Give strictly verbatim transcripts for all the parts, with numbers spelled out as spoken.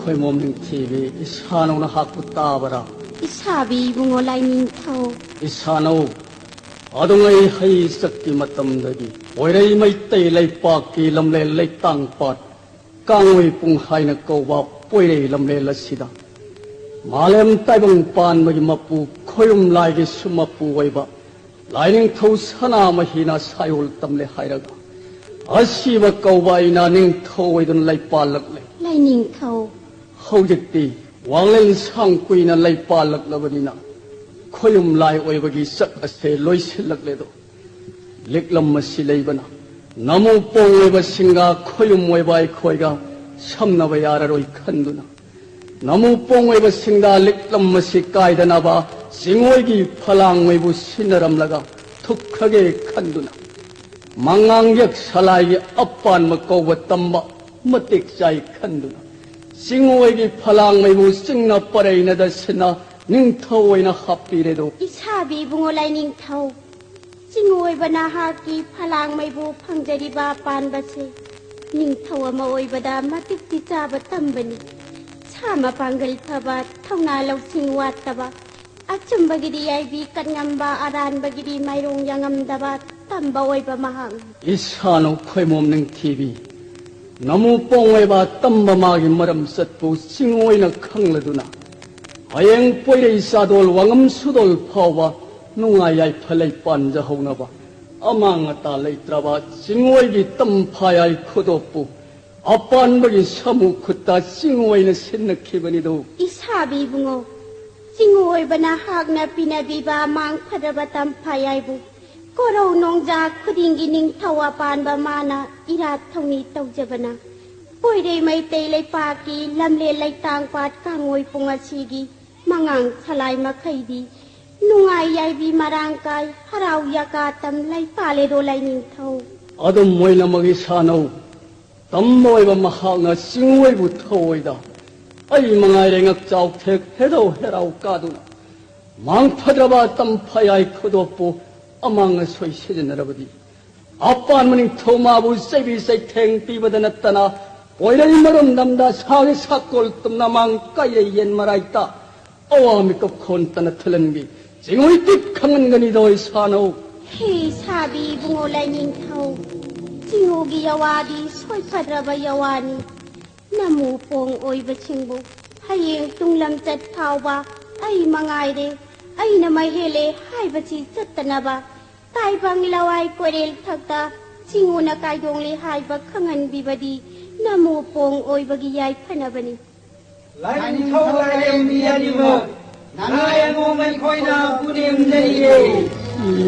ꯈꯣꯏꯃꯣꯝ ꯅꯤꯡꯊꯤꯕꯤ, ꯏꯁꯥꯅꯧꯅ ꯍꯥꯛꯄ ꯇꯥꯕꯔꯥ? ꯏꯁꯥꯕꯤ ꯏꯕꯨꯡꯉꯣ ꯂꯥꯏꯅꯤꯡꯊꯧ꯫ ꯏꯁꯥꯅꯧ, ꯑꯗꯨꯉꯩ ꯍꯩ ꯆꯠꯀꯤ ꯃꯇꯝꯗꯒꯤ ꯄꯣꯏꯔꯩ ꯃꯩꯇꯩ ꯂꯩꯄꯥꯛꯀꯤ ꯂꯝꯂꯦꯟ ꯂꯩꯇꯥꯡ ꯄꯥꯠ ꯀꯥꯡꯉꯣꯏ ꯄꯨꯡ ꯍꯥꯏꯅ ꯀꯧꯕ ꯄꯣꯏꯔꯩ ꯂꯝꯂꯦꯟ ꯑꯁꯤꯗ ꯃꯥꯂꯦꯝ ꯇꯥꯏꯕꯪ ꯄꯥꯟꯕꯒꯤ ꯃꯄꯨ ꯈꯣꯌꯨꯝ ꯂꯥꯏꯒꯤ ꯁꯨꯝꯃꯄꯨ ꯑꯣꯏꯕ ꯂꯥꯏꯅꯤꯡꯊꯧ ꯁꯅꯥꯃꯍꯤꯅ ꯁꯥꯏꯑꯣꯜ ꯇꯝꯂꯦ ꯍꯥꯏꯔꯒ ꯑꯁꯤꯕ ꯀꯧꯕ ꯑꯩꯅ ꯅꯤꯡꯊꯧ ꯑꯣꯏꯗꯨꯅ ꯂꯩꯄꯥꯜꯂꯛꯂꯦ꯫ ꯂꯥꯏꯅꯤꯡꯊꯧ꯫ ꯍꯧꯖꯤꯛꯇꯤ ꯋꯥꯡꯂꯦꯟ ꯁꯥꯡ ꯀꯨꯏꯅ ꯂꯩꯄꯥꯜꯂꯛꯂꯕꯅꯤꯅ ꯈꯣꯌꯨꯝ ꯂꯥꯏ ꯑꯣꯏꯕꯒꯤ ꯆꯛ ꯑꯁꯦ ꯂꯣꯏꯁꯤꯜꯂꯛꯂꯦꯗꯣ꯫ ꯂꯤꯛꯂꯝ ꯑꯁꯤ ꯂꯩꯕꯅ ꯅꯃꯨ ꯄꯣꯡ ꯑꯣꯏꯕꯁꯤꯡꯒ ꯈꯣꯌꯨꯝ ꯑꯣꯏꯕ ꯑꯩꯈꯣꯏꯒ ꯁꯝꯅꯕ ꯌꯥꯔꯔꯣꯏ ꯈꯟꯗꯨꯅ ꯅꯃꯨ ꯄꯣꯡ ꯑꯣꯏꯕꯁꯤꯡꯗ ꯂꯤꯛꯂꯝ ꯑꯁꯤ ꯀꯥꯏꯗꯅꯕ ꯆꯤꯡꯑꯣꯏꯒꯤ ꯐꯂꯥꯡꯉꯩꯕꯨ ꯁꯤꯟꯅꯔꯝꯂꯒ ꯊꯨꯞꯈ꯭ꯔꯒꯦ ꯈꯟꯗꯨꯅ ꯃꯉꯥꯡ ꯌꯦꯛ ꯁꯂꯥꯏꯒꯤ ꯑꯄꯥꯟꯕ ꯀꯧꯕ ꯇꯝꯕ ꯃꯇꯤꯛ ꯆꯥꯏ ꯈꯟꯗꯨꯅ ꯆꯤꯡꯑꯣꯏꯒꯤ ꯐꯂꯥꯡꯉꯩꯕꯨ ꯆꯤꯡꯅ ꯄꯔꯩꯅꯗ ꯁꯤꯟꯅ ꯅꯤꯡꯊꯧ ꯑꯣꯏꯅ ꯍꯥꯞꯄꯤꯔꯦꯗꯣ꯫ ꯏꯁꯥꯕꯤ ꯏꯕꯨꯡꯉꯣ ꯂꯥꯏꯅꯤꯡꯊꯧ꯫ ꯆꯤꯡꯑꯣꯏꯕ ꯅꯍꯥꯛꯀꯤ ꯐꯂꯥꯡꯉꯩꯕꯨ ꯐꯪꯖꯔꯤꯕ ꯄꯥꯟꯕꯁꯦ ꯅꯤꯡꯊꯧ ꯑꯃ ꯑꯣꯏꯕꯗ ꯃꯇꯤꯛꯇꯤ ꯆꯥꯕ ꯇꯝꯕꯅꯤ꯫ ꯁꯥ ꯃꯄꯥꯡꯒꯜ ꯐꯕ, ꯊꯧꯅꯥ ꯂꯧꯁꯤꯡ ꯋꯥꯠꯇꯕ, ꯑꯆꯨꯝꯕꯒꯤꯗꯤ ꯌꯥꯏꯕꯤ ꯀꯠꯉꯝꯕ, ꯑꯔꯥꯟꯕꯒꯤꯗꯤ ꯃꯥꯏꯔꯣꯡ ꯌꯥꯉꯝꯗꯕ ꯇꯝꯕ ꯑꯣꯏꯕ ꯃꯍꯥꯛꯅꯤ꯫ ꯏꯁꯥꯅꯧ ꯈꯣꯏꯃꯣꯝ ꯅꯤꯡꯊꯤꯕꯤ, ꯅꯃꯨ ꯄꯣꯡ ꯑꯣꯏꯕ ꯇꯝꯕ ꯃꯥꯒꯤ ꯃꯔꯝ ꯆꯠꯄꯨ ꯆꯤꯡꯑꯣꯏꯅ ꯈꯪꯂꯗꯨꯅ ꯍꯌꯦꯡ ꯄꯣꯏꯔꯩ ꯆꯥꯗꯣꯜ ꯋꯥꯉꯝ ꯁꯨꯗꯣꯜ ꯐꯥꯎꯕ ꯅꯨꯡꯉꯥꯏ ꯌꯥꯏꯐ ꯂꯩ ꯄꯥꯟꯖꯍꯧꯅꯕ ꯑꯃꯥꯡ ꯑꯇꯥ ꯂꯩꯇ꯭ꯔꯕ ꯆꯤꯡꯑꯣꯏꯒꯤ ꯇꯝ ꯐꯥꯌꯥꯏ ꯈꯨꯗꯣꯞꯄꯨ ꯑꯄꯥꯟꯕꯒꯤ ꯁꯥꯃꯨ ꯈꯨꯠꯇ ꯆꯤꯡꯑꯣꯏꯅ ꯁꯤꯟꯅꯈꯤꯕꯅꯤꯗꯣ꯫ ꯏꯁꯥꯕꯤ ꯏꯕꯨꯡꯉꯣ, ꯆꯤꯡꯑꯣꯏꯕ ꯅꯍꯥꯛꯅ ꯄꯤꯅꯕꯤꯕ ꯃꯥꯡ ꯐꯗ꯭ꯔꯕ ꯇꯝꯐꯥꯌꯥꯏꯕꯨ ꯀꯣꯔꯧ ꯅꯣꯡꯖꯥ ꯈꯨꯗꯤꯡꯒꯤ ꯅꯤꯡꯊꯧ ꯑꯄꯥꯟꯕ ꯃꯥꯅ ꯏꯔꯥꯠ ꯊꯧꯅꯤ ꯇꯧꯖꯕꯅ ꯄꯣꯏꯔꯩ ꯃꯩꯇꯩ ꯂꯩꯄꯥꯛꯀꯤ ꯂꯝꯂꯦꯟ ꯂꯩꯇꯥꯡ ꯄꯥꯠ ꯀꯥꯡꯉꯣꯏ ꯄꯨꯡ ꯑꯁꯤꯒꯤ ꯃꯉꯥꯡ ꯁꯂꯥꯏ ꯃꯈꯩꯗꯤ ꯅꯨꯡꯉꯥꯏ ꯌꯥꯏꯕꯤ ꯃꯔꯥꯡ ꯀꯥꯏ ꯍꯔꯥꯎ ꯌꯥꯀꯥ ꯇꯝ ꯂꯩ ꯄꯥꯜꯂꯦꯗꯣ ꯂꯥꯏꯅꯤꯡꯊꯧ꯫ ꯑꯗꯨꯝ ꯑꯣꯏꯅꯃꯛ ꯏꯁꯥꯅꯧ ꯇꯝꯕ ꯑꯣꯏꯕ ꯃꯍꯥꯛꯅ ꯆꯤꯡꯑꯣꯏꯕꯨ ꯊꯧꯑꯣꯏꯗ ꯑꯩ ꯃꯉꯥꯏꯔꯦ ꯉꯛꯆꯥꯎ ꯊꯦꯛ ꯍꯦꯗꯧ ꯍꯦꯔꯥꯎ ꯀꯥꯗꯨꯅ ꯃꯥꯡ ꯐꯗ꯭ꯔꯕ ꯇꯝ ꯐꯌꯥꯏ ꯈꯨꯗꯣꯞꯄꯨ ꯑꯃꯥꯡ ꯑꯁꯣꯏ ꯁꯤꯖꯤꯟꯅꯔꯕꯗꯤ ꯑꯄꯥꯟꯕ ꯅꯤꯡꯊꯧ ꯃꯥꯕꯨ ꯆꯩꯕꯤ ꯆꯩꯊꯦꯡ ꯄꯤꯕꯗ ꯅꯠꯇꯅ ꯀꯣꯏꯔꯩ ꯃꯔꯨꯝꯗꯝꯗ ꯁꯥꯒꯤ ꯁꯥꯀꯣꯜ ꯇꯨꯝꯅ ꯃꯥꯡ ꯀꯥꯏꯔꯩ ꯌꯦꯟ ꯃꯔꯥꯏꯇ ꯑꯋꯥ ꯃꯤꯀꯞ ꯈꯣꯟꯇꯅ ꯊꯤꯜꯍꯟꯕꯤ ꯆꯤꯡꯍꯨꯏ ꯇꯤꯛ ꯈꯪꯍꯟꯒꯅꯤꯗꯣ ꯏꯁꯥꯅꯧ꯫ ꯍꯦ ꯁꯥꯕꯤ ꯏꯕꯨꯡꯉꯣ ꯂꯥꯏꯅꯤꯡꯊꯧ, ꯆꯤꯡꯉꯨꯒꯤ ꯌꯋꯥꯗꯤ ꯁꯣꯏꯐꯗ꯭ꯔꯕ ꯌꯋꯥꯅꯤ꯫ ꯅꯃꯨ ꯄꯣꯡ ꯑꯣꯏꯕꯁꯤꯡꯕꯨ ꯍꯌꯦꯡ ꯇꯨꯡꯂꯝꯆꯠ ꯐꯥꯎꯕ ꯑꯩ ꯃꯉꯥꯏꯔꯦ, ꯑꯩꯅ ꯃꯩ ꯍꯦꯜꯂꯦ ꯍꯥꯏꯕꯁꯤ ꯆꯠꯇꯅꯕ ꯇꯥꯏꯕꯪ ꯂꯋꯥꯏ ꯀꯣꯏꯔꯦꯜ ꯊꯛꯇ ꯆꯤꯡꯉꯨꯅ ꯀꯥꯏꯗꯣꯡꯂꯦ ꯍꯥꯏꯕ ꯈꯪꯍꯟꯕꯤꯕꯗꯤ ꯅꯃꯨ ꯄꯣꯡ ꯑꯣꯏꯕꯒꯤ ꯌꯥꯏꯐꯅꯕꯅꯤ꯫ ꯂꯥꯏꯅꯤꯡꯊꯧ ꯂꯥꯏꯔꯦꯝꯕꯤ ꯑꯅꯤꯃꯛ ꯅꯅꯥꯏ ꯑꯉꯣꯝ ꯑꯩꯈꯣꯏꯅ ꯄꯨꯅꯦꯝꯖꯔꯤꯌꯦ꯫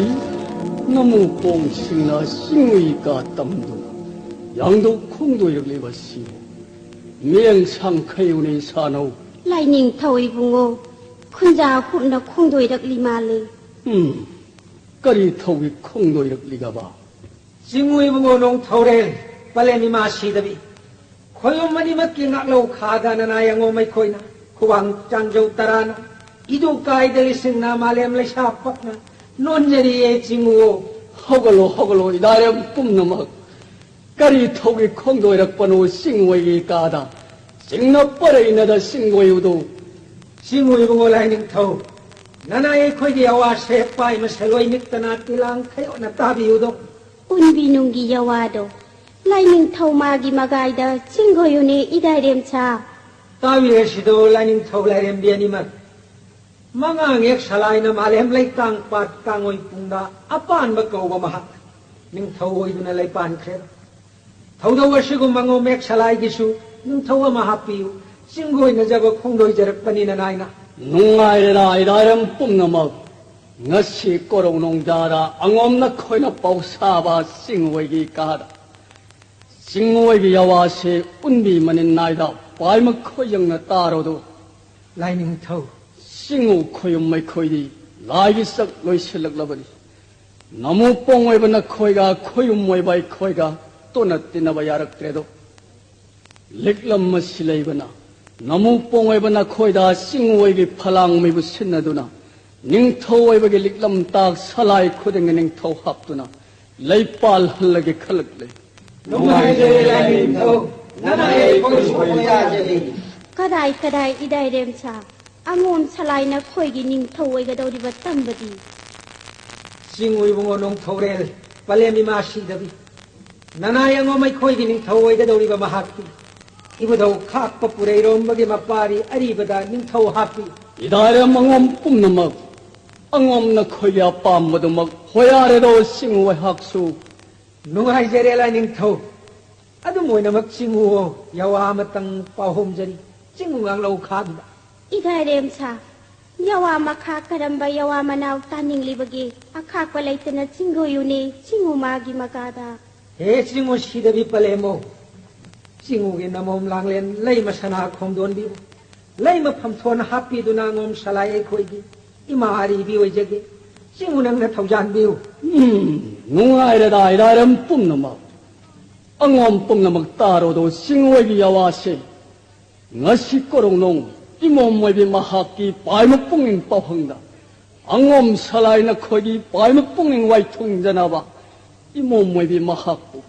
ꯅꯃꯨ ꯄꯣꯡꯁꯤꯡꯅ ꯆꯤꯡꯉꯨꯏ ꯀꯥ ꯇꯝꯗꯨꯅ ꯌꯥꯡꯗꯧ ꯈꯣꯡꯗꯣꯏꯔꯛꯂꯤꯕ ꯁꯤꯕꯨ ꯃꯤꯠꯌꯦꯡ ꯁꯥꯡꯈꯩꯌꯨꯅꯦ ꯁꯥꯅꯧ꯫ ꯂꯥꯏꯅꯤꯡꯊꯧ ꯏꯕꯨꯡꯉꯣ, ꯈꯨꯟꯖꯥ ꯍꯨꯞꯅ ꯈꯣꯡꯗꯣꯏꯔꯛꯂꯤ ꯃꯥꯜꯂꯦ꯫ ꯎꯝ, ꯀꯔꯤ ꯊꯧꯒꯤ ꯈꯣꯡꯗꯣꯏꯔꯛꯂꯤꯒꯕ? ꯆꯤꯡꯉꯨ ꯏꯕꯨꯡꯉꯣ ꯅꯣꯡꯊꯧꯔꯦꯜ ꯄꯂꯦꯝ ꯏꯃꯥ ꯁꯤꯗꯕꯤ, ꯈꯣꯏꯔꯨꯝ ꯑꯅꯤꯃꯛꯀꯤ ꯉꯥꯛꯂꯧ ꯈꯥꯗ ꯅꯅꯥꯏ ꯑꯉꯣꯝ ꯑꯩꯈꯣꯏꯅ ꯈꯨꯋꯥꯡ ꯆꯥꯡꯖꯧ ꯇꯔꯥꯅ ꯏꯗꯨ ꯀꯥꯏꯗ ꯂꯤꯁꯤꯡꯅ ꯃꯥꯂꯦꯝ ꯂꯩꯁꯥ ꯄꯛꯅ ꯅꯣꯟꯖꯔꯤꯌꯦ ꯆꯤꯡꯉꯨ꯫ ꯍꯧꯒꯠꯂꯣ, ꯍꯧꯒꯠꯂꯣ, ꯏꯗꯥꯏꯔꯦꯝ ꯄꯨꯝꯅꯃꯛ꯫ ꯀꯔꯤ ꯊꯧꯒꯤ ꯈꯣꯡꯗꯣꯏꯔꯛꯄꯅꯣ ꯆꯤꯡꯉꯣꯏꯒꯤ ꯀꯥꯗ? ꯆꯤꯡꯅ ꯄꯔꯩꯅꯗ ꯆꯤꯡꯉꯣꯏ ꯎꯗꯣ꯫ ꯆꯤꯡꯉꯨ ꯏꯕꯨꯡꯉꯣ ꯂꯥꯏꯅꯤꯡꯊꯧ, ꯅꯅꯥꯏ ꯑꯩꯈꯣꯏꯒꯤ ꯑꯋꯥꯁꯦ ꯄꯥꯏ ꯃꯁꯦꯜ ꯑꯣꯏ ꯅꯤꯛꯇꯅ ꯇꯤꯂꯥꯡ ꯈꯌꯣꯠꯅ ꯇꯥꯕꯤꯌꯨꯗꯣ꯫ ꯎꯟꯕꯤ ꯅꯨꯡꯒꯤ ꯌꯋꯥꯗꯣ, ꯂꯥꯏꯅꯤꯡꯊꯧ ꯃꯥꯒꯤ ꯃꯒꯥꯏꯗ ꯆꯤꯡꯒꯣꯌꯨꯅꯦ ꯏꯗꯥꯏꯔꯦꯝꯁꯥ꯫ ꯇꯥꯕꯤꯔꯁꯤꯗꯣ ꯂꯥꯏꯅꯤꯡꯊꯧ ꯂꯥꯏꯔꯦꯝꯕꯤ ꯑꯅꯤꯃꯛ꯫ ꯃꯉꯥꯡ ꯌꯦꯛ ꯁꯂꯥꯏꯅ ꯃꯥꯂꯦꯝ ꯂꯩꯇꯥꯡ ꯄꯥꯠ ꯀꯥꯡꯉꯣꯏ ꯄꯨꯡꯗ ꯑꯄꯥꯟꯕ ꯀꯧꯕ ꯃꯍꯥꯛ ꯅꯤꯡꯊꯧ ꯑꯣꯏꯗꯨꯅ ꯂꯩꯄꯥꯟꯈ꯭ꯔꯦ꯫ ꯊꯧꯗꯧ ꯑꯁꯤꯒꯨꯝꯕ ꯉꯣꯃꯦꯛ ꯁꯂꯥꯏꯒꯤꯁꯨ ꯅꯤꯡꯊꯧ ꯑꯃ ꯍꯥꯞꯄꯤꯌꯨ꯫ ꯆꯤꯡꯒꯣꯏꯅꯖꯕ ꯈꯣꯡꯗꯣꯏꯖꯔꯛꯄꯅꯤꯅ ꯅꯥꯏꯅ꯫ ꯅꯨꯡꯉꯥꯏꯔꯦꯔꯥ ꯏꯔꯥꯏꯔꯝ ꯄꯨꯝꯅꯃꯛ꯫ ꯉꯁꯤ ꯀꯣꯔꯧ ꯅꯣꯡꯖꯥꯗ ꯑꯉꯣꯝ ꯅꯈꯣꯏꯅ ꯄꯥꯎꯁꯥꯕ ꯆꯤꯡꯉꯣꯏꯒꯤ ꯀꯥꯗ꯫ ꯆꯤꯡꯉꯣꯏꯒꯤ ꯌꯋꯥꯁꯦ ꯎꯟꯕꯤ ꯃꯅꯤꯟ ꯅꯥꯏꯗ ꯄꯥꯏꯃ ꯈꯣꯏꯌꯪꯅ ꯇꯥꯔꯣꯗꯨ꯫ ꯂꯥꯏꯅꯤꯡꯊꯧ꯫ ꯆꯤꯡꯉꯨ ꯈꯣꯌꯨꯝ ꯃꯩꯈꯣꯏꯗꯤ ꯂꯥꯏꯒꯤ ꯆꯥꯛ ꯂꯣꯏꯁꯤꯜꯂꯛꯂꯕꯅꯤ꯫ ꯅꯃꯨ ꯄꯣꯡ ꯑꯣꯏꯕ ꯅꯈꯣꯏꯒ ꯈꯣꯌꯨꯝ ꯑꯣꯏꯕ ꯑꯩꯈꯣꯏꯒ ꯇꯣꯟꯅ ꯇꯤꯟꯅꯕ ꯌꯥꯔꯛꯇ꯭ꯔꯦꯗꯣ꯫ ꯂꯤꯛꯂꯝ ꯑꯁꯤ ꯂꯩꯕꯅ ꯅꯃꯨ ꯄꯣꯡ ꯑꯣꯏꯕ ꯅꯈꯣꯏꯗ ꯆꯤꯡꯉꯣꯏꯒꯤ ꯐꯂꯥꯡ ꯃꯩꯕꯨ ꯁꯤꯟꯅꯗꯨꯅ ꯅꯤꯡꯊꯧ ꯑꯣꯏꯕꯒꯤ ꯂꯤꯛꯂꯝ ꯇꯥꯛ ꯁꯂꯥꯏ ꯈꯨꯗꯤꯡꯒꯤ ꯅꯤꯡꯊꯧ ꯍꯥꯞꯇꯨꯅ ꯂꯩꯄꯥꯜ ꯍꯜꯂꯒꯦ ꯈꯜꯂꯛꯂꯦ꯫ ꯅꯨꯡꯉꯥꯏꯖꯔꯦ ꯂꯥꯏꯅꯤꯡꯊꯧ꯫ ꯅꯅꯥꯏ ꯑꯩꯈꯣꯏꯁꯨ ꯈꯣꯏꯗꯥꯖꯔꯤ꯫ ꯀꯗꯥꯏ ꯀꯗꯥꯏ ꯏꯗꯥꯏꯔꯦꯝꯁꯥ, ꯑꯉꯣꯝ ꯁꯂꯥꯏꯅ ꯈꯣꯏꯒꯤ ꯅꯤꯡꯊꯧ ꯑꯣꯏꯒꯗꯧꯔꯤꯕ ꯇꯝꯕꯗꯤ? ꯆꯤꯡꯉꯨ ꯏꯕꯨꯡꯉꯣ ꯅꯣꯡꯊꯧꯔꯦꯜ, ꯄꯂꯦꯝ ꯏꯃꯥ ꯁꯤꯗꯕꯤ꯫ ꯅꯅꯥꯏ ꯑꯉꯣꯝ ꯑꯩꯈꯣꯏꯒꯤ ꯅꯤꯡꯊꯧ ꯑꯣꯏꯒꯗꯧꯔꯤꯕ ꯃꯍꯥꯛꯇꯤ ꯏꯕꯨꯙꯧ ꯈꯥꯛꯄ ꯄꯨꯔꯩꯔꯣꯝꯕꯒꯤ ꯃꯄꯥꯔꯤ ꯑꯔꯤꯕꯗ ꯅꯤꯡꯊꯧ ꯍꯥꯞꯄꯤ꯫ ꯏꯗꯥꯏꯔꯦꯝ ꯑꯉꯣꯝ ꯄꯨꯝꯅꯃꯛ, ꯑꯉꯣꯝ ꯅꯈꯣꯏꯒꯤ ꯑꯄꯥꯝꯕꯗꯨꯃꯛ ꯍꯣꯌꯥꯔꯦꯗꯣ ꯆꯤꯡꯉꯨ ꯑꯩꯍꯥꯛꯁꯨ꯫ ꯅꯨꯡꯉꯥꯏꯖꯔꯦ ꯂꯥꯏꯅꯤꯡꯊꯧ꯫ ꯑꯗꯨꯝ ꯑꯣꯏꯅꯃꯛ ꯆꯤꯡꯉꯨꯑꯣ, ꯌꯥꯋꯥ ꯑꯃꯇꯪ ꯄꯥꯎꯍꯣꯝꯖꯔꯤ꯫ ꯆꯤꯡꯉꯨ ꯉꯥꯡꯂꯧ ꯈꯥꯗꯨꯗ꯫ ꯏꯒꯥꯏꯔꯦꯝꯁꯥ, ꯌꯥꯋꯥ ꯃꯈꯥ ꯀꯔꯝꯕ ꯌꯥꯋꯥ ꯃꯅꯥꯎ ꯇꯥꯅꯤꯡꯂꯤꯕꯒꯦ? ꯑꯈꯥꯛꯄ ꯂꯩꯇꯅ ꯆꯤꯡꯒꯣꯌꯨꯅꯦ, ꯆꯤꯡꯉꯨ ꯃꯥꯒꯤ ꯃꯀꯥꯗ꯫ ꯍꯦ ꯆꯤꯡꯉꯨ ꯁꯤꯗꯕꯤ ꯄꯂꯦꯝꯃꯧ, ꯆꯤꯡꯉꯨꯒꯤ ꯅꯃꯣꯝ ꯂꯥꯡꯂꯦꯟ ꯂꯩ ꯃꯁꯅꯥ ꯈꯣꯝꯗꯣꯟꯕꯤꯕꯨ ꯂꯩ ꯃꯐꯝ ꯊꯣꯟ ꯍꯥꯞꯄꯤꯗꯨꯅ ꯑꯉꯣꯝ ꯁꯂꯥꯏ ꯑꯩꯈꯣꯏꯒꯤ ꯏꯃꯥ ꯑꯔꯤꯕꯤ ꯑꯣꯏꯖꯒꯦ꯫ ꯆꯤꯡꯉꯨ ꯅꯪꯅ ꯊꯧꯖꯥꯟꯕꯤꯌꯨ꯫ ꯎꯝ, ꯅꯨꯡꯉꯥꯏꯔꯦꯗꯥ ꯏꯔꯥꯏꯔꯝ ꯄꯨꯝꯅꯃꯛ꯫ ꯑꯉꯣꯝ ꯄꯨꯝꯅꯃꯛ ꯇꯥꯔꯣꯗꯣ ꯆꯤꯡꯉꯨ ꯑꯣꯏꯕꯤ ꯌꯥꯋꯥꯁꯦ꯫ ꯉꯁꯤ ꯀꯣꯔꯣꯡꯅꯣꯡ ꯏꯃꯣꯝ ꯑꯣꯏꯕꯤ ꯃꯍꯥꯛꯀꯤ ꯄꯥꯏꯃ ꯄꯨꯛꯅꯤꯡ ꯄꯥꯎꯍꯪꯗ ꯑꯉꯣꯝ ꯁꯂꯥꯏ ꯅꯈꯣꯏꯒꯤ ꯄꯥꯏꯃ ꯄꯨꯛꯅꯤꯡ ꯋꯥꯏꯊꯨꯡꯖꯅꯕ ꯏꯃꯣꯝ ꯑꯣꯏꯕꯤ ꯃꯍꯥꯛꯄꯨ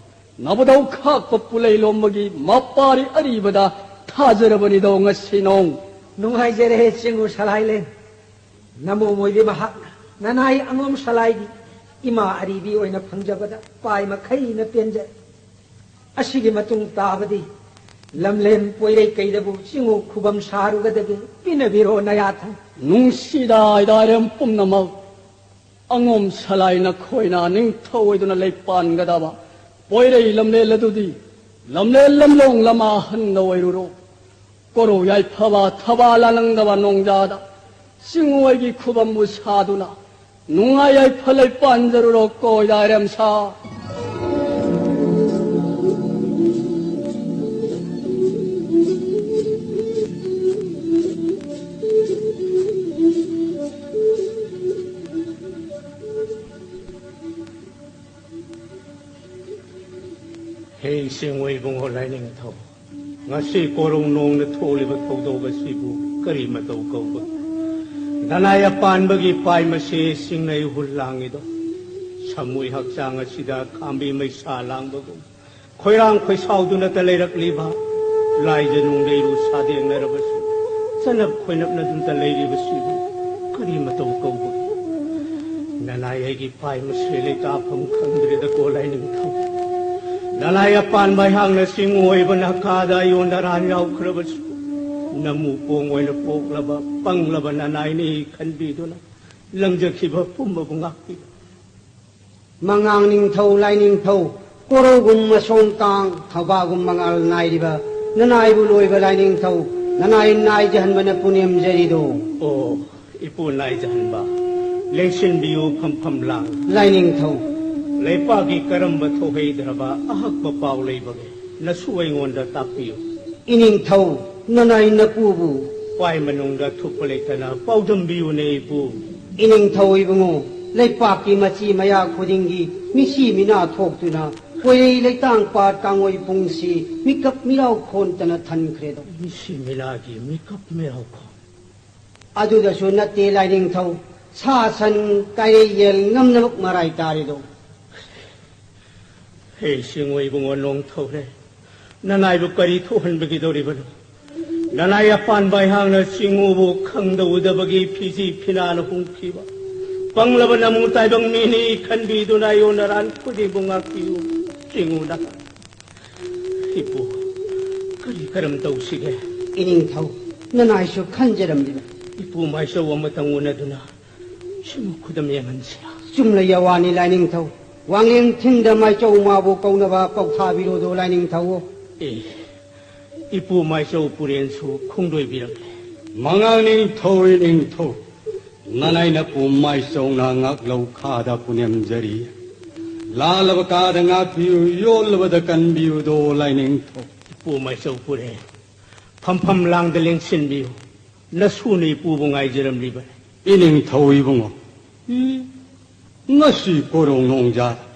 ꯅꯕꯗꯧ ꯈꯥꯛꯄ ꯄꯨꯂꯩ ꯂꯣꯝꯕꯒꯤ ꯃꯄꯥꯔꯤ ꯑꯔꯤꯕꯗ ꯊꯥꯖꯔꯕꯅꯤꯗꯣ ꯉꯁꯤ ꯅꯣꯡ꯫ ꯅꯨꯡꯉꯥꯏꯖꯔꯦ ꯆꯤꯡꯉꯨ ꯁꯂꯥꯏꯂꯦꯟ꯫ ꯅꯃꯣꯝ ꯑꯣꯏꯕꯤ ꯃꯍꯥꯛꯅ ꯅꯅꯥꯏ ꯑꯉꯣꯝ ꯁꯂꯥꯏꯒꯤ ꯏꯃꯥ ꯑꯔꯤꯕꯤ ꯑꯣꯏꯅ ꯐꯪꯖꯕꯗ ꯄꯥꯏ ꯃꯈꯩꯅ ꯄꯦꯟꯖꯔꯦ꯫ ꯑꯁꯤꯒꯤ ꯃꯇꯨꯡ ꯇꯥꯕꯗꯤ ꯂꯝꯂꯦꯟ ꯄꯣꯏꯔꯩ ꯀꯩꯗꯕꯨ ꯆꯤꯡꯉꯨ ꯈꯨꯕꯝ ꯁꯥꯔꯨꯒꯗꯒꯦ ꯄꯤꯅꯕꯤꯔꯣ ꯅꯌꯥꯊꯪ꯫ ꯅꯨꯡꯁꯤꯗ ꯏꯗꯥꯏꯔꯦꯝ ꯄꯨꯝꯅꯃꯛ, ꯑꯉꯣꯝ ꯁꯂꯥꯏ ꯅꯈꯣꯏꯅ ꯅꯤꯡꯊꯧ ꯑꯣꯏꯗꯨꯅ ꯂꯩꯄꯥꯟꯒꯗꯕ ꯄꯣꯏꯔꯩ ꯂꯝꯂꯦꯟ ꯑꯗꯨꯗꯤ ꯂꯝꯂꯦꯟ ꯂꯝꯂꯣꯡ ꯂꯃꯥꯍꯟꯗ ꯑꯣꯏꯔꯨꯔꯣ꯫ ꯀꯣꯔꯧ ꯌꯥꯏꯐꯕ ꯊꯕꯥ ꯂꯥꯅꯪꯗꯕ ꯅꯣꯡꯖꯥꯗ ꯆꯤꯡꯉꯣꯏꯒꯤ ꯈꯨꯕꯝꯕꯨ ꯁꯥꯗꯨꯅ ꯅꯨꯡꯉꯥꯏ ꯌꯥꯏꯐ ꯂꯩ ꯄꯥꯟꯖꯔꯨꯔꯣ ꯀꯣꯏꯗꯥꯏꯔꯦꯝꯁꯥ꯫ ꯍꯦ ꯏꯁꯤꯡ ꯏꯕꯨꯡꯉꯣ ꯂꯥꯏꯅꯤꯡꯊꯧ, ꯉꯁꯤ ꯀꯣꯔꯧ ꯅꯣꯡꯅ ꯊꯣꯛꯂꯤꯕ ꯊꯧꯗꯣꯛ ꯑꯁꯤꯕꯨ ꯀꯔꯤ ꯃꯇꯧ ꯀꯧꯕꯒꯦ? ꯅꯅꯥꯏ ꯑꯄꯥꯟꯕꯒꯤ ꯄꯥꯏ ꯃꯁꯦ ꯁꯤꯡꯅꯩ ꯍꯨꯜ ꯂꯥꯡꯉꯤꯗꯣ, ꯁꯃꯨꯏ ꯍꯛꯆꯥꯡ ꯑꯁꯤꯗ ꯈꯥꯝꯕꯤ ꯃꯩꯁꯥ ꯂꯥꯡꯕꯒꯨꯝ, ꯈꯣꯏꯔꯥꯡ ꯈꯣꯏꯁꯥꯎꯗꯨꯅꯇ ꯂꯩꯔꯛꯂꯤꯕ, ꯂꯥꯏꯖ ꯅꯨꯡ ꯂꯩꯔꯨ ꯁꯥꯗꯦꯡꯅꯔꯕꯁꯨ, ꯆꯅꯞ ꯈꯣꯏꯅꯞꯅꯗꯨꯅꯇ ꯂꯩꯔꯤꯕꯁꯤꯕꯨ ꯀꯔꯤ ꯃꯇꯧ ꯀꯧꯕꯒꯦ? ꯅꯅꯥꯏ ꯑꯩꯒꯤ ꯄꯥꯏ ꯃꯁꯦ ꯂꯩꯇꯥꯐꯝ ꯈꯪꯗ꯭ꯔꯦꯗꯀꯣ ꯂꯥꯏꯅꯤꯡꯊꯧ꯫ ꯅꯅꯥꯏ ꯑꯄꯥꯟꯕ ꯑꯩꯍꯥꯛꯅ ꯆꯤꯡ ꯑꯣꯏꯕ ꯅꯥꯀꯥꯗ ꯑꯌꯣꯟ ꯑꯔꯥꯟ ꯌꯥꯎꯈ꯭ꯔꯕꯁꯨ, ꯅꯃꯨ ꯄꯣꯡ ꯑꯣꯏꯅ ꯄꯣꯛꯂꯕ ꯄꯪꯂꯕ ꯅꯅꯥꯏꯅꯤ ꯈꯟꯕꯤꯗꯨꯅ ꯂꯪꯖꯈꯤꯕ ꯄꯨꯝꯕꯕꯨ ꯉꯥꯛꯄꯤꯌꯨ꯫ ꯃꯉꯥꯡ ꯅꯤꯡꯊꯧ, ꯂꯥꯏꯅꯤꯡꯊꯧ, ꯀꯣꯔꯧꯒꯨꯝ ꯃꯁꯣꯡ ꯇꯥꯡ, ꯊꯧꯕꯥꯒꯨꯝ ꯃꯉꯥꯜ ꯅꯥꯏꯔꯤꯕ ꯅꯅꯥꯏꯕꯨ ꯂꯣꯏꯕ ꯂꯥꯏꯅꯤꯡꯊꯧ, ꯅꯅꯥꯏ ꯅꯥꯏꯖꯍꯟꯕꯅ ꯄꯨꯅꯦꯝꯖꯔꯤꯗꯣ꯫ ꯑꯣ, ꯏꯄꯨ ꯅꯥꯏꯖꯍꯟꯕ, ꯂꯦꯡꯁꯤꯟꯕꯤꯌꯨ ꯐꯝꯐꯝ ꯂꯥꯡ꯫ ꯂꯥꯏꯅꯤꯡꯊꯧ꯫ ꯂꯩꯄꯥꯛꯀꯤ ꯀꯔꯝꯕ ꯊꯣꯛꯍꯩꯗ꯭ꯔꯕ ꯑꯍꯛꯄ ꯄꯥꯎ ꯂꯩꯕꯒꯦ? ꯅꯁꯨ ꯑꯩꯉꯣꯟꯗ ꯇꯥꯛꯄꯤꯌꯨ꯫ ꯏꯅꯤꯡꯊꯧ, ꯅꯅꯥꯏ ꯅꯄꯨꯕꯨ꯫ ꯄꯥꯏ ꯃꯅꯨꯡꯗ ꯊꯨꯞꯄ ꯂꯩꯇꯅ ꯄꯥꯎꯗꯝꯕꯤꯌꯨꯅꯦ ꯏꯄꯨ꯫ ꯏꯅꯤꯡꯊꯧ ꯏꯕꯨꯡꯉꯣ, ꯂꯩꯄꯥꯛꯀꯤ ꯃꯆꯤ ꯃꯌꯥ ꯈꯨꯗꯤꯡꯒꯤ ꯃꯤꯁꯤ ꯃꯤꯅꯥ ꯊꯣꯛꯇꯨꯅ ꯀꯣꯏꯔꯩ ꯂꯩꯇꯥꯡ ꯄꯥꯠ ꯀꯥꯡꯉꯣꯏ ꯄꯨꯡꯁꯤ ꯃꯤꯀꯞ ꯃꯤꯔꯥꯎ ꯈꯣꯟꯇꯅ ꯊꯟꯈ꯭ꯔꯦꯗꯣ꯫ ꯃꯤꯁꯤ ꯃꯤꯅꯥꯒꯤ ꯃꯤꯀꯞ ꯃꯤꯔꯥꯎ ꯈꯣꯟ꯫ ꯑꯗꯨꯗꯁꯨ ꯅꯠꯇꯦ ꯂꯥꯏꯅꯤꯡꯊꯧ, ꯁꯥ ꯁꯟ ꯀꯥꯏꯔꯩ ꯌꯦꯜ ꯉꯝꯅꯕ ꯃꯔꯥꯏ ꯇꯥꯔꯤꯗꯣ꯫ ꯍꯦ ꯏꯁꯤꯡ ꯑꯣꯏꯕꯨꯡꯉꯣ ꯅꯣꯡ ꯊꯧꯔꯦ, ꯅꯅꯥꯏꯕꯨ ꯀꯔꯤ ꯊꯣꯛꯍꯟꯕꯒꯤꯗꯧꯔꯤꯕꯅꯣ? ꯅꯅꯥꯏ ꯑꯄꯥꯟꯕ ꯑꯩꯍꯥꯛꯅ ꯆꯤꯡꯉꯨꯕꯨ ꯈꯪꯗ ꯎꯗꯕꯒꯤ ꯐꯤꯖꯤ ꯐꯤꯅꯥꯅ ꯍꯨꯝꯈꯤꯕ ꯄꯪꯂꯕ ꯅꯃꯨ ꯇꯥꯏꯕꯪ ꯃꯤꯅꯤ ꯈꯟꯕꯤꯗꯨꯅ ꯑꯩꯉꯣꯟꯗ ꯔꯥꯟ ꯈꯨꯗꯤꯡꯕꯨ ꯉꯥꯛꯄꯤꯌꯨ꯫ ꯆꯤꯡꯉꯨꯅ ꯏꯄꯨ, ꯀꯔꯤ ꯀꯔꯝ ꯇꯧꯁꯤꯒꯦ? ꯏꯅꯤꯡꯊꯧ, ꯅꯅꯥꯏꯁꯨ ꯈꯟꯖꯔꯝꯂꯤꯕ꯫ ꯏꯄꯨ ꯃꯥꯏꯆꯧ ꯑꯃꯇꯪ ꯎꯅꯗꯨꯅ ꯁꯤꯃꯨꯛ ꯈꯨꯗꯝ ꯌꯦꯡꯍꯟꯁꯤꯔꯥ? ꯆꯨꯝꯂꯩ ꯑꯋꯥꯅꯤ ꯂꯥꯏꯅꯤꯡꯊꯧ꯫ ꯋꯥꯡꯂꯦꯟ ꯊꯤꯟꯗ ꯃꯥꯏꯆꯧ ꯃꯥꯕꯨ ꯀꯧꯅꯕ ꯄꯥꯎꯊꯥꯕꯤꯔꯣꯗꯣ ꯂꯥꯏꯅꯤꯡꯊꯧ꯫ ꯑꯦ, ꯏꯄꯨ ꯃꯥꯏꯆꯧ ꯄꯨꯔꯦꯟꯁꯨ ꯈꯣꯡꯗꯣꯏꯕꯤꯔꯛꯂꯦ꯫ ꯃꯉꯥꯡ ꯅꯤꯡꯊꯧ ꯏꯅꯤꯡꯊꯧ, ꯅꯅꯥꯏ ꯅꯄꯨ ꯃꯥꯏꯆꯧꯅ ꯉꯥꯛꯂꯧ ꯈꯥꯗ ꯄꯨꯅꯦꯝꯖꯔꯤ꯫ ꯂꯥꯜꯂꯕ ꯀꯥꯗ ꯉꯥꯛꯄꯤꯌꯨ, ꯌꯣꯜꯂꯕꯗ ꯀꯟꯕꯤꯌꯨꯗꯣ ꯂꯥꯏꯅꯤꯡꯊꯧ꯫ ꯏꯄꯨ ꯃꯥꯏꯆꯧ ꯄꯨꯔꯦꯟ, ꯐꯝꯐꯝ ꯂꯥꯡꯗ ꯂꯦꯡꯁꯤꯟꯕꯤꯌꯨ꯫ ꯅꯁꯨꯅ ꯏꯄꯨꯕꯨ ꯉꯥꯏꯖꯔꯝꯂꯤꯕꯅꯤ꯫ ꯏꯅꯤꯡꯊꯧ ꯏꯕꯨꯡꯉꯣ, ꯏ, ꯉꯁꯤ ꯀꯣꯔꯧ ꯅꯣꯡꯖꯥ,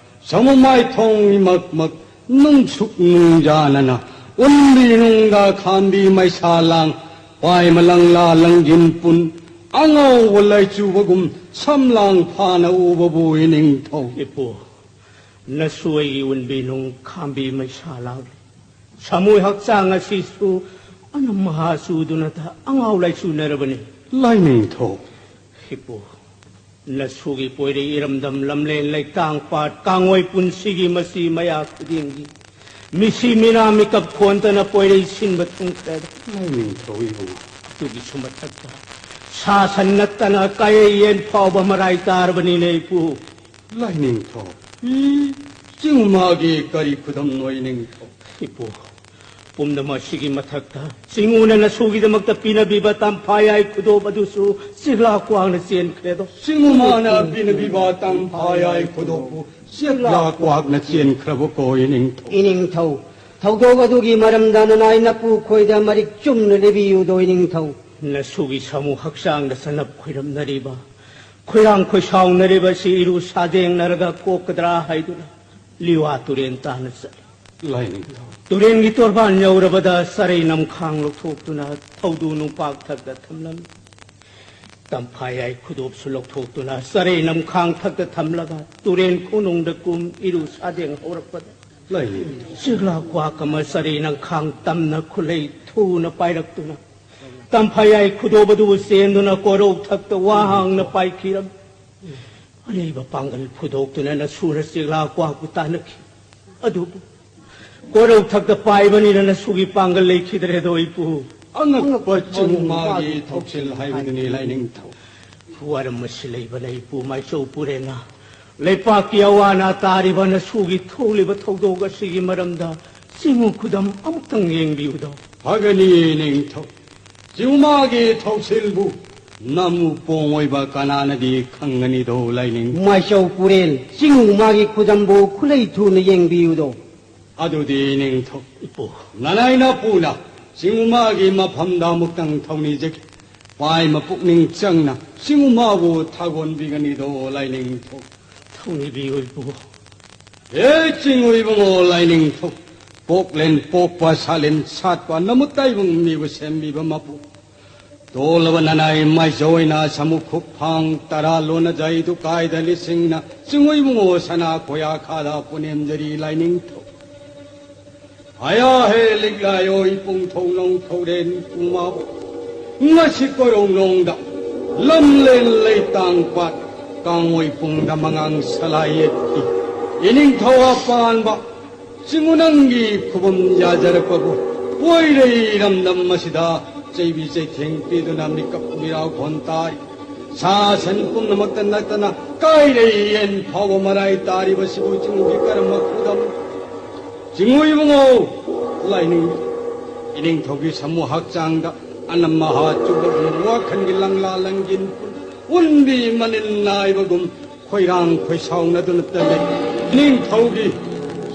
ꯁꯃꯨ ꯃꯥꯏꯊꯣꯡ ꯏꯃꯛꯃꯛ, ꯅꯨꯡꯁꯨꯛ ꯅꯨꯡꯖꯥꯅꯅ, ꯎꯟꯕꯤ ꯅꯨꯡꯗ ꯈꯥꯝꯕꯤ ꯃꯩꯁꯥ ꯂꯥꯡ, ꯄꯥꯏ ꯃꯂꯪꯂꯥ ꯂꯪꯖꯤꯟ ꯄꯨꯟ, ꯑꯉꯧꯕ ꯂꯩꯆꯨꯕꯒꯨꯝ ꯁꯝꯂꯥꯡ ꯐꯥꯅ ꯎꯕꯕꯨ ꯏꯅꯤꯡꯊꯧ꯫ ꯏꯄꯨ, ꯅꯁꯨ ꯑꯩꯒꯤ ꯎꯟꯕꯤ ꯅꯨꯡ ꯈꯥꯝꯕꯤ ꯃꯩꯁꯥ ꯂꯥꯛꯂꯤ꯫ ꯁꯥꯃꯨ ꯍꯛꯆꯥꯡ ꯑꯁꯤꯁꯨ ꯑꯅꯝ ꯃꯍꯥ ꯆꯨꯗꯨꯅꯇ ꯑꯉꯥꯎ ꯂꯥꯏꯆꯨꯅꯔꯕꯅꯤ꯫ ꯂꯥꯏꯅꯤꯡꯊꯧ꯫ ꯏꯄꯨ, ꯅꯁꯨꯒꯤ ꯄꯣꯏꯔꯩ ꯏꯔꯝꯗꯝ ꯂꯝꯂꯦꯟ ꯂꯩꯇꯥꯡ ꯄꯥꯠ ꯀꯥꯡꯑꯣꯏ ꯄꯨꯟꯁꯤꯒꯤ ꯃꯆꯤ ꯃꯌꯥ ꯈꯨꯗꯤꯡꯒꯤ ꯃꯤꯁꯤ ꯃꯤꯅꯥ ꯃꯤꯀꯞ ꯈꯣꯟꯗꯅ ꯄꯣꯏꯔꯩ ꯁꯤꯟꯕ ꯊꯨꯡꯈ꯭ꯔꯦꯗ꯫ ꯂꯥꯏꯅꯤꯡꯊꯧ ꯏꯕꯨꯡꯉꯣ꯫ ꯑꯗꯨꯒꯤꯁꯨ ꯃꯊꯛꯇ ꯁꯥ ꯁꯟ ꯅꯠꯇꯅ ꯀꯥꯌꯩ ꯌꯦꯟ ꯐꯥꯎꯕ ꯃꯔꯥꯏ ꯇꯥꯔꯕꯅꯤꯅꯦ ꯏꯄꯨ꯫ ꯂꯥꯏꯅꯤꯡꯊꯧ꯫ ꯎꯝ, ꯆꯤꯡꯃꯥꯒꯤ ꯀꯔꯤ ꯈꯨꯗꯝꯅꯣ ꯏꯅꯤꯡꯊꯧ? ꯏꯄꯨ, ꯄꯨꯝꯅꯃꯛ ꯑꯁꯤꯒꯤ ꯃꯊꯛꯇ ꯆꯤꯡꯉꯨꯅ ꯅꯁꯨꯒꯤꯗꯃꯛꯇ ꯄꯤꯅꯕꯤꯕ ꯇꯝꯐꯥꯌꯥꯏ ꯈꯨꯗꯣꯞ ꯑꯗꯨꯁꯨ ꯆꯤꯛꯂꯥ ꯀ꯭ꯋꯥꯛꯅ ꯆꯦꯟꯈ꯭ꯔꯦꯗꯣ꯫ ꯆꯤꯡꯉꯨꯃꯥꯅ ꯄꯤꯅꯕꯤꯕ ꯇꯝꯐꯥꯌꯥꯏ ꯈꯨꯗꯣꯞꯄꯨ ꯆꯤꯛꯂꯥ ꯀ꯭ꯋꯥꯛꯅ ꯆꯦꯟꯈ꯭ꯔꯕꯀꯣ ꯏꯅꯤꯡꯊꯧ? ꯏꯅꯤꯡꯊꯧ, ꯊꯧꯗꯣꯛ ꯑꯗꯨꯒꯤ ꯃꯔꯝꯗ ꯅꯅꯥꯏ ꯅꯄꯨ ꯈꯣꯏꯗ ꯃꯔꯤꯛ ꯆꯨꯝꯅ ꯂꯤꯕꯤꯌꯨꯗꯣ ꯏꯅꯤꯡꯊꯧ꯫ ꯅꯁꯨꯒꯤ ꯁꯥꯃꯨ ꯍꯛꯆꯥꯡꯗ ꯆꯅꯞ ꯈꯣꯏꯔꯝꯅꯔꯤꯕ, ꯈꯣꯏꯔꯥꯡ ꯈꯣꯏꯁꯥꯎꯅꯔꯤꯕ ꯑꯁꯤ ꯏꯔꯨ ꯁꯥꯗꯦꯡꯅꯔꯒ ꯀꯣꯛꯀꯗ꯭ꯔꯥ ꯍꯥꯏꯗꯨꯅ ꯂꯤꯋꯥ ꯇꯨꯔꯦꯟ ꯇꯥꯅ ꯆꯠꯂꯤ꯫ ꯂꯥꯏꯅꯤꯡꯊꯧ꯫ ꯇꯨꯔꯦꯟꯒꯤ ꯇꯣꯔꯕꯥꯟ ꯌꯧꯔꯕꯗ ꯆꯔꯩ ꯅꯝꯈꯥꯡ ꯂꯧꯊꯣꯛꯇꯨꯅ ꯊꯧꯗꯨ ꯅꯨꯡꯄꯥꯛ ꯊꯛꯇ ꯊꯝꯂꯝꯃꯤ꯫ ꯇꯝꯐꯥꯌꯥꯏ ꯈꯨꯗꯣꯞꯁꯨ ꯂꯧꯊꯣꯛꯇꯨꯅ ꯆꯔꯩ ꯅꯝꯈꯥꯡ ꯊꯛꯇ ꯊꯝꯂꯒ ꯇꯨꯔꯦꯟ ꯈꯣꯡꯅꯨꯡꯗ ꯀꯨꯝ ꯏꯔꯨ ꯁꯥꯗꯦꯡ ꯍꯧꯔꯛꯄꯗ ꯂꯥꯏꯅꯤꯡꯊꯧ꯫ ꯆꯤꯛꯂꯥ ꯀ꯭ꯋꯥꯛ ꯑꯃ ꯆꯔꯩ ꯅꯝꯈꯥꯡ ꯇꯝꯅ ꯈꯨꯂꯩ ꯊꯨꯅ ꯄꯥꯏꯔꯛꯇꯨꯅ ꯇꯝꯐꯥꯌꯥꯏ ꯈꯨꯗꯣꯞ ꯑꯗꯨꯕꯨ ꯆꯦꯟꯗꯨꯅ ꯀꯣꯔꯧ ꯊꯛꯇ ꯋꯥ ꯍꯥꯡꯅ ꯄꯥꯏꯈꯤꯔꯝꯃꯤ꯫ ꯑꯔꯩꯕ ꯄꯥꯡꯒꯜ ꯐꯨꯗꯣꯛꯇꯨꯅ ꯅꯁꯨꯅ ꯆꯤꯛꯂꯥ ꯀ꯭ꯋꯥꯛꯄꯨ ꯇꯥꯟꯅꯈꯤ꯫ ꯑꯗꯨꯕꯨ ꯀꯣꯔꯧ ꯊꯛꯇ ꯄꯥꯏꯕꯅꯤꯅ ꯅꯁꯨꯒꯤ ꯄꯥꯡꯒꯜ ꯂꯩꯈꯤꯗ꯭ꯔꯦꯗꯣ ꯏꯄꯨ꯫ ꯑꯉꯛꯄ ꯆꯤꯡꯃꯥꯒꯤ ꯊꯧꯁꯤꯜ ꯍꯥꯏꯕꯗꯨꯅꯤ ꯂꯥꯏꯅꯤꯡꯊꯧ꯫ ꯋꯥꯔꯝ ꯑꯁꯤ ꯂꯩꯕꯅ ꯏꯄꯨ ꯃꯥꯏꯆꯧ ꯄꯨꯔꯦꯅ ꯂꯩꯄꯥꯛꯀꯤ ꯑꯋꯥ ꯑꯅꯥ ꯇꯥꯔꯤꯕ ꯅꯁꯨꯒꯤ ꯊꯣꯛꯂꯤꯕ ꯊꯧꯗꯣꯛ ꯑꯁꯤꯒꯤ ꯃꯔꯝꯗ ꯆꯤꯡꯉꯨ ꯈꯨꯗꯝ ꯑꯃꯨꯛꯇꯪ ꯌꯦꯡꯕꯤꯌꯨꯗꯣ꯫ ꯐꯒꯅꯤ ꯅꯤꯡꯊꯧ꯫ ꯆꯤꯡꯃꯥꯒꯤ ꯊꯧꯁꯤꯜꯕꯨ ꯅꯝꯃꯨ ꯄꯣꯡ ꯑꯣꯏꯕ ꯀꯅꯥꯅꯗꯤ ꯈꯪꯒꯅꯤꯗꯣ ꯂꯥꯏꯅꯤꯡ? ꯃꯥꯏꯆꯧ ꯄꯨꯔꯦꯜ, ꯆꯤꯡꯃꯥꯒꯤ ꯈꯨꯗꯝꯕꯨ ꯈꯨꯂꯩ ꯊꯨꯅ ꯌꯦꯡꯕꯤꯌꯨꯗꯣ꯫ ꯑꯗꯨꯗꯤ ꯅꯤꯡꯊꯧ꯫ ꯏꯄꯨ꯫ ꯅꯅꯥꯏ ꯅꯄꯨꯅ ꯆꯤꯡꯃꯥꯒꯤ ꯃꯐꯝꯗ ꯑꯃꯨꯛꯇꯪ ꯊꯧꯅꯤꯖꯒꯦ꯫ ꯄꯥꯏꯃ ꯄꯨꯛꯅꯤꯡ ꯆꯪꯅ ꯆꯤꯡꯃꯥꯕꯨ ꯊꯥꯒꯣꯟꯕꯤꯒꯅꯤꯗꯣ ꯂꯥꯏꯅꯤꯡꯊꯧ꯫ ꯊꯧꯅꯤꯕꯤꯌꯨ ꯏꯄꯨ꯫ ꯍꯦ ꯆꯤꯡꯉꯨ ꯏꯕꯨꯡꯉꯣ ꯂꯥꯏꯅꯤꯡꯊꯧ, ꯄꯣꯛꯂꯦꯟ ꯄꯣꯛꯄ ꯁꯥꯂꯦꯟ ꯁꯥꯠꯄ ꯅꯃꯨꯠ ꯇꯥꯏꯕꯪ ꯃꯤꯕꯨ ꯁꯦꯝꯕꯤꯕ ꯃꯄꯨ꯫ ꯂꯣꯜꯂꯕ ꯅꯅꯥꯏ ꯃꯥꯏꯖꯧꯅ ꯁꯃꯨꯛ ꯈꯨꯛ ꯐꯥꯡ ꯇꯔꯥ ꯂꯣꯟꯅꯖꯩꯗꯨ ꯀꯥꯏꯗ ꯂꯤꯁꯤꯡꯅ ꯆꯤꯡꯉꯨ ꯏꯕꯨꯡꯉꯣ ꯁꯅꯥ ꯈꯣꯌꯥ ꯈꯥꯗ ꯄꯨꯅꯦꯝꯖꯔꯤ ꯂꯥꯏꯅꯤꯡꯊꯧ꯫ ꯍꯌꯥ ꯍꯦ ꯂꯤꯛꯂꯥꯏ ꯑꯣꯏ ꯄꯨꯡꯊꯧ ꯅꯣꯡ ꯊꯧꯔꯦꯟ ꯄꯨꯡꯃꯥꯎ ꯉꯁꯤ ꯀꯣꯔꯧꯅꯣꯡꯗ ꯂꯝꯂꯦꯟ ꯂꯩꯇꯥꯡ ꯄꯥꯠ ꯀꯥꯡꯉꯣꯏ ꯄꯨꯡꯗ ꯃꯉꯥꯡ ꯁꯂꯥꯏ ꯌꯦꯠꯀꯤ ꯏꯅꯤꯡꯊꯧ ꯑꯄꯥꯟꯕ ꯆꯤꯡꯉꯨ ꯅꯪꯒꯤ ꯈꯨꯕꯝ ꯌꯥꯖꯔꯛꯄꯕꯨ ꯄꯣꯏꯔꯩ ꯏꯔꯝꯗꯝ ꯑꯁꯤꯗ ꯆꯩꯕꯤ ꯆꯩꯊꯦꯡ ꯄꯤꯗꯨꯅ ꯃꯤꯀꯞ ꯃꯤꯔꯥꯎ ꯈꯣꯟ ꯇꯥꯔꯤ꯫ ꯁꯥ ꯁꯟ ꯄꯨꯝꯅꯃꯛꯇ ꯅꯠꯇꯅ ꯀꯥꯏꯔꯩ ꯌꯦꯟ ꯐꯥꯎꯕ ꯃꯔꯥꯏ ꯇꯥꯔꯤꯕꯁꯤꯕꯨ ꯆꯤꯡꯉꯨꯒꯤ ꯀꯔꯝꯕ ꯈꯨꯗꯝ? ꯆꯤꯡꯉꯨ ꯏꯕꯨꯡꯉꯣ, ꯂꯥꯏꯅꯤꯡ ꯏꯅꯤꯡꯊꯧꯒꯤ ꯁꯃꯨ ꯍꯛꯆꯥꯡꯗ ꯑꯅꯝ ꯑꯍꯥ ꯆꯨꯞꯄꯒꯨꯝ ꯋꯥꯈꯜꯒꯤ ꯂꯪꯂꯥ ꯂꯪꯒꯤꯟ ꯎꯟꯕꯤ ꯃꯅꯤꯟ ꯅꯥꯏꯕꯒꯨꯝ ꯈꯣꯏꯔꯥꯡ ꯈꯣꯏꯁꯥꯎꯅꯗꯨꯅꯇ ꯂꯩ꯫ ꯏꯅꯤꯡꯊꯧꯒꯤ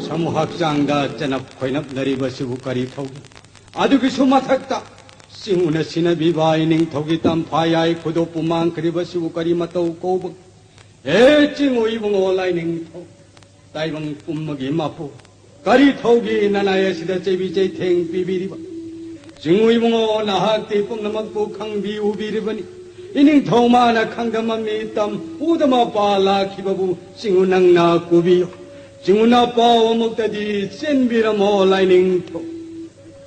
ꯁꯃꯨ ꯍꯛꯆꯥꯡꯗ ꯆꯅꯞ ꯈꯣꯏꯅꯞꯅꯔꯤꯕꯁꯤꯕꯨ ꯀꯔꯤ ꯊꯧꯒꯦ? ꯑꯗꯨꯒꯤꯁꯨ ꯃꯊꯛꯇ ꯆꯤꯡꯉꯨꯅ ꯁꯤꯟꯅꯕꯤꯕ ꯏꯅꯤꯡꯊꯧꯒꯤ ꯇꯝꯐꯥ ꯌꯥꯏ ꯈꯨꯗꯣꯞꯄꯨ ꯃꯥꯡꯈ꯭ꯔꯤꯕꯁꯤꯕꯨ ꯀꯔꯤ ꯃꯇꯧ ꯀꯧꯕ? ꯍꯦ ꯆꯤꯡꯉꯨ ꯏꯕꯨꯡꯉꯣ ꯂꯥꯏꯅꯤꯡꯊꯧ, ꯇꯥꯏꯕꯪ ꯄꯨꯝꯕꯒꯤ ꯃꯄꯨ, ꯀꯔꯤ ꯊꯧꯒꯤ ꯅꯅꯥꯏ ꯑꯁꯤꯗ ꯆꯩꯕꯤ ꯆꯩꯊꯦꯡ ꯄꯤꯕꯤꯔꯤꯕ? ꯆꯤꯡꯉꯨ ꯏꯕꯨꯡꯉꯣ, ꯅꯍꯥꯛꯇꯤ ꯄꯨꯝꯅꯃꯛꯄꯨ ꯈꯪꯕꯤ ꯎꯕꯤꯔꯤꯕꯅꯤ꯫ ꯏꯅꯤꯡꯊꯧ ꯃꯥꯅ ꯈꯪꯗ ꯃꯃꯤ ꯇꯝ ꯎꯗ ꯃꯄꯥ ꯂꯥꯛꯈꯤꯕꯕꯨ ꯆꯤꯡꯉꯨ ꯅꯪꯅ ꯀꯨꯕꯤꯌꯨ꯫ ꯆꯤꯡꯉꯨꯅ ꯄꯥꯎ ꯑꯃꯨꯛꯇꯗꯤ ꯆꯦꯟꯕꯤꯔꯝꯃꯣ ꯂꯥꯏꯅꯤꯡꯊꯧ꯫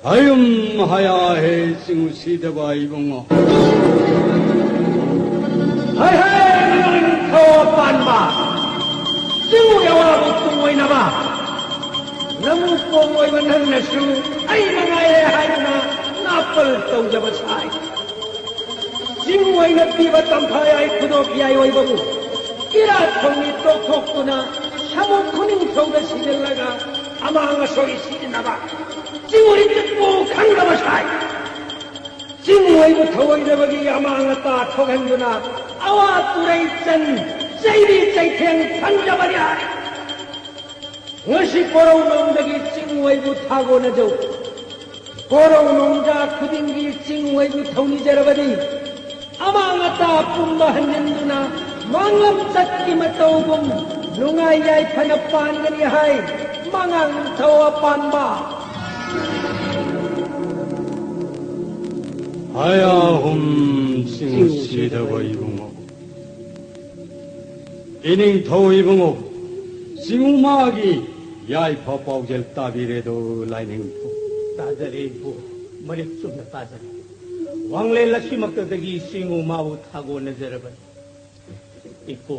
ꯍꯌꯨꯝ ꯍꯌꯥ ꯍꯦ ꯆꯤꯡꯉꯨ ꯁꯤꯗꯕ ꯏꯕꯨꯡꯉꯣ꯫ ꯍꯥꯏ ꯍꯥꯏ ꯅꯤꯡꯊꯧ ꯄꯥꯟꯕ ꯆꯤꯡꯉꯨ ꯌꯥꯋꯥꯕꯨ ꯇꯨꯡꯑꯣꯏꯅꯕ ꯅꯃꯨ ꯄꯣꯡꯑꯣꯏꯕ ꯅꯪꯅꯁꯨ ꯑꯩ ꯃꯉꯥꯏꯔꯦ ꯍꯥꯏꯗꯨꯅ ꯅꯥꯄꯜ ꯇꯧꯖꯕ ꯁꯥꯏ꯫ ꯆꯤꯡ ꯑꯣꯏꯅ ꯄꯤꯕ ꯇꯝꯐꯥ ꯌꯥꯏ ꯈꯨꯗꯣꯞ ꯌꯥꯏ ꯑꯣꯏꯕꯕꯨ ꯏꯔꯥꯠ ꯊꯧꯅꯤ ꯇꯣꯛꯊꯣꯛꯇꯨꯅ ꯁꯃꯨ ꯈꯨꯅꯤꯡꯊꯧꯗ ꯁꯤꯖꯤꯜꯂꯒ ꯑꯃꯥꯡ ꯑꯁꯣꯏ ꯁꯤꯖꯤꯟꯅꯕ ꯆꯤꯡ ꯑꯣꯏ ꯆꯠꯄꯨ ꯈꯪꯗꯕ ꯁꯥꯏ꯫ ꯆꯤꯡ ꯑꯣꯏꯕ ꯊꯧꯑꯣꯏꯗꯕꯒꯤ ꯑꯃꯥꯡ ꯑꯇꯥ ꯊꯣꯛꯍꯟꯗꯨꯅ ꯑꯋꯥ ꯇꯨꯔꯩ ꯆꯟ ꯆꯩꯕꯤ ꯆꯩꯊꯦꯡ ꯐꯪꯖꯕꯅꯤ ꯍꯥꯏ꯫ ꯉꯁꯤ ꯀꯣꯔꯧꯅꯣꯡꯗꯒꯤ ꯆꯤꯡ ꯑꯣꯏꯕꯨ ꯊꯥꯒꯣꯅꯖꯧ꯫ ꯀꯣꯔꯧꯅꯣꯡꯖꯥ ꯈꯨꯗꯤꯡꯒꯤ ꯆꯤꯡ ꯑꯣꯏꯕꯨ ꯊꯧꯅꯤꯖꯔꯕꯗꯤ ꯑꯃꯥꯡ ꯑꯇꯥ ꯄꯨꯝꯕ ꯍꯟꯖꯤꯟꯗꯨꯅ ꯃꯥꯡꯂꯝ ꯆꯠꯀꯤ ꯃꯇꯧꯒꯨꯝ ꯅꯨꯡꯉꯥꯏ ꯌꯥꯏꯐꯅ ꯄꯥꯟꯒꯅꯤ ꯍꯥꯏ꯫ ꯃꯉꯥꯡ ꯅꯤꯡꯊꯧ ꯑꯄꯥꯟꯕ꯫ ꯍꯌꯥꯍꯨꯝ ꯆꯤꯡꯁꯤꯗꯕ ꯏꯕꯨꯡꯉꯣ꯫ ꯏꯅꯤꯡꯊꯧ ꯏꯕꯨꯡꯉꯣ, ꯆꯤꯡꯉꯨꯃꯥꯒꯤ ꯌꯥꯏꯐ ꯄꯥꯎꯖꯦꯜ ꯇꯥꯕꯤꯔꯦꯗꯣ ꯂꯥꯏꯅꯤꯡꯊꯧ꯫ ꯇꯥꯖꯔꯦ ꯏꯄꯨ, ꯃꯔꯤꯛ ꯆꯨꯝꯅ ꯇꯥꯖꯔꯦ꯫ ꯋꯥꯡꯂꯦꯟ ꯂꯛꯁꯤꯃꯛꯇꯗꯒꯤ ꯆꯤꯡꯉꯨꯃꯥꯕꯨ ꯊꯥꯒꯣꯟꯅꯖꯔꯕꯅꯤ꯫ ꯏꯄꯨ,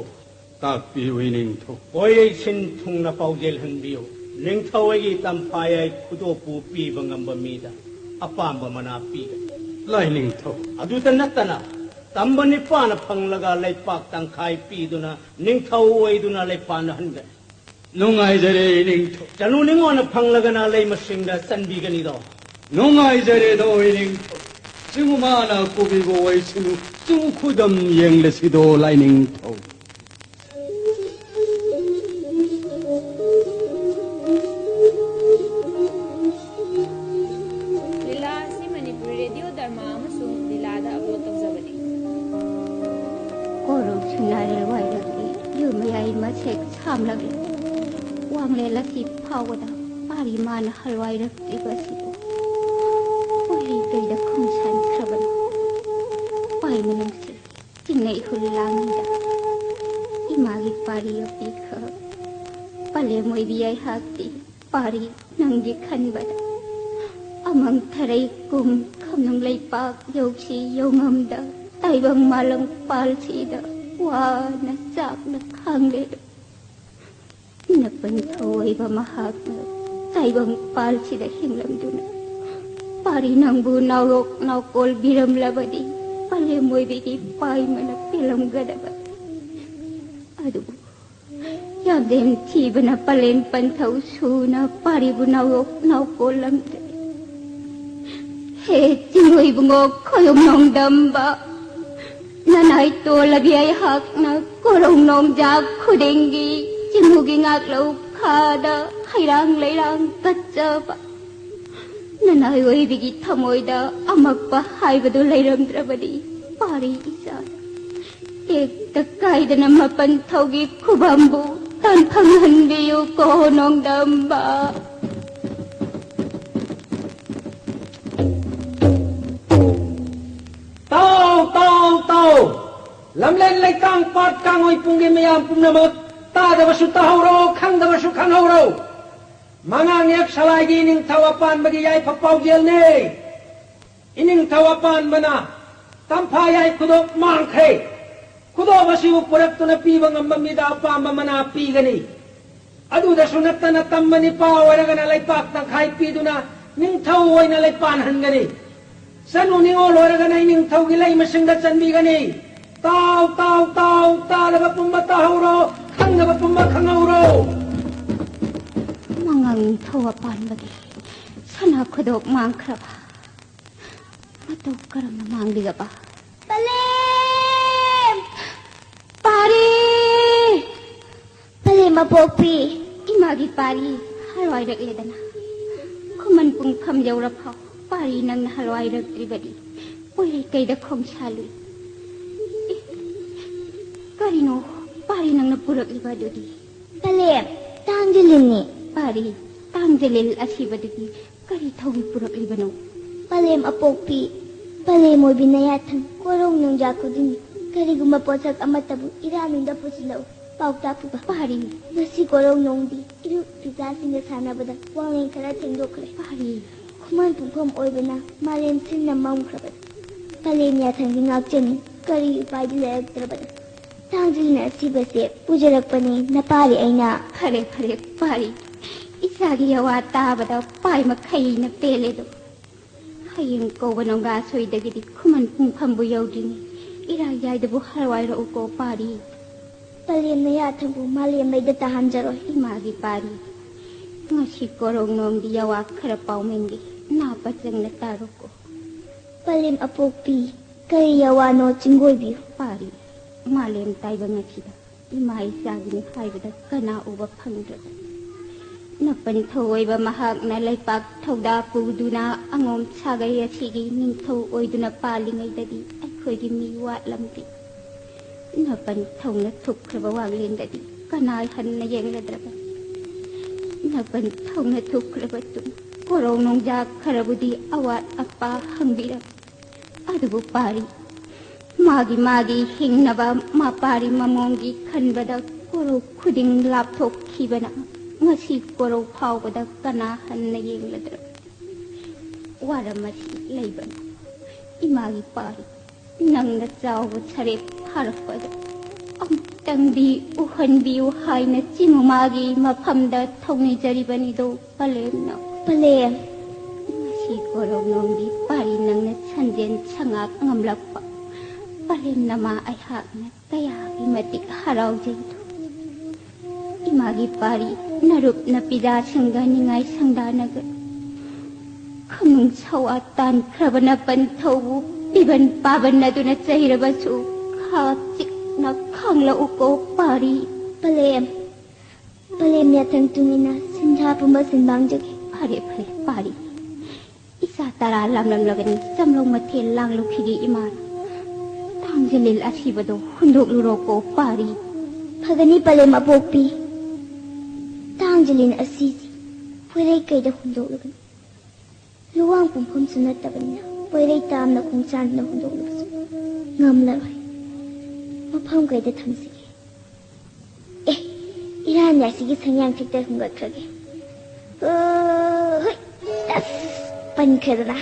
ꯇꯥꯛꯄꯤꯌꯨ ꯏꯅꯤꯡꯊꯧ꯫ ꯀꯣꯏꯔꯩ ꯁꯤꯟ ꯊꯨꯡꯅ ꯄꯥꯎꯖꯦꯜ ꯍꯟꯕꯤꯌꯨ꯫ ꯅꯤꯡꯊꯧ ꯑꯩꯒꯤ ꯇꯝꯐꯥ ꯌꯥꯏ ꯈꯨꯗꯣꯞꯄꯨ ꯄꯤꯕ ꯉꯝꯕ ꯃꯤꯗ ꯑꯄꯥꯝꯕ ꯃꯅꯥ ꯄꯤꯒꯅꯤ꯫ ꯂꯥꯏꯅꯤꯡꯊꯧ꯫ ꯑꯗꯨꯇ ꯅꯠꯇꯅ ꯇꯝꯕ ꯅꯤꯄꯥꯅ ꯐꯪꯂꯒ ꯂꯩꯄꯥꯛ ꯇꯪꯈꯥꯏ ꯄꯤꯗꯨꯅ ꯅꯤꯡꯊꯧ ꯑꯣꯏꯗꯨꯅ ꯂꯩꯄꯥꯛꯅ ꯍꯟꯒꯅꯤ꯫ ꯅꯨꯡꯉꯥꯏꯖꯔꯦ ꯏꯅꯤꯡꯊꯧ꯫ ꯆꯅꯨ ꯅꯤꯉꯣꯟꯅ ꯐꯪꯂꯒꯅ ꯂꯩꯃꯁꯤꯡꯗ ꯆꯟꯕꯤꯒꯅꯤꯗꯣ꯫ ꯅꯨꯡꯉꯥꯏꯖꯔꯦꯗꯣ ꯏꯅꯤꯡꯊꯧ꯫ ꯆꯤꯡꯉꯨꯃꯥꯅ ꯀꯨꯕꯤꯕ ꯑꯣꯏꯁꯅꯨ, ꯆꯤꯡ ꯈꯨꯗꯝ ꯌꯦꯡꯂꯁꯤꯗꯣ ꯂꯥꯏꯅꯤꯡꯊꯧ꯫ ꯂꯤꯂꯥ ꯑꯁꯤ ꯃꯅꯤꯄꯨꯔꯤ ꯔꯦꯗꯤꯑꯣ ꯗꯔꯃꯥ ꯑꯃꯁꯨꯡ ꯂꯤꯂꯥꯗ ꯑꯞꯂꯣꯗ ꯇꯧꯖꯕꯅꯤ꯫ ꯀꯣꯔꯧ ꯁꯅꯥꯔꯦꯜ ꯋꯥꯏꯔꯛꯂꯤ, ꯌꯨꯝ ꯃꯌꯥꯏ ꯃꯁꯦꯛ ꯁꯥꯝꯂꯛꯂꯤ꯫ ꯋꯥꯡꯂꯦꯟ ꯂꯛꯁꯤ ꯐꯥꯎꯕꯗ ꯄꯥꯔꯤ ꯃꯥꯅ ꯍꯜꯋꯥꯏꯔꯛꯂꯤꯕ ꯑꯁꯤꯕꯨ ꯀꯣꯏꯔꯤ ꯀꯩꯗ ꯈꯣꯡꯁꯥꯟꯈ꯭ꯔꯕꯅꯤ꯫ ꯄꯥꯏ ꯃꯅꯨꯡꯁꯤ ꯆꯤꯡꯅꯩ ꯍꯨꯜ ꯂꯥꯡꯉꯤꯗ ꯏꯃꯥꯒꯤ ꯄꯥꯔꯤ ꯌꯣꯛꯄꯤꯈ꯭ꯔ ꯄꯂꯦꯝ ꯑꯣꯏꯕꯤ ꯑꯩꯍꯥꯛꯇꯤ ꯄꯥꯔꯤ ꯅꯪꯒꯤ ꯈꯟꯕꯗ ꯑꯃꯪ ꯊꯔꯩ ꯀꯨꯝ ꯈꯝꯅꯨꯡ ꯂꯩꯄꯥꯛ ꯌꯧꯁꯤ ꯌꯧꯉꯝꯗ ꯇꯥꯏꯕꯪ ꯃꯥꯂꯪ ꯄꯥꯜꯁꯤꯗ ꯋꯥꯅ ꯆꯥꯛꯅ ꯈꯥꯡꯂꯦꯗꯣ꯫ ꯅꯄꯟ ꯊꯧꯑꯣꯏꯕ ꯃꯍꯥꯛꯅ ꯇꯥꯏꯕꯪ ꯄꯥꯜꯁꯤꯗ ꯍꯤꯡꯂꯝꯗꯨꯅ ꯄꯥꯔꯤ ꯅꯪꯕꯨ ꯅꯥꯎꯔꯣꯛ ꯅꯥꯎꯀꯣꯜ ꯕꯤꯔꯝꯂꯕꯗꯤ ꯄꯂꯦꯝ ꯑꯣꯏꯕꯤꯒꯤ ꯄꯥꯏꯃꯅ ꯄꯦꯜꯂꯝꯒꯗꯕ꯫ ꯑꯗꯨꯕꯨ ꯌꯥꯝꯗꯦꯝ ꯊꯤꯕꯅ ꯄꯂꯦꯝ ꯄꯟꯊꯧ ꯁꯨꯅ ꯄꯥꯔꯤꯕꯨ ꯅꯥꯎꯔꯣꯛ ꯅꯥꯎꯀꯣꯜꯂꯝꯗ꯭ꯔꯦ꯫ ꯍꯦ ꯆꯤꯡꯉꯨ ꯏꯕꯨꯡꯉꯣ ꯈꯣꯏꯔꯨꯝ ꯅꯣꯡꯗꯝꯕ, ꯅꯅꯥꯏ ꯇꯣꯜꯂꯕꯤ ꯑꯩꯍꯥꯛꯅ ꯀꯣꯔꯧ ꯅꯣꯡꯖꯥꯛ ꯈꯨꯗꯤꯡꯒꯤ ꯆꯤꯡꯉꯨꯒꯤ ꯉꯥꯛꯂꯧ ꯈꯥꯗ ꯍꯩꯔꯥꯡ ꯂꯩꯔꯥꯡ ꯀꯠꯆꯕ꯫ ꯅꯅꯥꯏ ꯑꯣꯏꯕꯤꯒꯤ ꯊꯃꯣꯏꯗ ꯑꯃꯛꯄ ꯍꯥꯏꯕꯗꯨ ꯂꯩꯔꯝꯗ꯭ꯔꯕꯗꯤ ꯄꯥꯔꯤ ꯏꯆꯥ꯫ ꯇꯦꯛꯇ ꯀꯥꯏꯗꯅ ꯃꯄꯟ ꯊꯧꯒꯤ ꯈꯨꯕꯝꯕꯨ ꯇꯥꯟꯐꯝ ꯍꯟꯕꯤꯌꯨ ꯀꯣ ꯅꯣꯡꯗꯝꯕ꯫ ꯄꯥꯠ ꯀꯥꯡꯉꯣꯏ ꯄꯨꯡꯒꯤ ꯃꯌꯥꯝ ꯄꯨꯝꯅꯃꯛ, ꯇꯥꯗꯕꯁꯨ ꯇꯥꯍꯧꯔꯣ, ꯈꯪꯗꯕꯁꯨ ꯈꯪꯍꯧꯔꯣ꯫ ꯃꯉꯥꯡ ꯌꯦꯛ ꯁꯂꯥꯏꯒꯤ ꯅꯤꯡꯊꯧ ꯑꯄꯥꯟꯕꯒꯤ ꯌꯥꯏꯐ ꯄꯥꯎꯖꯦꯜꯅꯦ꯫ ꯏꯅꯤꯡꯊꯧ ꯑꯄꯥꯟꯕꯅ ꯇꯝꯐꯥ ꯌꯥꯏ ꯈꯨꯗꯣꯞ ꯃꯥꯡꯈ꯭ꯔꯦ꯫ ꯈꯨꯗꯣꯞ ꯑꯁꯤꯕꯨ ꯄꯨꯔꯛꯇꯨꯅ ꯄꯤꯕ ꯉꯝꯕ ꯃꯤꯗ ꯑꯄꯥꯝꯕ ꯃꯅꯥ ꯄꯤꯒꯅꯤ꯫ ꯑꯗꯨꯗꯁꯨ ꯅꯠꯇꯅ ꯇꯝꯕ ꯅꯤꯄꯥ ꯑꯣꯏꯔꯒꯅ ꯂꯩꯄꯥꯛ ꯇꯪꯈꯥꯏ ꯄꯤꯗꯨꯅ ꯅꯤꯡꯊꯧ ꯑꯣꯏꯅ ꯂꯩꯄꯥꯟꯍꯟꯒꯅꯤ꯫ ꯆꯅꯨ ꯅꯤꯉꯣꯜ ꯑꯣꯏꯔꯒꯅ ꯏꯅꯤꯡꯊꯧꯒꯤ ꯂꯩ ꯃꯁꯤꯡꯗ ꯆꯟꯕꯤꯒꯅꯤ꯫ ꯇꯥꯎ, ꯇꯥꯎ, ꯇꯥꯎ, ꯇꯥꯔꯕ ꯄꯨꯝꯕ ꯇꯥꯍꯧꯔꯣ, ꯈꯪꯗꯕ ꯄꯨꯝꯕ ꯈꯪꯍꯧꯔꯣ꯫ ꯃꯉꯥꯡ ꯅꯤꯡꯊꯧ ꯑꯄꯥꯟꯕꯒꯤ ꯁꯅꯥ ꯈꯨꯗꯣꯞ ꯃꯥꯡꯈ꯭ꯔꯕ꯫ ꯃꯇꯧ ꯀꯔꯝꯅ ꯃꯥꯡꯂꯤꯒꯕ? ꯄꯂꯦꯝ! ꯄꯥꯔꯤ! ꯄꯂꯦꯝ ꯑꯄꯣꯛꯄꯤ! ꯏꯃꯥꯒꯤ ꯄꯥꯔꯤ ꯍꯔꯥꯎꯔꯛꯂꯦꯗꯅ꯫ ꯈꯨꯃꯟ ꯄꯨꯡꯐꯝ ꯌꯧꯔꯐꯥꯎ ꯄꯥꯔꯤ ꯅꯪꯅ ꯍꯔꯥꯎꯔꯛꯇ꯭ꯔꯤꯕꯗꯤ ꯄꯣꯏꯔꯩꯀꯩꯗ ꯈꯣꯡꯁꯥꯜꯂꯨꯏ꯫ ꯑꯦ, ꯀꯔꯤꯅꯣ ꯄꯥꯔꯤ ꯅꯪꯅ ꯄꯨꯔꯛꯂꯤꯕ ꯑꯗꯨꯗꯤ? ꯄꯂꯦꯝ, ꯇꯥꯡꯖꯂꯤꯜꯅꯤ꯫ ꯄꯥꯔꯤ, ꯇꯥꯡꯖꯂꯤꯜ ꯑꯁꯤꯕꯗꯨꯗꯤ ꯀꯔꯤ ꯊꯧꯒꯤ ꯄꯨꯔꯛꯂꯤꯕꯅꯣ? ꯄꯂꯦꯝ ꯑꯄꯣꯛꯄꯤ, ꯄꯂꯦꯝ ꯑꯣꯏꯕꯤ ꯅꯌꯥꯊꯪ ꯀꯣꯔꯧ ꯅꯣꯡꯖꯥ ꯈꯨꯗꯤꯡꯒꯤ ꯀꯔꯤꯒꯨꯝꯕ ꯄꯣꯠꯁꯛ ꯑꯃꯠꯇꯕꯨ ꯏꯔꯥ ꯃꯅꯨꯡꯗ ꯄꯨꯁꯤꯜꯂꯛꯎ꯫ ꯄꯥꯎꯇꯥꯛ ꯄꯨꯕ꯫ ꯄꯥꯔꯤ꯫ ꯉꯁꯤ ꯀꯣꯔꯧ ꯅꯣꯡꯗꯤ ꯏꯔꯨꯞ ꯐꯤꯁꯥꯁꯤꯡꯒ ꯁꯥꯟꯅꯕꯗ ꯋꯥꯡꯂꯦꯟ ꯈꯔ ꯊꯦꯡꯗꯣꯛꯈ꯭ꯔꯦ꯫ ꯄꯥꯔꯤ꯫ ꯈꯨꯃꯟ ꯄꯨꯡꯐꯝ ꯑꯣꯏꯕꯅ ꯃꯥꯂꯦꯝ ꯁꯤꯟꯅ ꯃꯝꯈ꯭ꯔꯕꯅꯤ꯫ ꯄꯂꯦꯝ ꯌꯥꯊꯪꯗꯤ ꯉꯥꯛꯆꯅꯤ꯫ ꯀꯔꯤ ꯎꯄꯥꯏꯗꯤ ꯂꯩꯔꯛꯇ꯭ꯔꯕꯅꯤ꯫ ꯇꯥꯡꯖꯂꯤꯜ ꯑꯁꯤꯕꯁꯦ ꯄꯨꯖꯔꯛꯄꯅꯤ ꯅꯄꯥꯔꯤ ꯑꯩꯅ꯫ ꯐꯔꯦ, ꯐꯔꯦ, ꯄꯥꯔꯤ꯫ ꯏꯆꯥꯒꯤ ꯌꯥꯋꯥ ꯇꯥꯕꯗ ꯄꯥꯏ ꯃꯈꯩꯅ ꯄꯦꯜꯂꯦꯗꯣ꯫ ꯍꯌꯦꯡ ꯀꯧꯕ ꯅꯣꯡꯒꯥ ꯁꯣꯏꯗꯒꯤꯗꯤ ꯈꯨꯃꯟ ꯄꯨꯡꯐꯝꯕꯨ ꯌꯧꯗ꯭ꯔꯤꯉꯩ ꯏꯔꯥꯏ ꯌꯥꯏꯗꯕꯨ ꯍꯔꯋꯥꯏꯔꯛꯎꯀꯣ ꯄꯥꯔꯤ꯫ ꯄꯂꯦꯝ ꯅꯌꯥꯊꯪꯕꯨ ꯃꯥꯂꯦꯝ ꯃꯩꯗ ꯇꯥꯍꯟꯖꯔꯣꯏ꯫ ꯏꯃꯥꯒꯤ ꯄꯥꯔꯤ, ꯉꯁꯤ ꯀꯣꯔꯧ ꯅꯣꯡꯗꯤ ꯌꯥꯋꯥ ꯈꯔ ꯄꯥꯎꯃꯦꯟꯒꯤ ꯅꯥ ꯄꯆꯪꯅ ꯇꯥꯔꯣꯀꯣ꯫ ꯄꯂꯦꯝ ꯑꯄꯣꯛꯄꯤ, ꯀꯔꯤ ꯌꯥꯋꯥꯅꯣ ꯆꯤꯡꯒꯣꯏꯕꯤꯌꯨ꯫ ꯄꯥꯔꯤ, ꯃꯥꯂꯦꯝ ꯇꯥꯏꯕꯪ ꯑꯁꯤꯗ ꯏꯃꯥ ꯏꯆꯥꯒꯤꯅꯤ ꯍꯥꯏꯕꯗ ꯀꯅꯥ ꯎꯕ ꯐꯪꯗ꯭ꯔꯕꯅꯤ꯫ ꯅꯄꯟ ꯊꯧꯑꯣꯏꯕ ꯃꯍꯥꯛꯅ ꯂꯩꯄꯥꯛ ꯊꯧꯗꯥ ꯄꯨꯗꯨꯅ ꯑꯉꯣꯝ ꯁꯥꯒꯩ ꯑꯁꯤꯒꯤ ꯅꯤꯡꯊꯧ ꯑꯣꯏꯗꯨꯅ ꯄꯥꯜꯂꯤꯉꯩꯗꯗꯤ ꯑꯩꯈꯣꯏꯒꯤ ꯃꯤ ꯋꯥꯠꯂꯝꯗꯦ꯫ ꯅꯄꯟ ꯊꯧꯅ ꯊꯨꯞꯈ꯭ꯔꯕ ꯋꯥꯡꯂꯦꯟꯗꯗꯤ ꯀꯅꯥ ꯍꯟꯅ ꯌꯦꯡꯂꯗ꯭ꯔꯕꯅꯤ? ꯅꯄꯟ ꯊꯧꯅ ꯊꯨꯞꯈ꯭ꯔꯕ ꯇꯨꯡ ꯀꯣꯔꯧ ꯅꯣꯡꯖꯥ ꯈꯔꯕꯨꯗꯤ ꯑꯋꯥꯠ ꯑꯄꯥ ꯍꯪꯕꯤꯔꯝꯃꯤ꯫ ꯑꯗꯨꯕꯨ ꯄꯥꯔꯤ, ꯃꯥꯒꯤ ꯃꯥꯒꯤ ꯍꯤꯡꯅꯕ ꯃꯄꯥꯔꯤ ꯃꯃꯣꯝꯒꯤ ꯈꯟꯕꯗ ꯀꯣꯔꯧ ꯈꯨꯗꯤꯡ ꯂꯥꯞꯊꯣꯛꯈꯤꯕꯅ ꯉꯁꯤ ꯀꯣꯔꯧ ꯐꯥꯎꯕꯗ ꯀꯅꯥ ꯍꯟꯅ ꯌꯦꯡꯂꯗ꯭ꯔꯥ? ꯋꯥꯔꯝ ꯑꯁꯤ ꯂꯩꯕꯅꯤ꯫ ꯏꯃꯥꯒꯤ ꯄꯥꯔꯤ, ꯅꯪꯅ ꯆꯥꯎꯕ ꯁꯔꯦꯞ ꯐꯥꯔꯛꯄꯗ ꯑꯃꯨꯛꯇꯪꯗꯤ ꯎꯍꯟꯕꯤꯌꯨ ꯍꯥꯏꯅ ꯆꯤꯡꯉꯨꯃꯥꯒꯤ ꯃꯐꯝꯗ ꯊꯧꯅꯤꯖꯔꯤꯕꯅꯤꯗꯣ ꯄꯂꯦꯝꯅ꯫ ꯄꯂꯦꯝ꯫ ꯉꯁꯤ ꯀꯣꯔꯧꯅꯣꯝꯒꯤ ꯄꯥꯔꯤ ꯅꯪꯅ ꯁꯟꯖꯦꯟ ꯁꯉꯥꯛ ꯉꯝꯂꯛꯄ ꯄꯂꯦꯝ ꯅꯃꯥ ꯑꯩꯍꯥꯛꯅ ꯀꯌꯥꯒꯤ ꯃꯇꯤꯛ ꯍꯔꯥꯎꯖꯩꯗꯣ꯫ ꯏꯃꯥꯒꯤ ꯄꯥꯔꯤ ꯅꯔꯨꯞ ꯅꯄꯤꯖꯥꯁꯤꯡꯒ ꯅꯤꯡꯉꯥꯏ ꯁꯪꯗꯥꯅꯒ ꯈꯃꯨꯡ ꯁꯋꯥ ꯇꯥꯟꯈ꯭ꯔꯕꯅ ꯄꯟꯊꯧꯕꯨ ꯄꯤꯕꯟ ꯄꯥꯕꯟ ꯑꯗꯨꯅ ꯆꯩꯔꯕꯁꯨ ꯈꯥ ꯆꯤꯛꯅ ꯈꯥꯡꯂꯛꯎꯀꯣ ꯄꯥꯔꯤ꯫ ꯄꯂꯦꯝ꯫ ꯄꯂꯦꯝ ꯌꯥꯊꯪ ꯇꯨꯡꯏꯟꯅ ꯁꯤꯟꯊꯥ ꯄꯨꯝꯕ ꯁꯤꯟꯕꯥꯡꯖꯒꯦ꯫ ꯐꯔꯦ, ꯐꯔꯦ, ꯄꯥꯔꯤ꯫ ꯏꯆꯥ ꯇꯔꯥ ꯂꯥꯝꯂꯝꯂꯕꯅꯤ, ꯆꯝꯂꯧ ꯃꯊꯦꯜ ꯂꯥꯡꯂꯨꯈꯤꯒꯦ ꯏꯃꯥ꯫ ꯊꯥꯡꯖꯂꯤꯜ ꯑꯁꯤꯕꯗꯣ ꯍꯨꯟꯗꯣꯛꯂꯨꯔꯣꯀꯣ, ꯄꯥꯔꯤ꯫ ꯐꯒꯅꯤ, ꯄꯂꯦꯝ ꯑꯄꯣꯛꯄꯤ꯫ ꯊꯥꯡꯖꯂꯤꯜ ꯑꯁꯤꯁꯤ ꯄꯣꯏꯔꯩ ꯀꯩꯗ ꯍꯨꯟꯗꯣꯛꯂꯒꯅꯤ꯫ ꯂꯨꯋꯥꯡ ꯄꯨꯡꯐꯝꯁꯨ ꯅꯠꯇꯕꯅꯤꯅ ꯄꯣꯏꯔꯩ ꯇꯥꯝꯅ ꯈꯣꯡꯁꯥꯟꯗꯨꯅ ꯍꯨꯟꯗꯣꯛꯂꯕꯁꯨ ꯉꯝꯂꯔꯣꯏ꯫ ꯃꯐꯝ ꯀꯩꯗ ꯊꯝꯁꯤꯒꯦ? ꯑꯦ, ꯏꯔꯥꯟ ꯌꯥꯏꯁꯤꯒꯤ ꯁꯪꯌꯥꯡ ꯊꯦꯛꯇ ꯍꯨꯟꯒꯠꯈ꯭ꯔꯒꯦ꯫ ꯑ, ꯍꯣꯏ, ꯑꯁ, ꯄꯟꯈ꯭ꯔꯦꯗꯅ꯫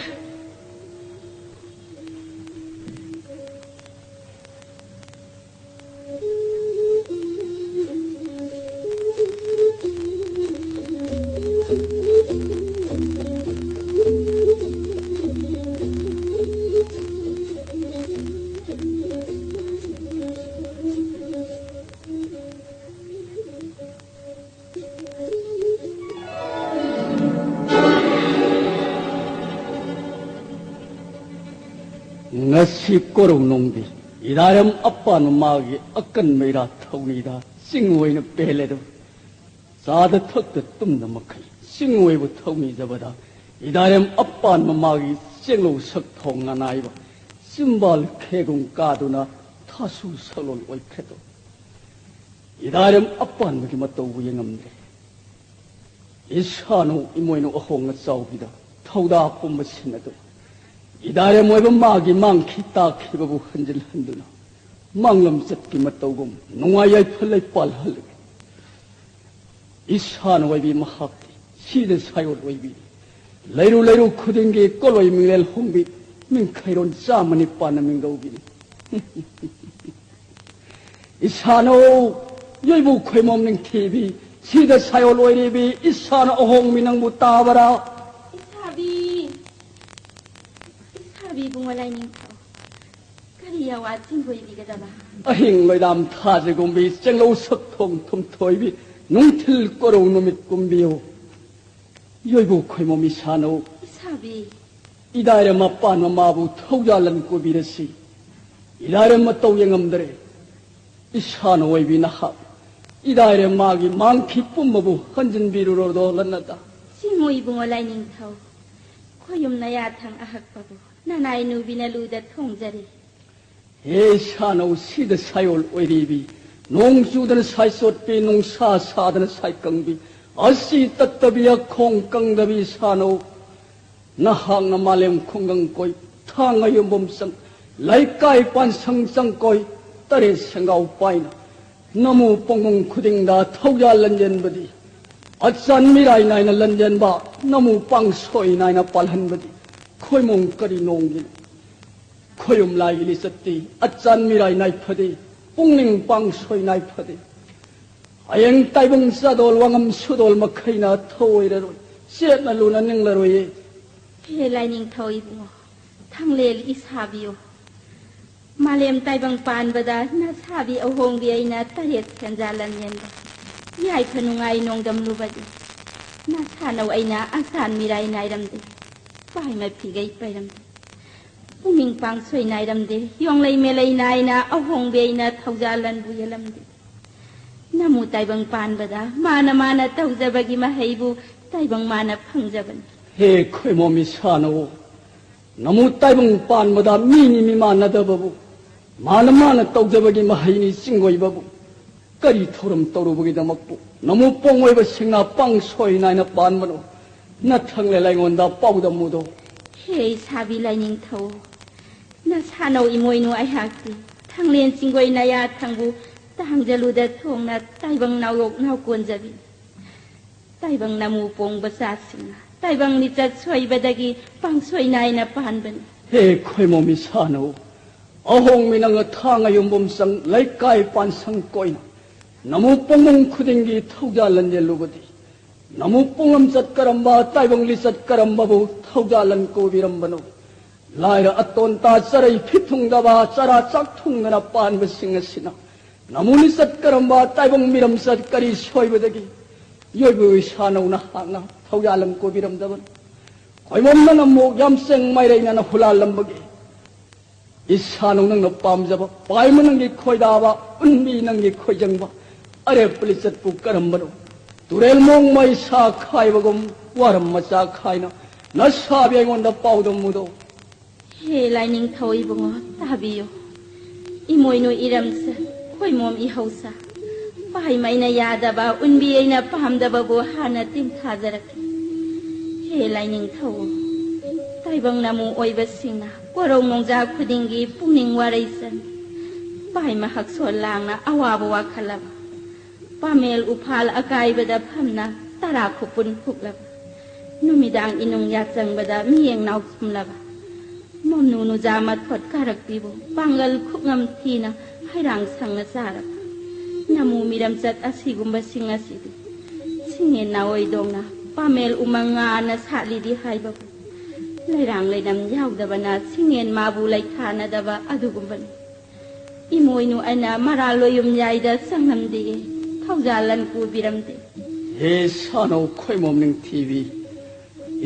ꯉꯁꯤ ꯀꯣꯔꯧꯅꯣꯡꯗꯤ ꯏꯗꯥꯔꯝ ꯑꯄꯥꯟꯕ ꯃꯥꯒꯤ ꯑꯀꯟꯕ ꯏꯔꯥ ꯊꯧꯅꯤꯗ ꯆꯤꯡ ꯑꯣꯏꯅ ꯄꯦꯜꯂꯦꯗꯣ꯫ ꯆꯥꯗ ꯊꯛꯇ ꯇꯨꯝꯗ ꯃꯈꯩ ꯆꯤꯡ ꯑꯣꯏꯕ ꯊꯧꯅꯤꯖꯕꯗ ꯏꯗꯥꯔꯝ ꯑꯄꯥꯟꯕ ꯃꯥꯒꯤ ꯆꯦꯡꯂꯧ ꯁꯛ ꯊꯣꯡ ꯑꯅꯥꯏꯕ ꯆꯤꯝꯕꯥꯜ ꯈꯦꯒꯨꯝ ꯀꯥꯗꯨꯅ ꯊꯥꯁꯨ ꯁꯛꯂꯣꯟ ꯑꯣꯏꯈ꯭ꯔꯦꯗꯣ꯫ ꯏꯗꯥꯔꯝ ꯑꯄꯥꯟꯕꯒꯤ ꯃꯇꯧꯕꯨ ꯌꯦꯡꯉꯝꯗ꯭ꯔꯦ꯫ ꯏꯁꯥꯅꯧ ꯏꯃꯣꯏꯅꯧ ꯑꯍꯣꯡ ꯑꯆꯥꯎꯕꯤꯗ ꯊꯧꯗꯥ ꯄꯨꯝꯕ ꯁꯤꯟꯅꯗꯨꯅ ꯏꯗꯥꯏꯔꯦꯝ ꯑꯣꯏꯕ ꯃꯥꯒꯤ ꯃꯥꯡꯈꯤ ꯇꯥꯈꯤꯕꯕꯨ ꯍꯟꯖꯤꯜꯍꯟꯗꯨꯅ ꯃꯥꯡꯂꯝꯆꯠꯀꯤ ꯃꯇꯧꯒꯨꯝ ꯅꯨꯡꯉꯥꯏ ꯌꯥꯏꯐ ꯂꯩꯄꯥꯜꯍꯜꯂꯒꯦ꯫ ꯏꯁꯥꯅ ꯑꯣꯏꯕꯤ ꯃꯍꯥꯛꯇꯤ ꯁꯤꯗ ꯁꯥꯏꯑꯣꯠ ꯑꯣꯏꯕꯤꯅꯤ꯫ ꯂꯩꯔꯨ ꯂꯩꯔꯨ ꯈꯨꯗꯤꯡꯒꯤ ꯀꯣꯂꯣꯏ ꯃꯤꯡꯂꯦꯜ ꯍꯣꯡꯕꯤ ꯃꯤꯡꯈꯩꯔꯣꯟ ꯆꯥꯝꯃ ꯅꯤꯄꯥꯟꯅ ꯃꯤꯡꯒꯧꯕꯤꯅꯤ꯫ ꯏꯁꯥꯅꯧ ꯌꯣꯏꯕꯨ ꯈꯣꯏꯃꯣꯝ ꯅꯤꯡꯊꯤꯕꯤ ꯁꯤꯗ ꯁꯥꯏꯑꯣꯜ ꯑꯣꯏꯔꯤꯕꯤ ꯏꯁꯥꯅ ꯑꯍꯣꯡꯕꯤ ꯅꯪꯕꯨ ꯇꯥꯕꯔꯥ? ꯏꯁꯥꯕꯤ, ꯏꯁꯥꯕꯤ ꯏꯕꯨꯡꯉꯣ ꯂꯥꯏꯅꯤꯡꯊꯧ, ꯀꯔꯤ ꯑꯋꯥ ꯆꯤꯡꯊꯣꯏꯕꯤꯒꯗꯕ? ꯑꯍꯤꯡ ꯂꯣꯏꯗꯥꯝ ꯊꯥꯖꯒꯨꯝꯕꯤ ꯆꯦꯡꯂꯧ ꯁꯛꯊꯣꯡ ꯊꯨꯝꯊꯣꯏꯕꯤ ꯅꯨꯡꯊꯤꯜ ꯀꯣꯔꯧ ꯅꯨꯃꯤꯠ ꯀꯨꯝꯕꯤꯌꯨ꯫ ꯌꯣꯏꯕꯨ ꯈꯣꯏꯃꯣꯝ ꯏꯁꯥꯅꯧ꯫ ꯏꯁꯥꯕꯤ꯫ ꯏꯗꯥꯏꯔꯦꯝ ꯃꯄꯥꯟ ꯃꯃꯥꯕꯨ ꯊꯧꯖꯥꯜꯂꯟ ꯀꯣꯏꯕꯤꯔꯁꯤ꯫ ꯏꯗꯥꯏꯔꯦꯝ ꯃꯇꯧ ꯌꯦꯡꯉꯝꯗ꯭ꯔꯦ꯫ ꯏꯁꯥꯅ ꯑꯣꯏꯕꯤ ꯅꯍꯥꯛ ꯏꯗꯥꯏꯔꯦꯝ ꯃꯥꯒꯤ ꯃꯥꯡꯈꯤ ꯄꯨꯝꯕꯕꯨ ꯍꯟꯖꯤꯟꯕꯤꯔꯨꯔꯣꯗꯣ ꯂꯟꯅꯗ꯫ ꯆꯤꯡꯉꯨ ꯏꯕꯨꯡꯉꯣ ꯂꯥꯏꯅꯤꯡꯊꯧ, ꯈꯣꯌꯨꯝ ꯅꯌꯥꯊꯪ ꯑꯍꯛꯄꯕꯨ ꯅꯅꯥꯏ ꯅꯨꯕꯤꯅ ꯂꯨꯗ ꯊꯣꯡꯖꯔꯤ꯫ ꯍꯦ ꯁꯥꯅꯧ ꯁꯤꯗ ꯁꯥꯏꯑꯣꯜ ꯑꯣꯏꯔꯤꯕꯤ, ꯅꯣꯡ ꯆꯨꯗꯅ ꯁꯥꯏ ꯆꯣꯠꯄꯤ, ꯅꯨꯡꯁꯥ ꯁꯥꯗꯅ ꯁꯥꯏ ꯀꯪꯕꯤ, ꯑꯁꯤ ꯇꯠꯇꯕꯤ ꯑꯈꯣꯡ ꯀꯪꯗꯕꯤ ꯁꯥꯅꯧ꯫ ꯅꯍꯥꯛꯅ ꯃꯥꯂꯦꯝ ꯈꯨꯡꯒꯪ ꯀꯣꯏ, ꯊꯥꯡꯒ ꯌꯨꯝꯕꯝ ꯆꯪ, ꯂꯩꯀꯥꯏ ꯄꯥꯟꯁꯪ ꯆꯪ ꯀꯣꯏ, ꯇꯔꯦꯠ ꯁꯦꯡꯒꯥꯎ ꯄꯥꯏꯅ, ꯅꯃꯨ ꯄꯣꯡꯃꯨꯡ ꯈꯨꯗꯤꯡꯗ ꯊꯧꯖꯥꯜ ꯂꯟꯖꯦꯟꯕꯗꯤ, ꯑꯆꯥꯟ ꯃꯤꯔꯥꯏ ꯅꯥꯏꯅ ꯂꯟꯖꯦꯟꯕ, ꯅꯃꯨ ꯄꯥꯡꯁꯣꯏ ꯅꯥꯏꯅ ꯄꯥꯜꯍꯟꯕꯗꯤ, ꯈꯣꯏꯃꯣꯡ ꯀꯔꯤ ꯅꯣꯡꯒꯤꯅꯣ? ꯈꯣꯌꯨꯝ ꯂꯥꯏꯒꯤ ꯂꯤꯆꯠꯇꯤ ꯑꯆꯥꯟ ꯃꯤꯔꯥꯏ ꯅꯥꯏꯐꯗꯦ, ꯄꯨꯛꯅꯤꯡ ꯄꯥꯡꯁꯣꯏ ꯅꯥꯏꯐꯗꯦ꯫ ꯍꯌꯦꯡ ꯇꯥꯏꯕꯪ ꯆꯥꯗꯣꯜ ꯋꯥꯉꯝ ꯁꯨꯗꯣꯜ ꯃꯈꯩꯅ ꯊꯧꯑꯣꯏꯔꯔꯣꯏ, ꯆꯦꯠꯅ ꯂꯨꯅ ꯅꯤꯡꯂꯔꯣꯏꯌꯦ꯫ ꯍꯦ ꯂꯥꯏꯅꯤꯡꯊꯧ ꯏꯕꯨꯡꯉꯣ, ꯊꯥꯡꯂꯦꯜ ꯏꯁꯥꯕꯤꯌꯣ, ꯃꯥꯂꯦꯝ ꯇꯥꯏꯕꯪ ꯄꯥꯟꯕꯗ ꯅꯁꯥꯕꯤ ꯑꯍꯣꯡꯕꯤ ꯑꯩꯅ ꯇꯔꯦꯠ ꯁꯦꯟꯖꯥ ꯂꯟꯖꯦꯟꯕ ꯌꯥꯏꯐ ꯅꯨꯡꯉꯥꯏ ꯅꯣꯡꯗꯝꯂꯨꯕꯗꯤ, ꯅꯁꯥꯅꯧ ꯑꯩꯅ ꯑꯆꯥꯟ ꯃꯤꯔꯥꯏ ꯅꯥꯏꯔꯝꯗꯦ, ꯄꯥꯏꯃ ꯐꯤꯒꯩ ꯄꯥꯏꯔꯝꯗꯦ, ꯄꯨꯛꯅꯤꯡ ꯄꯥꯡꯁꯣꯏ ꯅꯥꯏꯔꯝꯗꯦ, ꯌꯣꯡꯂꯩ ꯃꯦꯂꯩ ꯅꯥꯏꯅ ꯑꯍꯣꯡꯕꯤ ꯑꯩꯅ ꯊꯧꯖꯥꯜ ꯂꯟꯕꯨ ꯌꯦꯜꯂꯝꯗꯦ꯫ ꯅꯃꯨ ꯇꯥꯏꯕꯪ ꯄꯥꯟꯕꯗ ꯃꯥꯅ ꯃꯥꯅ ꯇꯧꯖꯕꯒꯤ ꯃꯍꯩꯕꯨ ꯇꯥꯏꯕꯪ ꯃꯥꯅ ꯐꯪꯖꯕꯅꯤ꯫ ꯍꯦ ꯈꯣꯏꯃꯣꯝ ꯏꯁꯥꯅꯧ, ꯅꯃꯨ ꯇꯥꯏꯕꯪ ꯄꯥꯟꯕꯗ ꯃꯤꯅꯤ ꯃꯤꯃꯥꯟꯅꯗꯕꯕꯨ ꯃꯥꯅ ꯃꯥꯅ ꯇꯧꯖꯕꯒꯤ ꯃꯍꯩꯅꯤ ꯆꯤꯡꯒꯣꯏꯕꯕꯨ꯫ ꯀꯔꯤ ꯊꯧꯔꯝ ꯇꯧꯔꯨꯕꯒꯤꯗꯃꯛꯄꯨ ꯅꯃꯨ ꯄꯣꯡꯉꯣꯏꯕꯁꯤꯡꯅ ꯄꯥꯡꯁꯣꯏ ꯅꯥꯏꯅ ꯄꯥꯟꯕꯅꯣ? ꯅꯊꯪꯂꯦꯜ ꯑꯩꯉꯣꯟꯗ ꯄꯥꯎꯗꯝꯃꯨꯗꯣ꯫ ꯍꯦ ꯏꯁꯥꯕꯤ ꯂꯥꯏꯅꯤꯡꯊꯧ, ꯅꯁꯥꯅꯧ ꯏꯃꯣꯏꯅꯨ ꯑꯩꯍꯥꯛꯇꯤ ꯊꯥꯡꯂꯦꯟ ꯆꯤꯡꯒꯣꯏ ꯅꯌꯥ ꯊꯪꯕꯨ ꯇꯥꯡꯖꯂꯨꯗ ꯊꯣꯡꯅ ꯇꯥꯏꯕꯪ ꯅꯥꯎꯌꯣꯛ ꯅꯥꯎꯀꯣꯟꯖꯕꯤ꯫ ꯇꯥꯏꯕꯪ ꯅꯃꯨ ꯄꯣꯡꯕ ꯆꯥꯁꯤꯡꯅ ꯇꯥꯏꯕꯪ ꯂꯤꯆꯠ ꯁꯣꯏꯕꯗꯒꯤ ꯄꯥꯡꯁꯣꯏ ꯅꯥꯏꯅ ꯄꯥꯟꯕꯅꯤ꯫ ꯍꯦ ꯈꯣꯏꯃꯣꯝ ꯏꯁꯥꯅꯧ, ꯑꯍꯣꯡꯃꯤ ꯅꯪꯅ ꯊꯥꯡ ꯑꯌꯨꯝꯕꯨꯝ ꯆꯪ ꯂꯩꯀꯥꯏ ꯄꯥꯟꯁꯪ ꯀꯣꯏꯅ ꯅꯃꯨ ꯄꯣꯡꯕꯝ ꯈꯨꯗꯤꯡꯒꯤ ꯊꯧꯖꯥꯜ ꯂꯟꯖꯦꯜꯂꯨꯕꯗꯤ, ꯅꯃꯨ ꯄꯣꯡꯂꯝ ꯆꯠ ꯀꯔꯝꯕ, ꯇꯥꯏꯕꯪ ꯂꯤꯆꯠ ꯀꯔꯝꯕꯕꯨ ꯊꯧꯖꯥꯜ ꯂꯟ ꯀꯣꯕꯤꯔꯝꯕꯅꯣ? ꯂꯥꯏꯔ ꯑꯇꯣꯟꯇꯥ ꯆꯔꯩ ꯐꯤꯠ ꯊꯨꯡꯗꯕ ꯆꯔꯥ ꯆꯥꯛ ꯊꯨꯡꯗꯅ ꯄꯥꯟꯕꯁꯤꯡ ꯑꯁꯤꯅ ꯅꯃꯨ ꯂꯤꯆꯠ ꯀꯔꯝꯕ, ꯇꯥꯏꯕꯪ ꯃꯤꯔꯝ ꯆꯠ ꯀꯔꯤ ꯁꯣꯏꯕꯗꯒꯤ ꯌꯣꯏꯕꯨ ꯏꯁꯥꯅꯧ ꯅꯍꯥꯛꯅ ꯊꯧꯖꯥꯜ ꯂꯟ ꯀꯣꯕꯤꯔꯝꯗꯕꯅꯣ? ꯈꯣꯏꯃꯣꯝ ꯅꯪꯅ ꯃꯣꯛ ꯌꯥꯝ ꯆꯦꯡ ꯃꯥꯏꯔꯩꯅꯅ ꯍꯨꯂꯥꯜꯂꯝꯕꯒꯤ ꯏꯁꯥꯅꯧ ꯅꯪꯅ ꯄꯥꯝꯖꯕ ꯄꯥꯏꯃ ꯅꯪꯒꯤ ꯈꯣꯏꯗꯥꯕ, ꯎꯟꯕꯤ ꯅꯪꯒꯤ ꯈꯣꯏꯖꯪꯕ, ꯑꯔꯦꯞꯄ ꯂꯤꯆꯠꯄꯨ ꯀꯔꯝꯕꯅꯣ? ꯇꯨꯔꯦꯜ ꯃꯣꯡ ꯃꯩꯁꯥ ꯈꯥꯏꯕꯒꯨꯝ ꯋꯥꯔꯝ ꯃꯆꯥ ꯈꯥꯏꯅ ꯅꯁꯥꯕꯤ ꯑꯩꯉꯣꯟꯗ ꯄꯥꯎꯗꯝꯃꯨꯗꯣ꯫ ꯍꯦ ꯂꯥꯏꯅꯤꯡꯊꯧ ꯏꯕꯨꯡꯉꯣ, ꯇꯥꯕꯤꯌꯨ꯫ ꯏꯃꯣꯏꯅꯨ ꯏꯔꯝꯆꯠ, ꯈꯣꯏꯃꯣꯝ ꯏꯍꯧꯁꯥ, ꯄꯥꯏꯃꯩꯅ ꯌꯥꯗꯕ, ꯎꯟꯕꯤ ꯑꯩꯅ ꯄꯥꯝꯗꯕꯕꯨ ꯍꯥꯟꯅ ꯇꯤꯟꯊꯥꯖꯔꯛꯀꯦ꯫ ꯍꯦ ꯂꯥꯏꯅꯤꯡꯊꯧ, ꯇꯥꯏꯕꯪ ꯅꯃꯨ ꯑꯣꯏꯕꯁꯤꯡꯅ ꯀꯣꯔꯧ ꯅꯣꯡꯖꯥ ꯈꯨꯗꯤꯡꯒꯤ ꯄꯨꯛꯅꯤꯡ ꯋꯥꯔꯩ ꯆꯟ, ꯄꯥꯏꯃ ꯍꯛꯁꯣꯜ ꯂꯥꯡꯅ ꯑꯋꯥꯕ ꯋꯥꯈꯜꯂꯕ, ꯄꯥꯃꯦꯜ ꯎꯐꯥꯜ ꯑꯀꯥꯏꯕꯗ ꯐꯝꯅ ꯇꯔꯥ ꯈꯨꯄꯨꯟ ꯐꯨꯛꯂꯕ, ꯅꯨꯃꯤꯗꯥꯡ ꯏꯅꯨꯡ ꯌꯥꯆꯪꯕꯗ ꯃꯤꯌꯦꯡ ꯅꯥꯎ ꯆꯨꯝꯂꯕ, ꯃꯝꯅꯨ ꯅꯨꯖꯥ ꯃꯊꯣꯠ ꯀꯥꯔꯛꯄꯤꯕꯨ ꯄꯥꯡꯒꯜ ꯈꯨꯛꯉꯝ ꯊꯤꯅ ꯍꯩꯔꯥꯡ ꯁꯪꯅ ꯆꯥꯔꯕ ꯅꯃꯨ ꯃꯤꯔꯝꯆꯠ ꯑꯁꯤꯒꯨꯝꯕꯁꯤꯡ ꯑꯁꯤꯗꯤ ꯁꯤꯡꯉꯦꯟ ꯅꯥꯑꯣꯏꯗꯣꯡꯅ ꯄꯥꯃꯦꯜ ꯎꯃꯪ ꯉꯥꯅ ꯁꯥꯠꯂꯤꯗꯤ ꯍꯥꯏꯕꯕꯨ ꯂꯩꯔꯥꯡ ꯂꯩꯅꯝ ꯌꯥꯎꯗꯕꯅ ꯁꯤꯡꯉꯦꯟ ꯃꯥꯕꯨ ꯂꯩꯊꯥꯅꯗꯕ ꯑꯗꯨꯒꯨꯝꯕꯅꯤ꯫ ꯏꯃꯣꯏꯅꯨ ꯑꯩꯅ ꯃꯔꯥꯜ ꯂꯣꯌꯨꯝ ꯌꯥꯏꯗ ꯆꯪꯂꯝꯗꯦ, ꯊꯧꯖꯥꯜ ꯂꯟ ꯀꯨꯕꯤꯔꯝꯗꯦ꯫ ꯍꯦ ꯁꯥꯅꯧ ꯈꯣꯏꯃꯣꯝ ꯅꯤꯡꯊꯤꯕꯤ,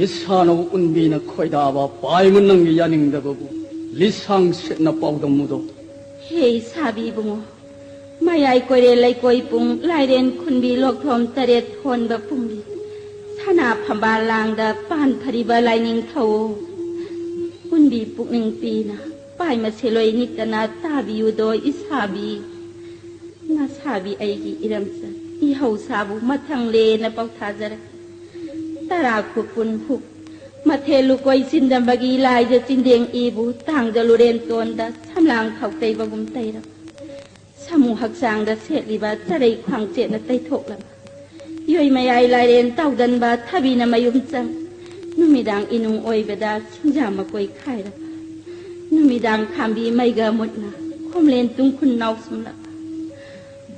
ꯏꯁꯥꯅꯧ ꯎꯟꯕꯤꯅ ꯈꯣꯏꯗꯥꯕ ꯄꯥꯏꯃ ꯅꯪꯒꯤ ꯌꯥꯅꯤꯡꯗꯕꯕꯨ ꯂꯤꯁꯥꯡ ꯁꯦꯠꯅ ꯄꯥꯎꯗꯝꯃꯨꯗꯣ꯫ ꯍꯦ ꯏꯁꯥꯕꯤ ꯏꯕꯨꯡꯉꯣ, ꯃꯌꯥꯏ ꯀꯣꯏꯔꯦꯜ ꯂꯩꯀꯣꯏ ꯄꯨꯡ ꯂꯥꯏꯔꯦꯟ ꯈꯨꯟꯕꯤ ꯂꯣꯛꯊꯣꯝ ꯇꯔꯦꯠ ꯍꯣꯟꯕ ꯄꯨꯡꯒꯤ ꯁꯅꯥ ꯐꯝꯕꯥꯜ ꯂꯥꯡꯗ ꯄꯥꯟꯊꯔꯤꯕ ꯂꯥꯏꯅꯤꯡꯊꯧ, ꯎꯟꯕꯤ ꯄꯨꯛꯅꯤꯡ ꯄꯤꯅ ꯄꯥꯏꯃ ꯁꯦꯂꯣꯏ ꯅꯤꯛꯇꯅ ꯇꯥꯕꯤꯌꯨꯗꯣ ꯏꯁꯥꯕꯤ꯫ ꯅꯁꯥꯕꯤ ꯑꯩꯒꯤ ꯏꯔꯝꯆꯠ ꯏꯍꯧꯁꯥꯕꯨ ꯃꯊꯪ ꯂꯦꯟꯅ ꯄꯥꯎꯊꯥꯖꯔꯛꯀꯦ꯫ ꯇꯔꯥ ꯈꯨꯀꯨꯟ ꯍꯨꯛ ꯃꯊꯦꯜ ꯂꯨꯀꯣꯏ ꯆꯤꯟꯗꯝꯕꯒꯤ ꯂꯥꯏꯖ ꯆꯤꯟꯗꯦꯡ ꯏꯕꯨ ꯇꯥꯡꯖ ꯂꯨꯔꯦꯟ ꯇꯣꯟꯗ ꯁꯝꯂꯥꯡ ꯊꯥꯎ ꯇꯩꯕꯒꯨꯝ ꯇꯩꯔꯕ꯫ ꯁꯥꯃꯨ ꯍꯛꯆꯥꯡꯗ ꯁꯦꯠꯂꯤꯕ ꯆꯔꯩ ꯈ꯭ꯋꯥꯡꯆꯦꯠꯅ ꯇꯩꯊꯣꯛꯂꯕ꯫ ꯌꯣꯏ ꯃꯌꯥꯏ ꯂꯥꯏꯔꯦꯟ ꯇꯥꯎꯗꯟꯕ ꯊꯕꯤꯅ ꯃꯌꯨꯝ ꯆꯪ꯫ ꯅꯨꯃꯤꯗꯥꯡ ꯏꯅꯨꯡ ꯑꯣꯏꯕꯗ ꯁꯤꯡꯖꯥ ꯃꯀꯣꯏ ꯈꯥꯏꯔꯕ꯫ ꯅꯨꯃꯤꯗꯥꯡ ꯈꯥꯝꯕꯤ ꯃꯩꯒ ꯃꯨꯠꯅ ꯈꯣꯝꯂꯦꯟ ꯇꯨꯡꯈꯨꯟ ꯅꯥꯎꯁꯨꯝꯂꯕ꯫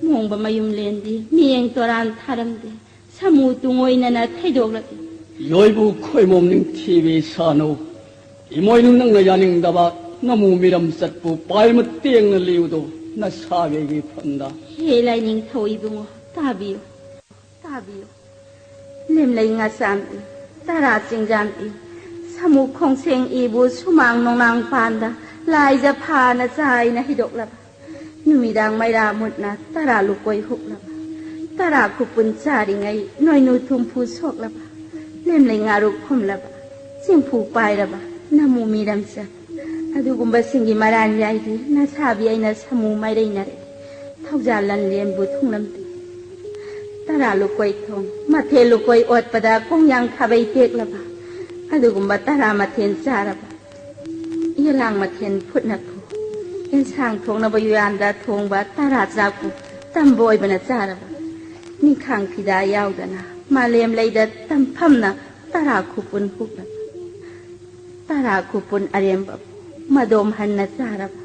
ꯃꯣꯡꯕ ꯃꯌꯨꯝꯂꯦꯟꯗꯤ ꯃꯤꯌꯦꯡ ꯇꯣꯔꯥꯟ ꯊꯥꯔꯝꯗꯦ꯫ ꯁꯥꯃꯨ ꯇꯨꯡꯑꯣꯏꯅꯅ ꯊꯩꯗꯣꯛꯂꯛꯏ꯫ ꯌꯣꯏꯕꯨ ꯈꯣꯏꯃꯣꯝ ꯅꯤꯡꯊꯤꯕꯤ ꯁꯥꯅꯨ, ꯏꯃꯣꯏꯅꯨ ꯅꯪꯅ ꯌꯥꯅꯤꯡꯗꯕ ꯅꯃꯨ ꯃꯤꯔꯝ ꯆꯠꯄꯨ ꯄꯥꯏ ꯃꯇꯦꯡꯅ ꯂꯤꯌꯨꯗꯣ ꯅꯁꯥꯕꯤꯒꯤ ꯐꯝꯗ꯫ ꯍꯦ ꯂꯥꯏꯅꯤꯡꯊꯧ ꯏꯕꯨꯡꯉꯣ, ꯇꯥꯕꯤꯌꯨ, ꯇꯥꯕꯤꯌꯨ꯫ ꯂꯦꯝꯂꯩ ꯉꯥꯆꯥꯝ ꯏ, ꯇꯔꯥ ꯆꯤꯡꯖꯥꯝ ꯏ, ꯁꯥꯃꯨ ꯈꯣꯡꯁꯦꯡ ꯏꯕꯨ ꯁꯨꯃꯥꯡ ꯅꯣꯡꯅꯥꯡ ꯄꯥꯟꯗ ꯂꯥꯏꯖ ꯐꯥꯅ ꯆꯥꯏꯅ ꯍꯩꯗꯣꯛꯂꯕ꯫ ꯅꯨꯃꯤꯗꯥꯡ ꯃꯩꯔꯥ ꯃꯨꯠꯅ ꯇꯔꯥ ꯂꯨꯀꯣꯏ ꯍꯨꯛꯂꯕ꯫ ꯇꯔꯥ ꯈꯨꯄꯨꯟ ꯆꯥꯔꯤꯉꯩ ꯅꯣꯏꯅꯨ ꯊꯨꯝꯐꯨ ꯁꯣꯛꯂꯕ꯫ ꯂꯦꯝꯂꯩ ꯉꯥꯔꯨꯛ ꯈꯨꯝꯂꯕ꯫ ꯆꯦꯡꯐꯨ ꯄꯥꯏꯔꯕ꯫ ꯅꯃꯨ ꯃꯤꯔꯝꯆꯠ꯫ ꯑꯗꯨꯒꯨꯝꯕꯁꯤꯡꯒꯤ ꯃꯔꯥꯟ ꯌꯥꯏꯗꯤ ꯅꯁꯥꯕꯤ ꯑꯩꯅ ꯁꯥꯃꯨ ꯃꯥꯏꯔꯩꯅꯔꯦ꯫ ꯊꯧꯖꯥꯜ ꯂꯟꯂꯦꯝꯕꯨ ꯊꯨꯡꯂꯝꯗꯦ꯫ ꯇꯔꯥ ꯂꯨꯀꯣꯏ ꯊꯣꯡ, ꯃꯊꯦꯜ ꯂꯨꯀꯣꯏ ꯑꯣꯠꯄꯗ ꯀꯣꯡꯌꯥꯡ ꯈꯥꯕꯩ ꯇꯦꯛꯂꯕ꯫ ꯑꯗꯨꯒꯨꯝꯕ ꯇꯔꯥ ꯃꯊꯦꯜ ꯆꯥꯔꯕ꯫ ꯌꯦꯂꯥꯡ ꯃꯊꯦꯜ ꯐꯨꯠꯅ ꯐꯨ꯫ ꯌꯦꯟꯁꯥꯡ ꯊꯣꯡꯅꯕ ꯌꯨꯌꯥꯟꯗ ꯊꯣꯡꯕ ꯇꯔꯥ ꯆꯥꯛꯄꯨ ꯇꯝꯕ ꯑꯣꯏꯕꯅ ꯆꯥꯔꯕ꯫ ꯅꯤꯡꯈꯥꯡ ꯐꯤꯗꯥ ꯌꯥꯎꯗꯅ ꯃꯥꯂꯦꯝ ꯂꯩꯗ ꯇꯝꯐꯝꯅ ꯇꯔꯥ ꯈꯨꯄꯨꯟ ꯍꯨꯛꯂꯕ꯫ ꯇꯔꯥ ꯈꯨꯄꯨꯟ ꯑꯔꯦꯝꯕ ꯃꯗꯣꯝ ꯍꯟꯅ ꯆꯥꯔꯕ꯫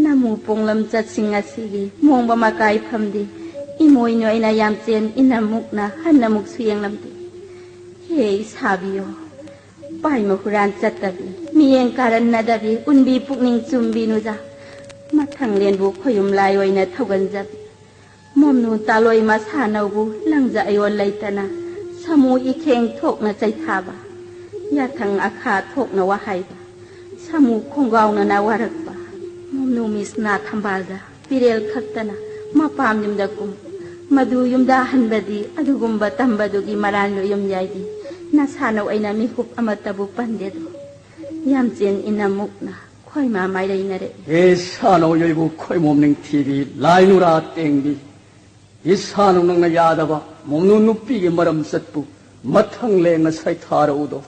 ꯅꯃꯨ ꯄꯣꯡꯂꯝ ꯆꯠꯁꯤꯡ ꯑꯁꯤꯒꯤ ꯃꯣꯡꯕ ꯃꯀꯥꯏ ꯐꯝꯗꯤ ꯏꯃꯣꯏꯅꯨ ꯑꯩꯅ ꯌꯥꯝꯆꯦꯟ ꯏꯅꯝꯃꯨꯛꯅ ꯍꯟꯅꯃꯨꯛꯁꯨ ꯌꯦꯡꯂꯝꯗꯦ꯫ ꯍꯦ ꯏꯁꯥꯕꯤꯌꯣ, ꯄꯥꯏꯃ ꯍꯨꯔꯥꯟ ꯆꯠꯇꯕꯤ, ꯃꯤꯌꯦꯡ ꯀꯥꯔꯟꯅꯗꯕꯤ, ꯎꯟꯕꯤ ꯄꯨꯛꯅꯤꯡ ꯆꯨꯝꯕꯤ ꯅꯨꯖꯥ꯫ ꯃꯊꯪꯂꯦꯟꯕꯨ ꯈꯣꯌꯨꯝ ꯂꯥꯏ ꯑꯣꯏꯅ ꯊꯧꯒꯟꯖꯕꯤ꯫ ꯃꯣꯝꯅꯨ ꯇꯥꯂꯣꯏ ꯃꯁꯥꯅꯧꯕꯨ ꯂꯪꯖ ꯑꯌꯣꯟ ꯂꯩꯇꯅ ꯁꯥꯃꯨ ꯏꯈꯦꯡ ꯊꯣꯛꯅ ꯆꯩꯊꯥꯕ꯫ ꯌꯥꯊꯪ ꯑꯈꯥ ꯊꯣꯛꯅ ꯋꯥꯍꯩꯕ꯫ ꯁꯥꯃꯨ ꯈꯣꯡꯒꯥꯎꯅꯅ ꯋꯥꯔꯛꯄ꯫ ꯃꯣꯝꯅꯨ ꯃꯤꯁꯅꯥ ꯊꯝꯕꯥꯜꯗ ꯄꯤꯔꯦꯜ ꯈꯛꯇꯅ ꯃꯄꯥꯝ ꯌꯨꯝꯗ ꯀꯨꯝ꯫ ꯃꯗꯨ ꯌꯨꯝꯗ ꯍꯟꯕꯗꯤ ꯑꯗꯨꯒꯨꯝꯕ ꯇꯝꯕꯗꯨꯒꯤ ꯃꯔꯥꯟ ꯂꯣꯏꯌꯨꯝ ꯌꯥꯏꯗꯤ ꯅꯁꯥꯅꯧ ꯑꯩꯅ ꯃꯤꯀꯨꯞ ꯑꯃꯠꯇꯕꯨ ꯄꯟꯗꯦꯗꯣ꯫ ꯌꯥꯝꯆꯦꯟ ꯏꯅꯝꯃꯨꯛꯅ ꯈꯣꯏꯃꯥ ꯃꯥꯏꯔꯩꯅꯔꯦ꯫ ꯍꯦ ꯁꯥꯅꯧ ꯌꯣꯏꯕꯨ ꯈꯣꯏꯃꯣꯝ ꯅꯤꯡꯊꯤꯕꯤ ꯂꯥꯏ ꯅꯨꯔꯥ ꯇꯦꯡꯕꯤ, ꯏꯁꯥꯅꯧ ꯅꯪꯅ ꯌꯥꯗꯕ ꯃꯣꯝꯅꯨ ꯅꯨꯄꯤꯒꯤ ꯃꯔꯝ ꯆꯠꯄꯨ ꯃꯊꯪ ꯂꯦꯡꯅ ꯁꯩꯊꯥꯔꯛꯎꯗꯣ꯫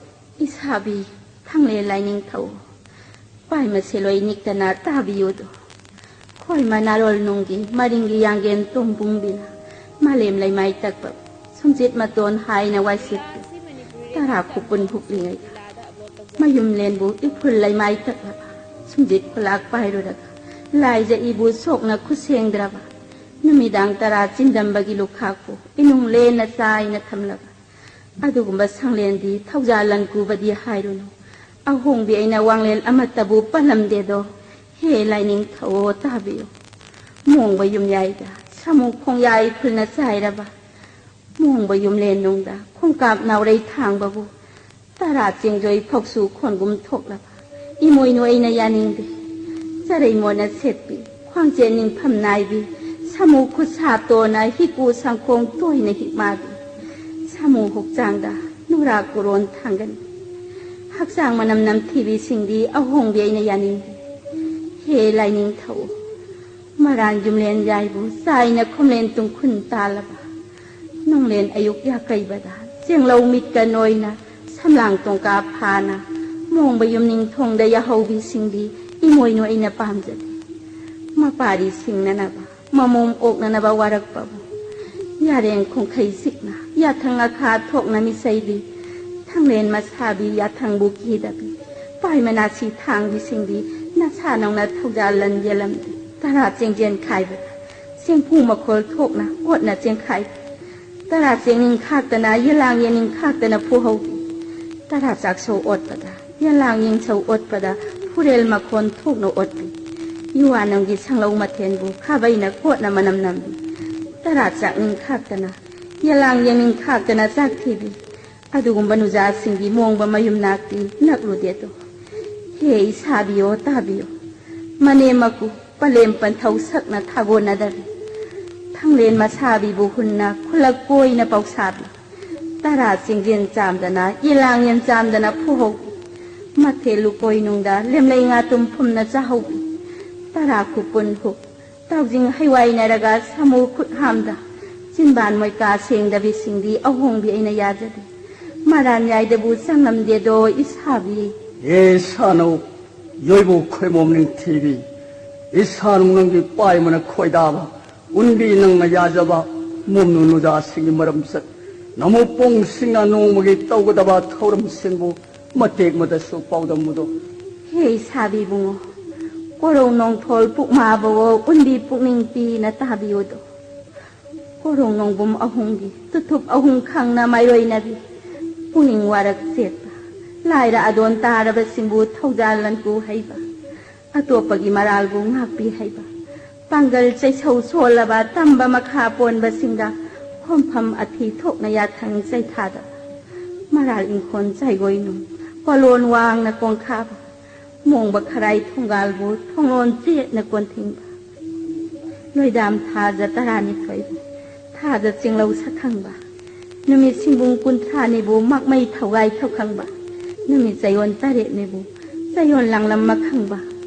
ꯏꯁꯥꯕꯤ ꯊꯥꯡꯂꯦꯟ ꯂꯥꯏꯅꯤꯡꯊꯧ, ꯄꯥꯏꯃ ꯁꯦꯂꯣꯏ ꯅꯤꯛꯇꯅ ꯇꯥꯕꯤꯌꯨꯗꯣ꯫ ꯈꯣꯏꯃ ꯅꯥꯔꯣꯜ ꯅꯨꯡꯒꯤ ꯃꯔꯤꯡꯒꯤ ꯌꯥꯡꯒꯦꯟ ꯇꯣꯝꯕꯨꯡꯕꯤꯅ ꯃꯥꯂꯦꯝ ꯂꯩꯃꯥꯏ ꯇꯛꯄ ꯁꯨꯝꯖꯤꯠ ꯃꯇꯣꯟ ꯍꯥꯏꯅ ꯋꯥꯏꯁꯤꯠꯄꯤ ꯇꯔꯥ ꯈꯨꯄꯨꯟ ꯍꯨꯛꯂꯤꯉꯩꯗ, ꯃꯌꯨꯝꯂꯦꯟꯕꯨ ꯏꯐꯨꯜ ꯂꯩꯃꯥꯏ ꯇꯛꯂꯕ ꯁꯨꯝꯖꯤꯠ ꯈꯨꯂꯥꯛ ꯄꯥꯏꯔꯨꯔꯒ ꯂꯥꯏꯖ ꯏꯕꯨ ꯁꯣꯛꯅ ꯈꯨꯠꯁꯦꯡꯗ꯭ꯔꯕ ꯅꯨꯃꯤꯗꯥꯡ ꯇꯔꯥ ꯆꯤꯟꯗꯝꯕꯒꯤ ꯂꯨꯈꯥꯛꯄꯨ ꯏꯅꯨꯡ ꯂꯦꯟꯅ ꯆꯥꯏꯅ ꯊꯝꯂꯕ ꯑꯗꯨꯒꯨꯝꯕ ꯁꯪꯂꯦꯟꯗꯤ ꯊꯧꯖꯥꯜ ꯂꯟ ꯀꯨꯕꯗꯤ ꯍꯥꯏꯔꯨꯅꯨ꯫ ꯑꯍꯣꯡꯕꯤ ꯑꯩꯅ ꯋꯥꯡꯂꯦꯟ ꯑꯃꯠꯇꯕꯨ ꯄꯜꯂꯝꯗꯦꯗꯣ꯫ ꯍꯦ ꯂꯥꯏꯅꯤꯡꯊꯧ ꯇꯥꯕꯤꯌꯨ꯫ ꯃꯣꯡꯕ ꯌꯨꯝꯌꯥꯏꯗ ꯁꯥꯃꯨ ꯈꯣꯡꯌꯥꯏ ꯐꯨꯜꯅ ꯆꯥꯏꯔꯕ, ꯃꯣꯡꯕ ꯌꯨꯝꯂꯦꯟ ꯅꯨꯡꯗ ꯈꯣꯡꯀꯥꯞ ꯅꯥꯎꯔꯩ ꯊꯥꯡꯕꯕꯨ ꯇꯔꯥ ꯆꯦꯡꯖꯣꯏ ꯐꯧꯁꯨ ꯈꯣꯟꯒꯨꯝ ꯊꯣꯛꯂꯕ ꯏꯃꯣꯏꯅꯨ ꯑꯩꯅ ꯌꯥꯅꯤꯡꯗꯦ꯫ ꯆꯔꯩ ꯃꯣꯠꯅ ꯁꯦꯠꯄꯤ, ꯈ꯭ꯋꯥꯡꯆꯦꯠ ꯅꯤꯡꯐꯝ ꯅꯥꯏꯕꯤ, ꯁꯥꯃꯨ ꯈꯨꯠꯁꯥ ꯇꯣꯟꯅ ꯍꯤꯀꯨ ꯁꯪꯈꯣꯡ ꯇꯣꯏꯅ ꯍꯤꯛ ꯃꯥꯕꯤ, ꯁꯥꯃꯨ ꯍꯛꯆꯥꯡꯗ ꯅꯨꯔꯥ ꯀꯨꯔꯣꯟ ꯊꯥꯡꯒꯅꯤ꯫ ꯍꯛꯆꯥꯡ ꯃꯅꯝ ꯅꯝꯊꯤꯕꯤꯁꯤꯡꯗꯤ ꯑꯍꯣꯡꯕꯤ ꯑꯩꯅ ꯌꯥꯅꯤꯡꯗꯦ꯫ ꯍꯦ ꯂꯥꯏꯅꯤꯡꯊꯧ, ꯃꯔꯥꯟ ꯌꯨꯝꯂꯦꯟ ꯌꯥꯏꯕꯨ ꯆꯥꯏꯅ ꯈꯨꯝꯂꯦꯟ ꯇꯨꯡꯈꯨꯟ ꯇꯥꯜꯂꯕ ꯅꯨꯡꯂꯦꯟ ꯑꯌꯨꯛ ꯌꯥꯀꯩꯕꯗ ꯆꯦꯡꯂꯧ ꯃꯤꯠꯀ ꯅꯣꯏꯅ ꯁꯝꯂꯥꯡ ꯇꯣꯡꯀꯥ ꯐꯥꯅ ꯃꯣꯡꯕ ꯌꯨꯝꯅꯤꯡ ꯊꯣꯡꯗ ꯌꯥꯍꯧꯕꯤꯁꯤꯡꯗꯤ ꯏꯃꯣꯏꯅꯨ ꯑꯩꯅ ꯄꯥꯝꯖꯗꯦ꯫ ꯃꯄꯥꯔꯤ ꯁꯤꯡꯅꯅꯕ, ꯃꯃꯣꯝ ꯑꯣꯛꯅꯅꯕ ꯋꯥꯔꯛꯄꯕꯨ ꯌꯥꯔꯦꯡ ꯈꯣꯡꯈꯩ ꯁꯤꯛꯅ ꯌꯥꯊꯪ ꯑꯈꯥ ꯊꯣꯛꯅ ꯃꯤꯁꯩꯕꯤ ꯊꯥꯡꯂꯦꯟ ꯃꯁꯥꯕꯤ ꯌꯥꯊꯪꯕꯨ ꯀꯤꯗꯕꯤ ꯄꯥꯏ ꯃꯅꯥꯁꯤ ꯊꯥꯡꯕꯤꯁꯤꯡꯗꯤ ꯅꯁꯥ ꯅꯧꯅ ꯊꯧꯖꯥꯜ ꯂꯟ ꯌꯦꯜꯂꯝꯗꯦ꯫ ꯇꯔꯥ ꯆꯦꯡꯖꯦꯟ ꯈꯥꯏꯕꯗ ꯆꯦꯡꯐꯨ ꯃꯈꯣꯜ ꯊꯣꯛꯅ ꯑꯣꯠꯅ ꯆꯦꯟꯈꯥꯏꯕꯤ ꯇꯔꯥ ꯆꯦꯡꯅꯤꯡ ꯈꯥꯛꯇꯅ ꯌꯦꯂꯥꯡ ꯌꯦꯅꯤꯡ ꯈꯥꯛꯇꯅ ꯐꯨꯍꯧꯕꯤ ꯇꯔꯥ ꯆꯥꯛꯁꯧ ꯑꯣꯠꯄꯗ ꯌꯦꯂꯥꯡ ꯌꯦꯡꯁꯧ ꯑꯣꯠꯄꯗ ꯐꯨꯔꯦꯜ ꯃꯈꯣꯟ ꯊꯣꯛꯅ ꯑꯣꯠꯄꯤ ꯌꯨꯋꯥꯅꯝꯒꯤ ꯁꯪꯂꯧ ꯃꯊꯦꯟꯕꯨ ꯈꯥꯕꯩꯅ ꯀꯣꯠꯅ ꯃꯅꯝ ꯅꯝꯕꯤ ꯇꯔꯥ ꯆꯥꯛꯅꯤꯡ ꯈꯥꯛꯇꯅ ꯌꯦꯂꯥꯡ ꯌꯦꯡꯅꯤꯡ ꯈꯥꯛꯇꯅ ꯆꯥꯛ ꯊꯤꯕꯤ ꯑꯗꯨꯒꯨꯝꯕ ꯅꯨꯖꯥꯁꯤꯡꯒꯤ ꯃꯣꯡꯕ ꯃꯌꯨꯝ ꯅꯥꯛꯇꯤ ꯅꯛꯂꯨꯗꯦꯗꯣ꯫ ꯍꯦ ꯏꯁꯥꯕꯤꯌꯣ ꯇꯥꯕꯤꯌꯣ, ꯃꯅꯦꯝ ꯃꯀꯨ ꯄꯂꯦꯝ ꯄꯟꯊꯧ ꯁꯛꯅ ꯊꯥꯒꯣꯟꯅꯗꯕꯤ ꯊꯥꯡꯂꯦꯟ ꯃꯁꯥꯕꯤꯕꯨ ꯍꯨꯟꯅ ꯈꯨꯂꯛ ꯀꯣꯏꯅ ꯄꯧꯁꯥꯕꯤ ꯇꯔꯥ ꯆꯤꯡꯖꯦꯟ ꯆꯥꯝꯗꯅ ꯌꯦꯂꯥꯡ ꯌꯦꯟ ꯆꯥꯝꯗꯅ ꯐꯨꯍꯧꯕꯤ ꯃꯊꯦꯜ ꯂꯨꯀꯣꯏ ꯅꯨꯡꯗ ꯂꯦꯝꯂꯩ ꯉꯥꯇꯨꯝ ꯐꯨꯝꯅ ꯆꯥꯍꯧꯕꯤ ꯇꯔꯥ ꯈꯨꯄꯨꯟ ꯍꯨꯛ ꯇꯥꯎꯖꯤꯡ ꯍꯩꯋꯥꯏꯅꯔꯒ ꯁꯥꯃꯨ ꯈꯨꯠ ꯍꯥꯝꯗ ꯆꯤꯟꯕꯥꯟ ꯃꯣꯏꯀꯥ ꯁꯦꯡꯗꯕꯤꯁꯤꯡꯗꯤ ꯑꯍꯣꯡꯕꯤ ꯑꯩꯅ ꯌꯥꯖꯗꯦ꯫ ꯃꯔꯥꯟ ꯌꯥꯏꯗꯕꯨ ꯆꯪꯂꯝꯗꯦꯗꯣ ꯏꯁꯥꯕꯤ꯫ ꯍꯦ ꯁꯥꯅꯧ, ꯌꯣꯏꯕꯨ ꯈꯣꯏꯃꯣꯝ ꯅꯤꯡꯊꯤꯕꯤ, ꯏꯁꯥꯅꯨ ꯅꯪꯒꯤ ꯄꯥꯏꯃꯅ ꯈꯣꯏꯗꯥꯕ, ꯎꯟꯕꯤ ꯅꯪꯅ ꯌꯥꯖꯕ, ꯃꯣꯝꯅꯨ ꯅꯨꯖꯥꯁꯤꯡꯒꯤ ꯃꯔꯝꯆꯠ, ꯅꯃꯨꯄꯣꯡꯁꯤꯡꯅ ꯅꯣꯡꯃꯒꯤ ꯇꯧꯒꯗꯕ ꯊꯧꯔꯝꯁꯤꯡꯕꯨ ꯃꯇꯦꯛ ꯃꯇꯁꯨ ꯄꯥꯎꯗꯝꯃꯨꯗꯣ꯫ ꯍꯦ ꯏꯁꯥꯕꯤ ꯏꯕꯨꯡꯉꯣ, ꯀꯣꯔꯧ ꯅꯣꯡꯊꯣꯜ ꯄꯨꯛꯃꯥꯕꯋꯣ ꯎꯟꯕꯤ ꯄꯨꯛꯅꯤꯡ ꯄꯤꯅ ꯇꯥꯕꯤꯌꯨꯗꯣ꯫ ꯀꯣꯔꯧ ꯅꯣꯡꯕꯨꯝ ꯑꯍꯨꯝꯒꯤ ꯇꯨꯊꯨꯞ ꯑꯍꯨꯝ ꯈꯪꯅ ꯃꯥꯏꯔꯣꯏꯅꯕꯤ, ꯄꯨꯛꯅꯤꯡ ꯋꯥꯔꯛ ꯆꯦꯠꯄ, ꯂꯥꯏꯔ ꯑꯗꯣꯟ ꯇꯥꯔꯕꯁꯤꯡꯕꯨ ꯊꯧꯖꯥꯜ ꯂꯟꯀꯨ ꯍꯩꯕ, ꯑꯇꯣꯞꯄꯒꯤ ꯃꯔꯥꯜꯕꯨ ꯉꯥꯛꯄꯤ ꯍꯩꯕ, ꯄꯥꯡꯒꯜ ꯆꯩꯁꯧ ꯁꯣꯜꯂꯕ ꯇꯝꯕ ꯃꯈꯥ ꯄꯣꯟꯕꯁꯤꯡꯗ ꯈꯣꯝꯐꯝ ꯑꯊꯤ ꯊꯣꯛꯅ ꯌꯥꯊꯪ ꯆꯩꯊꯥꯗꯕ, ꯃꯔꯥꯜ ꯏꯪꯈꯣꯜ ꯆꯥꯏꯒꯣꯏꯅꯨꯡ ꯀꯣꯂꯣꯟ ꯋꯥꯡꯅ ꯀꯣꯡꯈꯥꯕ, ꯃꯣꯡꯕ ꯈꯔꯥꯏ ꯊꯣꯡꯒꯥꯜꯕꯨ ꯊꯣꯡꯂꯣꯟ ꯆꯦꯠꯅ ꯀꯣꯟꯊꯤꯡꯕ, ꯂꯣꯏꯗꯥꯝ ꯊꯥꯖ ꯇꯔꯥꯅꯤꯊꯣꯏꯕꯨ ꯊꯥꯖ ꯆꯤꯡꯂꯧ ꯁꯛꯈꯪꯕ, ꯅꯨꯃꯤꯠ ꯁꯤꯡꯕꯨꯡ ꯀꯨꯟꯊ꯭ꯔꯥꯅꯤꯕꯨ ꯃꯛꯃꯩ ꯊꯧꯒꯥꯏ ꯊꯧꯈꯪꯕ, ꯅꯨꯃꯤꯠ ꯆꯌꯣꯜ ꯇꯔꯦꯠꯅꯤꯕꯨ ꯆꯌꯣꯜ ꯂꯥꯡꯂꯝ ꯃꯈꯪꯕ,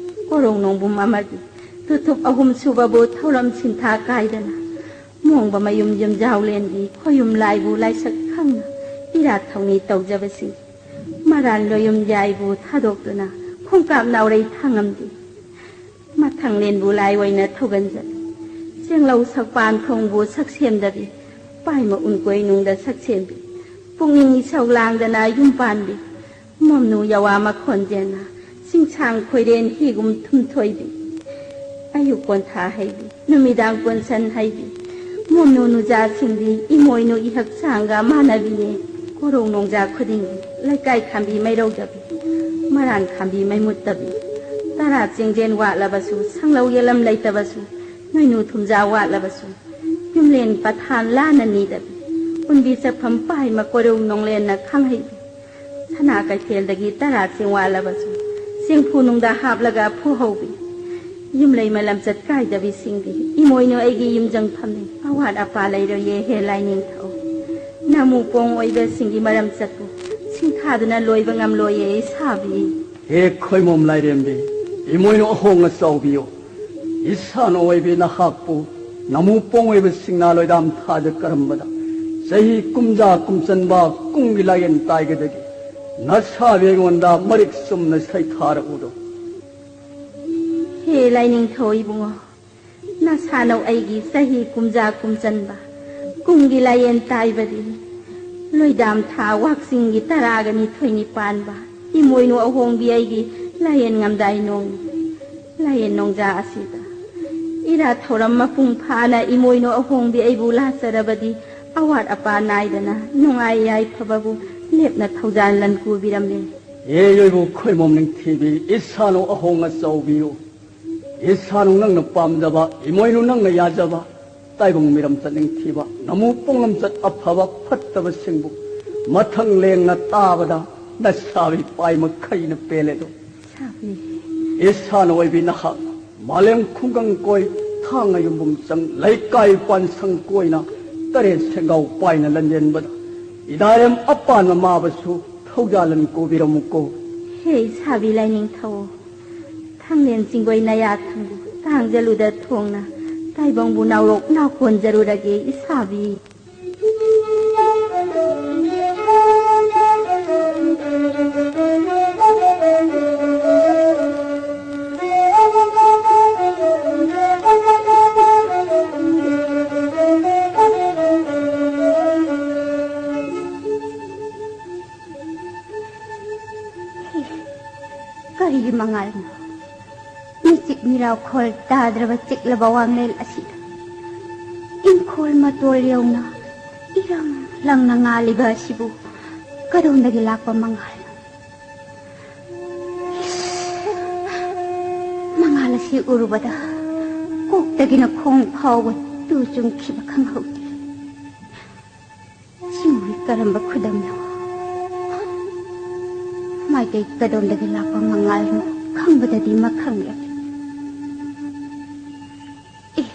ꯀꯣꯔꯧ ꯅꯣꯡꯕꯨꯝ ꯑꯃꯗꯤ ꯇꯨꯊꯨꯞ ꯑꯍꯨꯝ ꯁꯨꯕꯕꯨ ꯊꯧꯔꯝ ꯁꯤꯟꯊꯥ ꯀꯥꯏꯗꯅ ꯃꯣꯡꯕ ꯃꯌꯨꯝ ꯌꯨꯝꯖꯥꯎꯂꯦꯟꯒꯤ ꯈꯣꯌꯨꯝ ꯂꯥꯏꯕꯨ ꯂꯥꯏꯁꯛ ꯈꯪꯅ ꯏꯔꯥꯠ ꯊꯧꯅꯤ ꯇꯧꯖꯕꯁꯤꯡ, ꯃꯔꯥꯟ ꯂꯣꯌꯨꯝ ꯌꯥꯏꯕꯨ ꯊꯥꯗꯣꯛꯇꯨꯅ ꯈꯣꯡꯀꯥꯞ ꯅꯥꯎꯔꯩ ꯊꯥꯡꯉꯝꯗꯦ꯫ ꯃꯊꯪꯂꯦꯟꯕꯨ ꯂꯥꯏ ꯑꯣꯏꯅ ꯊꯧꯒꯟꯖꯕꯤ, ꯆꯦꯡꯂꯧ ꯁꯛꯄꯥꯟ ꯊꯣꯡꯕꯨ ꯁꯛꯁꯦꯝꯗꯕꯤ, ꯄꯥꯏꯃ ꯎꯟꯀꯣꯏꯅꯨꯡꯗ ꯁꯛꯁꯦꯝꯕꯤ, ꯄꯨꯛꯅꯤꯡ ꯏꯁꯧ ꯂꯥꯡꯗꯅ ꯌꯨꯝ ꯄꯥꯟꯕꯤ, ꯃꯣꯝꯅꯨ ꯌꯥꯋꯥ ꯃꯈꯣꯟꯖꯦꯜꯅ ꯆꯤꯡꯁꯥꯡ ꯈꯣꯏꯔꯦꯟ ꯍꯤꯒꯨꯝ ꯊꯨꯝꯊꯣꯏꯕꯤ, ꯑꯌꯨꯛ ꯀꯣꯟꯊꯥ ꯍꯩꯕꯤ, ꯅꯨꯃꯤꯗꯥꯡ ꯀꯣꯟꯁꯟ ꯍꯩꯕꯤ, ꯃꯣꯝꯅꯨ ꯅꯨꯖꯥꯁꯤꯡꯗꯤ ꯏꯃꯣꯏꯅꯨ ꯏꯍꯛꯆꯥꯡꯒ ꯃꯥꯟꯅꯕꯤꯅꯦ꯫ ꯀꯣꯔꯧ ꯅꯣꯡꯖꯥ ꯈꯨꯗꯤꯡꯒꯤ ꯂꯩꯀꯥꯏ ꯈꯥꯝꯕꯤ ꯃꯩꯔꯧꯗꯕꯤ, ꯃꯔꯥꯟ ꯈꯥꯝꯕꯤ ꯃꯩꯃꯨꯠꯇꯕꯤ, ꯇꯔꯥ ꯆꯤꯡꯖꯦꯟ ꯋꯥꯠꯂꯕꯁꯨ, ꯁꯪꯂꯧ ꯌꯦꯂꯝ ꯂꯩꯇꯕꯁꯨ, ꯅꯣꯏꯅꯨ ꯊꯨꯝꯖꯥ ꯋꯥꯠꯂꯕꯁꯨ, ꯌꯨꯝꯂꯦꯟ ꯄꯊꯥꯟ ꯂꯥꯟꯅ ꯅꯤꯗꯕꯤ, ꯎꯟꯕꯤ ꯆꯠꯐꯝ ꯄꯥꯏꯃ ꯀꯣꯔꯧ ꯅꯣꯡꯂꯦꯟꯅ ꯈꯪꯍꯩꯕꯤ, ꯁꯅꯥ ꯀꯩꯊꯦꯜꯗꯒꯤ ꯇꯔꯥ ꯆꯦꯡꯋꯥꯠꯂꯕꯁꯨ, ꯆꯦꯡꯐꯨ ꯅꯨꯡꯗ ꯍꯥꯞꯂꯒ ꯐꯨꯍꯧꯕꯤ, ꯌꯨꯝꯂꯩꯃ ꯂꯝꯆꯠ ꯀꯥꯏꯗꯕꯤꯁꯤꯡꯗꯤ ꯏꯃꯣꯏꯅꯨ ꯑꯩꯒꯤ ꯌꯨꯝꯖꯪꯐꯝꯅꯤ꯫ ꯑꯋꯥꯠ ꯑꯄꯥ ꯂꯩꯔꯣꯏꯌꯦ ꯍꯦ ꯂꯥꯏꯅꯤꯡꯊꯧ꯫ ꯅꯃꯨ ꯄꯣꯡ ꯑꯣꯏꯕꯁꯤꯡꯒꯤ ꯃꯔꯝ ꯆꯠꯄꯨ ꯁꯤꯡꯊꯥꯗꯨꯅ ꯂꯣꯏꯕ ꯉꯝꯂꯣꯏꯌꯦ ꯏꯁꯥꯕꯤ꯫ ꯍꯦ ꯈꯣꯏꯃꯣꯝ ꯂꯥꯏꯔꯦꯝꯕꯤ, ꯏꯃꯣꯏꯅꯨ ꯑꯍꯣꯡ ꯑꯆꯥꯎꯕꯤꯌꯣ, ꯏꯁꯥꯅ ꯑꯣꯏꯕꯤ ꯅꯍꯥꯛꯄꯨ ꯅꯃꯨ ꯄꯣꯡ ꯑꯣꯏꯕꯁꯤꯡꯅ ꯂꯣꯏꯗꯥꯝ ꯊꯥꯗ ꯀꯔꯝꯕꯗ ꯆꯍꯤ ꯀꯨꯝꯖꯥ ꯀꯨꯝꯆꯟꯕ ꯀꯨꯝꯒꯤ ꯂꯥꯏꯌꯦꯟ ꯇꯥꯏꯒꯗꯒꯤ ꯅꯁꯥꯕꯤ ꯑꯩꯉꯣꯟꯗ ꯃꯔꯤꯛ ꯆꯨꯝꯅ ꯁꯩꯊꯥꯔꯛꯎꯗꯣ꯫ ꯍꯦ ꯂꯥꯏꯅꯤꯡꯊꯧ ꯏꯕꯨꯡꯉꯣ, ꯅꯁꯥꯅꯧ ꯑꯩꯒꯤ ꯆꯍꯤ ꯀꯨꯝꯖꯥ ꯀꯨꯝꯆꯟꯕ ꯀꯨꯝꯒꯤ ꯂꯥꯏꯌꯦꯟ ꯇꯥꯏꯕꯗꯤ ꯂꯣꯏꯗꯥꯝ ꯊꯥ ꯋꯥꯛꯆꯤꯡꯒꯤ ꯇꯔꯥꯒ ꯅꯤꯊꯣꯏꯅꯤ ꯄꯥꯟꯕ ꯏꯃꯣꯏꯅꯨ ꯑꯍꯣꯡꯕꯤ ꯑꯩꯒꯤ ꯂꯥꯏꯌꯦꯟ ꯉꯝꯗꯥꯏ ꯅꯣꯡ ꯂꯥꯏꯌꯦꯟ ꯅꯣꯡꯖꯥ ꯑꯁꯤꯗ ꯏꯔꯥꯠ ꯊꯧꯔꯝ ꯃꯄꯨꯡ ꯐꯥꯅ ꯏꯃꯣꯏꯅꯨ ꯑꯍꯣꯡꯕꯤ ꯑꯩꯕꯨ ꯂꯥꯠꯆꯔꯕꯗꯤ ꯑꯋꯥꯠ ꯑꯄꯥ ꯅꯥꯏꯗꯅ ꯅꯨꯡꯉꯥꯏ ꯌꯥꯏꯐꯕꯕꯨ ꯂꯦꯞꯅ ꯊꯧꯖꯥꯜ ꯂꯟꯀꯨꯕꯤꯔꯝꯃꯦ꯫ ꯍꯦ ꯏꯌꯣꯏꯕꯨ ꯈꯣꯏꯃꯣꯝ ꯅꯤꯡꯊꯤꯕꯤ, ꯏꯁꯥꯅꯧ ꯑꯍꯣꯡ ꯑꯆꯧꯕꯤꯌꯨ꯫ ꯏꯁꯥꯅꯧ ꯅꯪꯅ ꯄꯥꯝꯖꯕ, ꯏꯃꯣꯏꯅꯨ ꯅꯪꯅ ꯌꯥꯖꯕ, ꯇꯥꯏꯕꯪ ꯃꯤꯔꯝ ꯆꯠꯅꯤꯡꯊꯤꯕ, ꯅꯃꯨ ꯄꯣꯡꯂꯝꯆꯠ ꯑꯐꯕ ꯐꯠꯇꯕꯁꯤꯡꯕꯨ ꯃꯊꯪ ꯂꯦꯡꯅ ꯇꯥꯕꯗ ꯅꯁꯥꯕꯤ ꯄꯥꯏ ꯃꯈꯩꯅ ꯄꯦꯜꯂꯦꯗꯣ꯫ ꯁꯥꯕꯤ꯫ ꯏꯁꯥꯅ ꯑꯣꯏꯕꯤ ꯅꯍꯥꯛ ꯃꯥꯂꯦꯝ ꯈꯨꯡꯒꯪ ꯀꯣꯏ, ꯊꯥꯡꯉ ꯌꯨꯝꯕꯨꯝ ꯆꯪ, ꯂꯩꯀꯥꯏ ꯄꯥꯟꯁꯪ ꯀꯣꯏꯅ ꯇꯔꯦꯠ ꯁꯦꯡꯒꯥꯎ ꯄꯥꯏꯅ ꯂꯟꯖꯦꯟꯕꯗ ꯏꯗꯥꯔꯦꯝ ꯑꯄꯥꯟꯕ ꯃꯥꯕꯁꯨ ꯊꯧꯖꯥꯜꯂꯟ ꯀꯣꯕꯤꯔꯝꯃꯨꯀꯣ꯫ ꯍꯦ ꯁꯥꯕꯤ ꯂꯥꯏꯅꯤꯡꯊꯧ, ꯊꯥꯡꯂꯦꯟ ꯆꯤꯡꯒꯣꯏ ꯅꯌꯥ ꯊꯪꯕꯨ ꯇꯥꯡꯖꯂꯨꯗ ꯊꯣꯡꯅ ꯇꯥꯏꯕꯪꯕꯨ ꯅꯥꯎꯔꯣꯛ ꯅꯥꯎꯀꯣꯟꯖꯔꯨꯔꯒꯦ ꯏꯁꯥꯕꯤ꯫ ꯀꯔꯤꯒꯤ ꯃꯉꯥꯜꯅꯣ? ꯃꯤꯆꯤꯛ ꯃꯤꯔꯥꯎꯈꯣꯜ ꯇꯥꯗ꯭ꯔꯕ ꯆꯤꯛꯂꯕ ꯋꯥꯡꯂꯦꯟ ꯑꯁꯤꯗ ꯏꯪꯈꯣꯜ ꯃꯇꯣꯜ ꯌꯧꯅ ꯏꯔꯪ ꯂꯪꯅ ꯉꯥꯜꯂꯤꯕ ꯑꯁꯤꯕꯨ ꯀꯗꯣꯝꯗꯒꯤ ꯂꯥꯛꯄ ꯃꯉꯥꯜꯅꯣ? ꯏꯁ! ꯃꯉꯥꯜ ꯑꯁꯤ ꯎꯔꯨꯕꯗ ꯀꯣꯛꯇꯒꯤꯅ ꯈꯣꯡ ꯐꯥꯎꯕ ꯇꯨ ꯆꯨꯡꯈꯤꯕ ꯈꯪꯍꯧꯗꯦ꯫ ꯁꯤꯃꯨꯒꯤ ꯀꯔꯝꯕ ꯈꯨꯗꯝꯅꯣ? ꯃꯥꯏꯀꯩ ꯀꯗꯣꯝꯗꯒꯤ ꯂꯥꯛꯄ ꯃꯉꯥꯜꯅꯣ ꯈꯪꯕꯗꯗꯤ ꯃꯈꯪ ꯌꯥꯏ꯫ ꯑꯦ,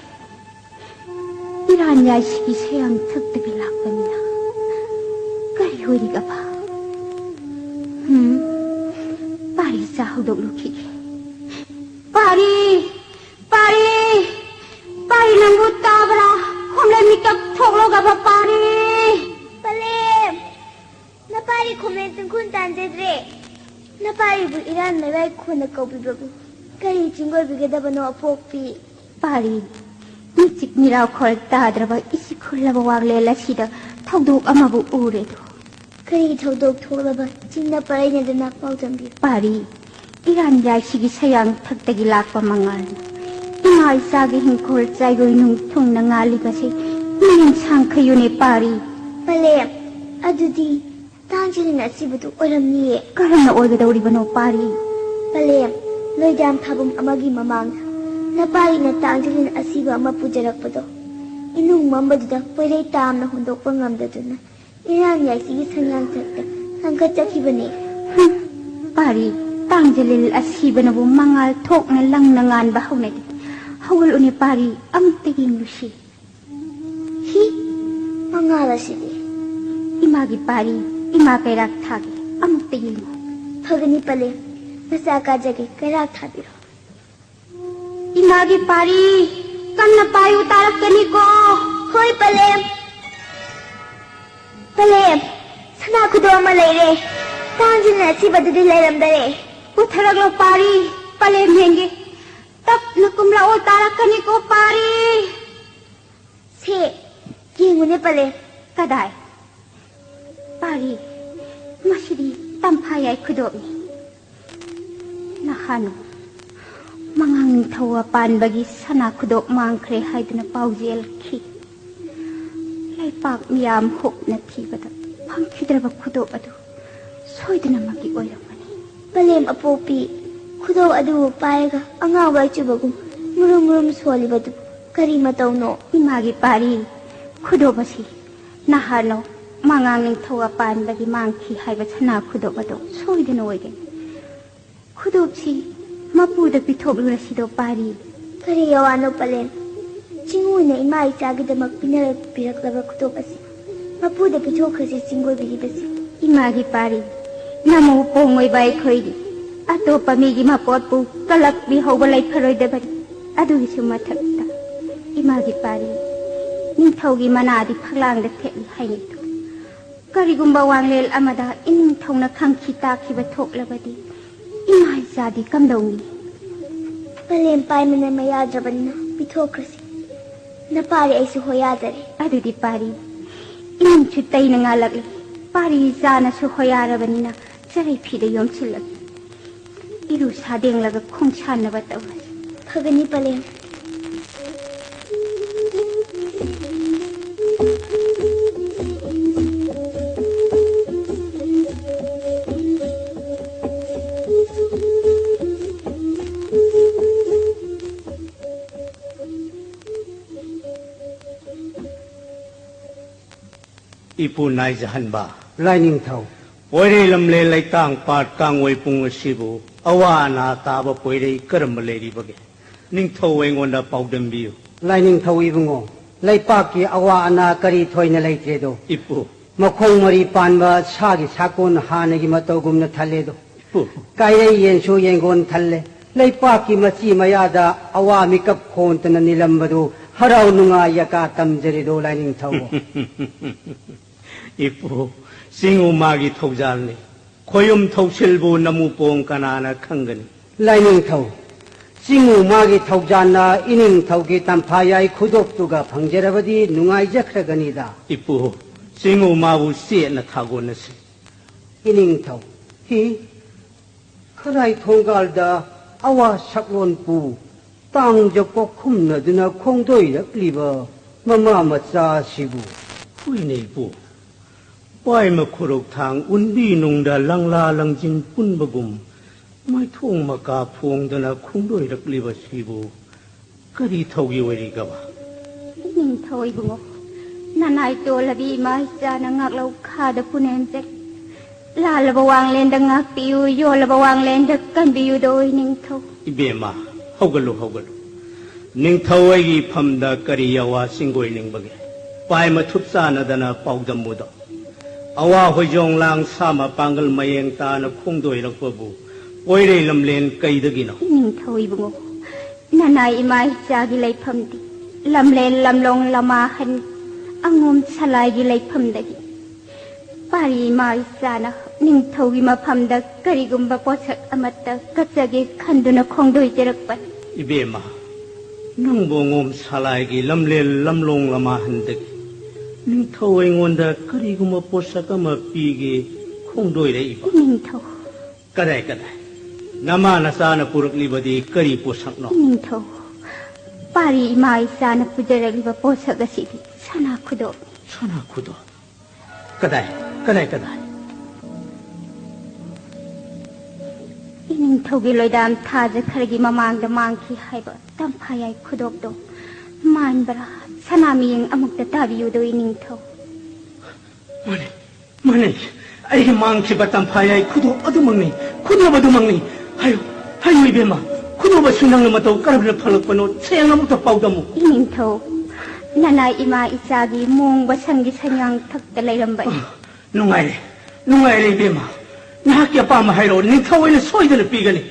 ꯏꯔꯥꯟ ꯌꯥꯏꯁꯤꯒꯤ ꯁꯌꯥꯡ ꯊꯛꯇꯒꯤ ꯂꯥꯛꯄꯅꯤꯅ ꯀꯔꯤ ꯑꯣꯏꯔꯤꯒꯕ? ꯍꯨꯝ, ꯄꯥꯔꯤ ꯆꯥ ꯍꯧꯗꯣꯛꯂꯨꯈꯤꯒꯦ꯫ ꯄꯥꯔꯤ! ꯄꯥꯔꯤ! ꯄꯥꯔꯤ ꯅꯪꯕꯨ ꯇꯥꯕ꯭ꯔꯥ? ꯈꯣꯝꯂꯦ ꯃꯤꯀꯞ ꯊꯣꯛꯂꯣꯒꯕ ꯄꯥꯔꯤ! ꯇꯥꯡꯈꯨꯜ ꯇꯥꯟꯖꯗ꯭ꯔꯦ꯫ ꯅꯄꯥꯔꯤꯕꯨ ꯏꯔꯥꯟ ꯃꯩꯔꯥꯏ ꯈꯣꯟꯅ ꯀꯧꯕꯤꯕꯕꯨ ꯀꯔꯤ ꯆꯤꯡꯒꯣꯏꯕꯤꯒꯗꯕꯅꯣ, ꯑꯄꯣꯛꯄꯤ? ꯄꯥꯔꯤ, ꯃꯤꯆꯤꯛ ꯃꯤꯔꯥꯎ ꯈꯣꯜ ꯇꯥꯗ꯭ꯔꯕ ꯏꯁꯤꯛ ꯈꯨꯜꯂꯕ ꯋꯥꯡꯂꯦꯟ ꯑꯁꯤꯗ ꯊꯧꯗꯣꯛ ꯑꯃꯕꯨ ꯎꯔꯦꯗꯣ꯫ ꯀꯔꯤ ꯊꯧꯗꯣꯛ ꯊꯣꯛꯂꯕ? ꯆꯤꯡꯅ ꯄꯔꯩꯅꯗꯅ ꯄꯥꯎꯗꯝꯕꯤꯌꯨ꯫ ꯄꯥꯔꯤ, ꯏꯔꯥꯟ ꯌꯥꯏꯁꯤꯒꯤ ꯁꯌꯥꯡ ꯊꯛꯇꯒꯤ ꯂꯥꯛꯄ ꯃꯉꯥꯜꯅ ꯏꯃꯥ ꯏꯆꯥꯒꯤ ꯍꯤꯡꯈꯣꯜ ꯆꯥꯏꯔꯣꯏ ꯅꯨꯡ ꯊꯨꯡꯅ ꯉꯥꯜꯂꯤꯕꯁꯤ ꯃꯤꯠꯌꯦꯡ ꯁꯥꯡꯈꯩꯌꯨꯅꯦ ꯄꯥꯔꯤ꯫ ꯄꯂꯦꯝ, ꯑꯗꯨꯗꯤ ꯇꯥꯡꯖꯤꯂꯤꯟ ꯑꯁꯤꯕꯗꯨ ꯑꯣꯏꯔꯝꯅꯤꯌꯦ꯫ ꯀꯔꯝꯅ ꯑꯣꯏꯒꯗꯧꯔꯤꯕꯅꯣ ꯄꯥꯔꯤ? ꯄꯂꯦꯝ, ꯂꯣꯏꯗꯥꯝ ꯊꯥꯕꯨꯝ ꯑꯃꯒꯤ ꯃꯃꯥꯡꯗ ꯅꯄꯥꯔꯤꯅ ꯇꯥꯡꯖꯤꯂꯤꯟ ꯑꯁꯤꯕ ꯑꯃ ꯄꯨꯖꯔꯛꯄꯗꯣ, ꯏꯅꯨꯡ ꯃꯝꯕꯗꯨꯗ ꯄꯣꯏꯔꯩ ꯇꯥꯝꯅ ꯍꯨꯟꯗꯣꯛꯄ ꯉꯝꯗꯗꯨꯅ ꯏꯔꯥꯟ ꯌꯥꯏꯁꯤꯒꯤ ꯁꯟꯌꯥꯡꯊꯛꯇ ꯈꯟꯒꯠꯆꯈꯤꯕꯅꯦ꯫ ꯍꯨꯝ, ꯄꯥꯔꯤ, ꯇꯥꯡꯖꯤꯂꯤꯟ ꯑꯁꯤꯕꯅꯕꯨ ꯃꯉꯥꯜ ꯊꯣꯛꯅ ꯂꯪꯅ ꯉꯥꯟꯕ ꯍꯧꯅꯗꯦ꯫ ꯍꯧꯒꯠꯂꯨꯅꯦ ꯄꯥꯔꯤ, ꯑꯃꯨꯛꯇ ꯌꯦꯡꯂꯨꯁꯤ꯫ ꯍꯤ, ꯃꯉꯥꯜ ꯑꯁꯤꯗꯤ꯫ ꯏꯃꯥꯒꯤ ꯄꯥꯔꯤ, ꯏꯃꯥ ꯀꯩꯔꯥꯛ ꯊꯥꯒꯦ, ꯑꯃꯨꯛꯇ ꯌꯦꯡꯉꯨ꯫ ꯐꯒꯅꯤ ꯄꯂꯦꯝ, ꯃꯆꯥ ꯀꯥꯖꯒꯦ, ꯀꯩꯔꯥꯛ ꯊꯥꯕꯤꯔꯣ꯫ ꯏꯃꯥꯒꯤ ꯄꯥꯔꯤ, ꯀꯟꯅ ꯄꯥꯏꯌꯨ, ꯇꯥꯔꯛꯀꯅꯤꯀꯣ꯫ ꯍꯣꯏ ꯄꯂꯦꯝ꯫ ꯄꯂꯦꯝ, ꯁꯅꯥ ꯈꯨꯗꯣ ꯑꯃ ꯂꯩꯔꯦ꯫ ꯇꯥꯡꯖꯤꯜꯅ ꯑꯁꯤꯕꯗꯨꯗꯤ ꯂꯩꯔꯝꯗꯔꯦ꯫ ꯄꯨꯊꯔꯛꯂꯣ ꯄꯥꯔꯤ, ꯄꯂꯦꯝ ꯌꯦꯡꯒꯦ꯫ ꯇꯞꯅ ꯀꯨꯝꯂꯛꯑꯣ, ꯇꯥꯔꯛꯀꯅꯤꯀꯣ ꯄꯥꯔꯤ꯫ ꯁꯦ, ꯌꯦꯡꯉꯨꯅꯦ ꯄꯂꯦꯝ꯫ ꯀꯗꯥꯏ? ꯄꯥꯔꯤ, ꯃꯁꯤꯗꯤ ꯇꯝꯐꯥ ꯌꯥꯏ ꯈꯨꯗꯣꯞꯅꯤ꯫ ꯅꯍꯥꯟ ꯃꯉꯥꯡ ꯅꯤꯡꯊꯧ ꯄꯥꯟꯕꯒꯤ ꯁꯅꯥ ꯈꯨꯗꯣꯞ ꯃꯥꯡꯈ꯭ꯔꯦ ꯍꯥꯏꯗꯨꯅ ꯄꯥꯎꯖꯦꯜꯈꯤ꯫ ꯂꯩꯄꯥꯛ ꯃꯤꯌꯥꯝ ꯍꯨꯞꯅ ꯊꯤꯕꯗ ꯐꯪꯈꯤꯗ꯭ꯔꯕ ꯈꯨꯗꯣꯞ ꯑꯗꯨ ꯁꯣꯏꯗꯅꯃꯛꯀꯤ ꯑꯣꯏꯔꯝꯒꯅꯤ꯫ ꯄꯂꯦꯝ ꯑꯄꯣꯛꯄꯤ, ꯈꯨꯗꯣꯞ ꯑꯗꯨꯕꯨ ꯄꯥꯏꯔꯒ ꯑꯉꯥꯎꯕ ꯆꯨꯕꯒꯨꯝ ꯃꯨꯔꯨꯝ ꯃꯨꯔꯨꯝ ꯁꯣꯜꯂꯤꯕꯗꯨ ꯀꯔꯤ ꯃꯇꯧꯅꯣ? ꯏꯃꯥꯒꯤ ꯄꯥꯔꯤ, ꯈꯨꯗꯣꯞ ꯑꯁꯤ ꯅꯍꯥꯟꯅꯣ ꯃꯉꯥꯡ ꯅꯤꯡꯊꯧ ꯄꯥꯟꯕꯒꯤ ꯃꯥꯡꯈꯤ ꯍꯥꯏꯕ ꯁꯅꯥ ꯈꯨꯗꯣꯞ ꯑꯗꯨ ꯁꯣꯏꯗꯅ ꯑꯣꯏꯒꯅꯤ꯫ ꯈꯨꯗꯣꯞꯁꯤ ꯃꯄꯨꯗ ꯄꯤꯊꯣꯛꯂꯨꯔꯁꯤꯗꯣ ꯄꯥꯔꯤ꯫ ꯀꯔꯤ ꯑꯋꯥꯅꯣ ꯄꯂꯦꯝ? ꯆꯤꯡꯉꯨꯅ ꯏꯃꯥ ꯏꯆꯥꯒꯤꯗꯃꯛ ꯄꯤꯅꯔꯛ-, ꯄꯤꯔꯛꯂꯕ ꯈꯨꯗꯣꯞ ꯑꯁꯤ ꯃꯄꯨꯗ ꯄꯤꯊꯣꯛꯈ꯭ꯔꯁꯤ ꯆꯤꯡꯒꯣꯏꯕꯤꯔꯤꯕꯁꯤ꯫ ꯏꯃꯥꯒꯤ ꯄꯥꯔꯤ, ꯅꯃꯧ ꯄꯣꯡꯉꯣꯏꯕ ꯑꯩꯈꯣꯏꯗꯤ ꯑꯇꯣꯞꯄ ꯃꯤꯒꯤ ꯃꯄꯣꯠꯄꯨ ꯀꯜꯂꯛꯄꯤꯍꯧꯕ ꯂꯩꯐꯔꯣꯏꯗꯕꯅꯤ꯫ ꯑꯗꯨꯒꯤꯁꯨ ꯃꯊꯛꯇ ꯏꯃꯥꯒꯤ ꯄꯥꯔꯤ, ꯅꯤꯡꯊꯧꯒꯤ ꯃꯅꯥꯗꯤ ꯐꯛꯂꯥꯡꯗ ꯊꯦꯠꯂꯤ ꯍꯥꯏꯅꯩꯗꯣ꯫ ꯀꯔꯤꯒꯨꯝꯕ ꯋꯥꯡꯂꯦꯟ ꯑꯃꯗ ꯏꯅꯤꯡꯊꯧꯅ ꯈꯪꯈꯤ ꯇꯥꯈꯤꯕ ꯊꯣꯛꯂꯕꯗꯤ ꯏꯃꯥ ꯏꯆꯥꯗꯤ ꯀꯝꯗꯧꯅꯤ? ꯄꯂꯦꯝ ꯄꯥꯏꯃꯅ ꯃꯌꯥꯗ꯭ꯔꯕꯅꯤꯅ ꯄꯤꯊꯣꯛꯈ꯭ꯔꯁꯤ꯫ ꯅꯄꯥꯔꯤ ꯑꯩꯁꯨ ꯍꯣꯌꯥꯗꯔꯦ꯫ ꯑꯗꯨꯗꯤ ꯄꯥꯔꯤ, ꯏꯅꯤꯡꯁꯨ ꯇꯩꯅ ꯉꯥꯜꯂꯛꯂꯤ꯫ ꯄꯥꯔꯤ ꯏꯆꯥꯅꯁꯨ ꯍꯣꯌꯥꯔꯕꯅꯤꯅ ꯆꯔꯩ ꯐꯤꯗ ꯌꯣꯝꯁꯤꯜꯂꯒꯦ꯫ ꯏꯔꯨ ꯁꯥꯗꯦꯡꯂꯒ ꯈꯣꯡꯁꯥꯟꯅꯕ ꯇꯧꯔꯁꯤ꯫ ꯐꯒꯅꯤ ꯄꯂꯦꯝ꯫ ꯏꯄꯨ ꯅꯥꯏꯖꯍꯟꯕ꯫ ꯂꯥꯏꯅꯤꯡꯊꯧ꯫ ꯄꯣꯏꯔꯩ ꯂꯝꯂꯦꯟ ꯂꯩꯇꯥꯡ ꯄꯥꯠ ꯀꯥꯡꯋꯩ ꯄꯨꯡ ꯑꯁꯤꯕꯨ ꯑꯋꯥ ꯑꯅꯥ ꯇꯥꯕ ꯄꯣꯏꯔꯩ ꯀꯔꯝꯕ ꯂꯩꯔꯤꯕꯒꯦ? ꯅꯤꯡꯊꯧ ꯑꯩꯉꯣꯟꯗ ꯄꯥꯎꯗꯝꯕꯤꯌꯨ꯫ ꯂꯥꯏꯅꯤꯡꯊꯧ ꯏꯕꯨꯡꯉꯣ, ꯂꯩꯄꯥꯛꯀꯤ ꯑꯋꯥ ꯑꯅꯥ ꯀꯔꯤ ꯊꯣꯏꯅ ꯂꯩꯇ꯭ꯔꯦꯗꯣ꯫ ꯏꯄꯨ꯫ ꯃꯈꯣꯡ ꯃꯔꯤ ꯄꯥꯟꯕ ꯁꯥꯒꯤ ꯁꯥꯀꯣꯟ ꯍꯥꯟꯅꯒꯤ ꯃꯇꯧꯒꯨꯝꯅ ꯊꯜꯂꯦꯗꯣ꯫ ꯏꯄꯨ꯫ ꯀꯥꯏꯔꯩ ꯌꯦꯟꯁꯨ ꯌꯦꯡꯒꯣꯟ ꯊꯜꯂꯦ꯫ ꯂꯩꯄꯥꯛꯀꯤ ꯃꯆꯤ ꯃꯌꯥꯗ ꯑꯋꯥ ꯃꯤꯀꯞ ꯈꯣꯟꯇꯅ ꯅꯤꯜꯂꯝꯕꯗꯨ ꯍꯔꯥꯎ ꯅꯨꯡꯉꯥꯏ ꯌꯥꯀꯥ ꯇꯝꯖꯔꯤꯗꯣ ꯂꯥꯏꯅꯤꯡꯊꯧ꯫ ꯏꯄꯨ, ꯆꯤꯡꯉꯨ ꯃꯥꯒꯤ ꯊꯧꯖꯥꯜꯅꯤ꯫ ꯈꯣꯌꯨꯝ ꯊꯧꯁꯤꯜꯕꯨ ꯅꯃꯨꯄꯣꯡ ꯀꯅꯥꯅ ꯈꯪꯒꯅꯤ? ꯂꯥꯏꯅꯤꯡꯊꯧ, ꯆꯤꯡꯉꯨ ꯃꯥꯒꯤ ꯊꯧꯖꯥꯜꯅ ꯏꯅꯤꯡꯊꯧꯒꯤ ꯇꯝꯐꯥ ꯌꯥꯏ ꯈꯨꯗꯣꯞꯇꯨꯒ ꯐꯪꯖꯔꯕꯗꯤ ꯅꯨꯡꯉꯥꯏꯖꯈ꯭ꯔꯒꯅꯤꯗ꯫ ꯏꯄꯨ, ꯆꯤꯡꯉꯨ ꯃꯥꯕꯨ ꯆꯦꯠꯅ ꯊꯥꯒꯣꯟꯅꯁꯤ꯫ ꯏꯅꯤꯡꯊꯧ, ꯍꯤ, ꯈꯔꯥꯏ ꯊꯣꯡꯒꯥꯜꯗ ꯑꯋꯥ ꯁꯛꯂꯣꯟꯄꯨ ꯇꯥꯡꯖ ꯀꯣꯛꯈꯨꯝꯅꯗꯨꯅ ꯈꯣꯡꯗꯣꯏꯔꯛꯂꯤꯕ ꯃꯃꯥ ꯃꯆꯥꯁꯤꯕꯨ꯫ ꯍꯣꯏꯅꯦ ꯏꯄꯨ, ꯄꯥꯏꯃ ꯈꯨꯔꯧ ꯊꯥꯡ ꯎꯟꯕꯤ ꯅꯨꯡꯗ ꯂꯪꯂꯥ ꯂꯪꯖꯤꯟ ꯄꯨꯟꯕꯒꯨꯝ ꯃꯥꯏꯊꯣꯡ ꯃꯀꯥ ꯐꯣꯡꯗꯅ ꯈꯣꯡꯗꯣꯏꯔꯛꯂꯤꯕꯁꯤꯕꯨ ꯀꯔꯤ ꯊꯧꯒꯤ ꯑꯣꯏꯔꯤꯒꯕ? ꯏꯅꯤꯡꯊꯧ ꯏꯕꯨꯡꯉꯣ, ꯅꯅꯥꯏ ꯇꯣꯜꯂꯕꯤ ꯏꯃꯥ ꯏꯆꯥꯅ ꯉꯥꯛꯂꯧ ꯈꯥꯗ ꯄꯨꯅꯦꯝꯖꯩ꯫ ꯂꯥꯜꯂꯕ ꯋꯥꯡꯂꯦꯟꯗ ꯉꯥꯛꯄꯤꯌꯨ, ꯌꯣꯜꯂꯕ ꯋꯥꯡꯂꯦꯟꯗ ꯀꯟꯕꯤꯌꯨꯗꯣ ꯏꯅꯤꯡꯊꯧ꯫ ꯏꯕꯦꯝꯃ, ꯍꯧꯒꯠꯂꯨ, ꯍꯧꯒꯠꯂꯨ꯫ ꯅꯤꯡꯊꯧ ꯑꯩꯒꯤ ꯏꯐꯝꯗ ꯀꯔꯤ ꯑꯋꯥ ꯆꯤꯡꯒꯣꯏꯅꯤꯡꯕꯒꯦ? ꯄꯥꯏ ꯃꯊꯨꯞ ꯆꯥꯟꯅꯗꯅ ꯄꯥꯎꯗꯝꯃꯨꯗꯣ꯫ ꯑꯋꯥ ꯍꯣꯏꯖꯣꯡ ꯂꯥꯡ ꯁꯥ ꯃꯄꯥꯡꯒꯜ ꯃꯌꯦꯡ ꯇꯥꯅ ꯈꯣꯡꯗꯣꯏꯔꯛꯄꯕꯨ ꯄꯣꯏꯔꯩ ꯂꯝꯂꯦꯟ ꯀꯩꯗꯒꯤꯅꯣ? ꯏꯅꯤꯡꯊꯧ ꯏꯕꯨꯡꯉꯣ, ꯅꯅꯥꯏ ꯏꯃꯥ ꯏꯆꯥꯒꯤ ꯂꯩꯐꯝꯗꯤ ꯂꯝꯂꯦꯟ ꯂꯝꯂꯣꯡ ꯂꯃꯥꯍꯟ ꯑꯉꯣꯝ ꯁꯂꯥꯏꯒꯤ ꯂꯩꯐꯝꯗꯒꯤ꯫ ꯄꯥꯔꯤ ꯏꯃꯥ ꯏꯆꯥꯅ ꯅꯤꯡꯊꯧꯒꯤ ꯃꯐꯝꯗ ꯀꯔꯤꯒꯨꯝꯕ ꯄꯣꯠꯁꯛ ꯑꯃꯠꯇ ꯀꯠꯆꯒꯦ ꯈꯟꯗꯨꯅ ꯈꯣꯡꯗꯣꯏꯖꯔꯛꯄꯅꯤ꯫ ꯏꯕꯦꯝꯃ, ꯅꯪꯕꯨ ꯑꯉꯣꯝ ꯁꯂꯥꯏꯒꯤ ꯂꯝꯂꯦꯟ ꯂꯝꯂꯣꯡ ꯂꯃꯥꯍꯟꯗꯒꯤ ꯅꯤꯡꯊꯧ ꯑꯩꯉꯣꯟꯗ ꯀꯔꯤꯒꯨꯝꯕ ꯄꯣꯠꯁꯛ ꯑꯃ ꯄꯤꯒꯦ ꯈꯣꯡꯗꯣꯏꯔꯛꯏꯕ? ꯅꯤꯡꯊꯧ꯫ ꯀꯗꯥꯏ, ꯀꯗꯥꯏ? ꯅꯃꯥ ꯅꯆꯥꯅ ꯄꯨꯔꯛꯂꯤꯕꯗꯤ ꯀꯔꯤ ꯄꯣꯠꯁꯛꯅꯣ? ꯅꯤꯡꯊꯧ, ꯄꯥꯔꯤ ꯏꯃꯥ ꯏꯆꯥꯅ ꯄꯨꯖꯔꯛꯂꯤꯕ ꯄꯣꯠꯁꯛ ꯑꯁꯤꯗꯤ ꯁꯅꯥ ꯈꯨꯗꯣꯞꯅꯤ꯫ ꯁꯅꯥ ꯈꯨꯗꯣꯞ? ꯀꯗꯥꯏ, ꯀꯗꯥꯏ, ꯀꯗꯥꯏ? ꯏꯅꯤꯡꯊꯧꯒꯤ ꯂꯣꯏꯗꯥꯝ ꯊꯥꯖ ꯈꯔꯒꯤ ꯃꯃꯥꯡꯗ ꯃꯥꯡꯈꯤ ꯍꯥꯏꯕ ꯇꯝꯐꯥꯌꯥꯏ ꯈꯨꯗꯣꯞꯇꯣ ꯃꯥꯟꯕ꯭ꯔꯥ? ꯁꯅꯥ ꯃꯤꯌꯦꯡ ꯑꯃꯨꯛꯇ ꯇꯥꯕꯤꯌꯨꯗꯣ, ꯏꯅꯤꯡꯊꯧ꯫ ꯃꯥꯅꯦ, ꯃꯥꯅꯦ, ꯑꯩꯒꯤ ꯃꯥꯡꯈꯤꯕ ꯇꯝꯐꯥꯌꯥꯏ ꯈꯨꯗꯣꯞ ꯑꯗꯨꯃꯛꯅꯤ, ꯈꯨꯗꯣꯞ ꯑꯗꯨꯃꯛꯅꯤ꯫ ꯍꯥꯏꯌꯨ, ꯍꯥꯏꯌꯨ ꯏꯕꯦꯝꯃ, ꯈꯨꯗꯣꯞ ꯑꯁꯤ ꯅꯪꯅ ꯃꯇꯧ ꯀꯔꯝꯅ ꯐꯪꯂꯛꯄꯅꯣ ꯁꯦꯡꯅ ꯑꯃꯨꯛꯇ ꯄꯥꯎꯗꯝꯃꯨ꯫ ꯏꯅꯤꯡꯊꯧ, ꯅꯅꯥꯏ ꯏꯃꯥ ꯏꯆꯥꯒꯤ ꯃꯣꯡꯕ ꯁꯪꯒꯤ ꯁꯟꯌꯥꯡꯊꯛꯇ ꯂꯩꯔꯝꯕꯅꯤ꯫ ꯑ, ꯅꯨꯡꯉꯥꯏꯔꯦ, ꯅꯨꯡꯉꯥꯏꯔꯦ ꯏꯕꯦꯝꯃ꯫ ꯅꯍꯥꯛꯀꯤ ꯑꯄꯥꯝꯕ ꯍꯥꯏꯔꯛꯑꯣ, ꯅꯤꯡꯊꯧ ꯑꯩꯅ ꯁꯣꯏꯗꯅ ꯄꯤꯒꯅꯤ꯫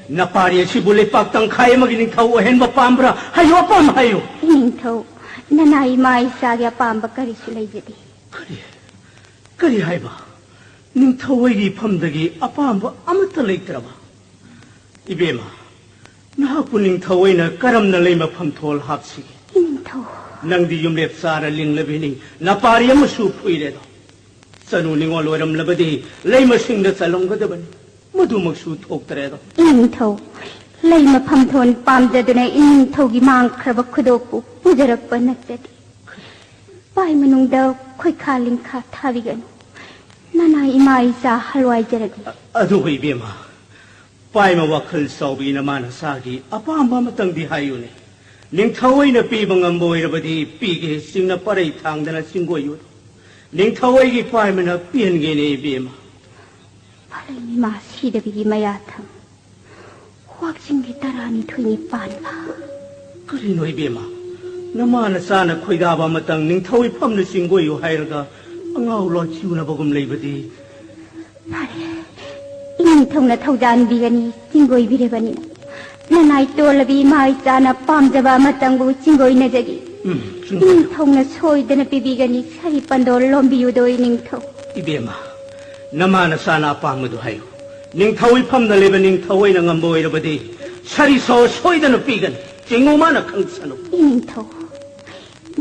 ꯅꯄꯥꯔꯤ ꯑꯁꯤꯕꯨ ꯂꯩꯄꯥꯛ ꯇꯪꯈꯥꯏ ꯑꯃꯒꯤ ꯅꯤꯡꯊꯧ ꯑꯣꯏꯍꯟꯕ ꯄꯥꯝꯕ꯭ꯔꯥ? ꯍꯥꯏꯌꯨ, ꯑꯄꯥꯝꯕ ꯍꯥꯏꯌꯨ꯫ ꯏꯅꯤꯡꯊꯧ, ꯅꯅꯥꯏ ꯏꯃꯥ ꯏꯆꯥꯒꯤ ꯑꯄꯥꯝꯕ ꯀꯔꯤꯁꯨ ꯂꯩꯖꯗꯦ꯫ ꯀꯔꯤ? ꯀꯔꯤ ꯍꯥꯏꯕ? ꯅꯤꯡꯊꯧ ꯑꯩꯒꯤ ꯏꯐꯝꯗꯒꯤ ꯑꯄꯥꯝꯕ ꯑꯃꯠꯇ ꯂꯩꯇ꯭ꯔꯕ? ꯏꯕꯦꯝꯃ, ꯅꯍꯥꯛꯄꯨ ꯅꯤꯡꯊꯧ ꯑꯩꯅ ꯀꯔꯝꯅ ꯂꯩꯃ ꯐꯝꯊꯣꯜ ꯍꯥꯞꯁꯤꯒꯦ? ꯏꯅꯤꯡꯊꯧ꯫ ꯅꯪꯗꯤ ꯌꯨꯝꯂꯦꯞ ꯆꯥꯔ ꯂꯤꯡꯂꯕꯤꯅꯤ, ꯅꯄꯥꯔꯤ ꯑꯃꯁꯨ ꯐꯨꯏꯔꯦꯗꯣ꯫ ꯆꯅꯨ ꯅꯤꯉꯣꯜ ꯑꯣꯏꯔꯝꯂꯕꯗꯤ ꯂꯩꯃꯁꯤꯡꯗ ꯆꯜꯂꯝꯒꯗꯕꯅꯤ, ꯃꯗꯨꯃꯛꯁꯨ ꯊꯣꯛꯇ꯭ꯔꯦꯗꯣ꯫ ꯏꯅꯤꯡꯊꯧ, ꯂꯩꯃ ꯐꯝꯊꯣꯜ ꯄꯥꯝꯖꯗꯨꯅ ꯏꯅꯤꯡꯊꯧꯒꯤ ꯃꯥꯡꯈ꯭ꯔꯕ ꯈꯨꯗꯣꯞꯄꯨ ꯄꯨꯖꯔꯛꯄ ꯅꯠꯆꯗꯦ꯫ ꯄꯥꯏ ꯃꯅꯨꯡꯗ ꯈꯣꯏꯈꯥ ꯂꯤꯡꯈꯥ ꯊꯥꯕꯤꯒꯅꯨ꯫ ꯅꯅꯥꯏ ꯏꯃꯥ ꯏꯆꯥ ꯍꯜꯋꯥꯏꯖꯔꯒꯦ꯫ ꯑ-, ꯑꯗꯨꯕꯨ ꯏꯕꯦꯝꯃ, ꯄꯥꯏꯃ ꯋꯥꯈꯜ ꯆꯥꯎꯕꯤ ꯅꯃꯥ ꯅꯆꯥꯒꯤ ꯑꯄꯥꯝꯕ ꯑꯃꯇꯪꯗꯤ ꯍꯥꯏꯌꯨꯅꯦ꯫ ꯅꯤꯡꯊꯧ ꯑꯩꯅ ꯄꯤꯕ ꯉꯝꯕ ꯑꯣꯏꯔꯕꯗꯤ ꯄꯤꯒꯦ ꯆꯤꯡꯅ ꯄꯔꯩ ꯊꯥꯡꯗꯅ ꯆꯤꯡꯒꯣꯏꯌꯨ꯫ ꯅꯤꯡꯊꯧ ꯑꯩꯒꯤ ꯄꯥꯏꯃꯅ ꯄꯦꯟꯒꯦꯅꯦ ꯏꯕꯦꯝꯃ꯫ ꯐꯂꯩ ꯏꯃꯥ ꯁꯤꯗꯕꯤꯒꯤ ꯃꯌꯥꯊꯪ꯫ ꯋꯥꯛꯆꯤꯡꯒꯤ ꯇꯔꯥꯅꯤꯊꯣꯏꯅꯤ ꯄꯥꯟꯕ꯫ ꯀꯔꯤꯅꯣ ꯏꯕꯦꯝꯃ? ꯅꯃꯥ ꯅꯆꯥꯅ ꯈꯣꯏꯗꯥꯕ ꯑꯃꯇꯪ ꯅꯤꯡꯊꯧ ꯏꯐꯝꯅ ꯆꯤꯡꯒꯣꯏꯌꯨ ꯍꯥꯏꯔꯒ ꯑꯉꯥꯎ ꯂꯣꯟ ꯆꯤꯡꯅꯕꯒꯨꯝ ꯂꯩꯕꯗꯤ꯫ ꯐꯔꯦ, ꯏꯅꯤꯡꯊꯧꯅ ꯊꯧꯖꯥꯟꯕꯤꯒꯅꯤ, ꯆꯤꯡꯒꯣꯏꯕꯤꯔꯕꯅꯤꯅ꯫ ꯅꯅꯥꯏ ꯇꯣꯜꯂꯕꯤ ꯏꯃꯥ ꯏꯆꯥꯅ ꯄꯥꯝꯖꯕ ꯑꯃꯇꯪꯕꯨ ꯆꯤꯡꯒꯣꯏꯅꯖꯒꯦ꯫ ꯎꯝ, ꯆꯤꯡꯒꯣꯏꯌꯨ꯫ ꯏꯅꯤꯡꯊꯧꯅ ꯁꯣꯏꯗꯅ ꯄꯤꯕꯤꯒꯅꯤ, ꯁꯥꯔꯤ ꯄꯟꯗꯣ ꯂꯣꯝꯕꯤꯌꯨꯗꯣ ꯏꯅꯤꯡꯊꯧ꯫ ꯏꯕꯦꯝꯃ, ꯅꯃꯥ ꯅꯆꯥꯅ ꯑꯄꯥꯝꯕꯗꯨ ꯍꯥꯏꯌꯨ꯫ ꯅꯤꯡꯊꯧ ꯏꯐꯝꯗ ꯂꯩꯕ ꯅꯤꯡꯊꯧ ꯑꯩꯅ ꯉꯝꯕ ꯑꯣꯏꯔꯕꯗꯤ ꯁꯔꯤꯁꯣ ꯁꯣꯏꯗꯅ ꯄꯤꯒꯅꯤ꯫ ꯆꯤꯡꯉꯨ ꯃꯥꯅ ꯈꯪꯁꯅꯨ꯫ ꯏꯅꯤꯡꯊꯧ,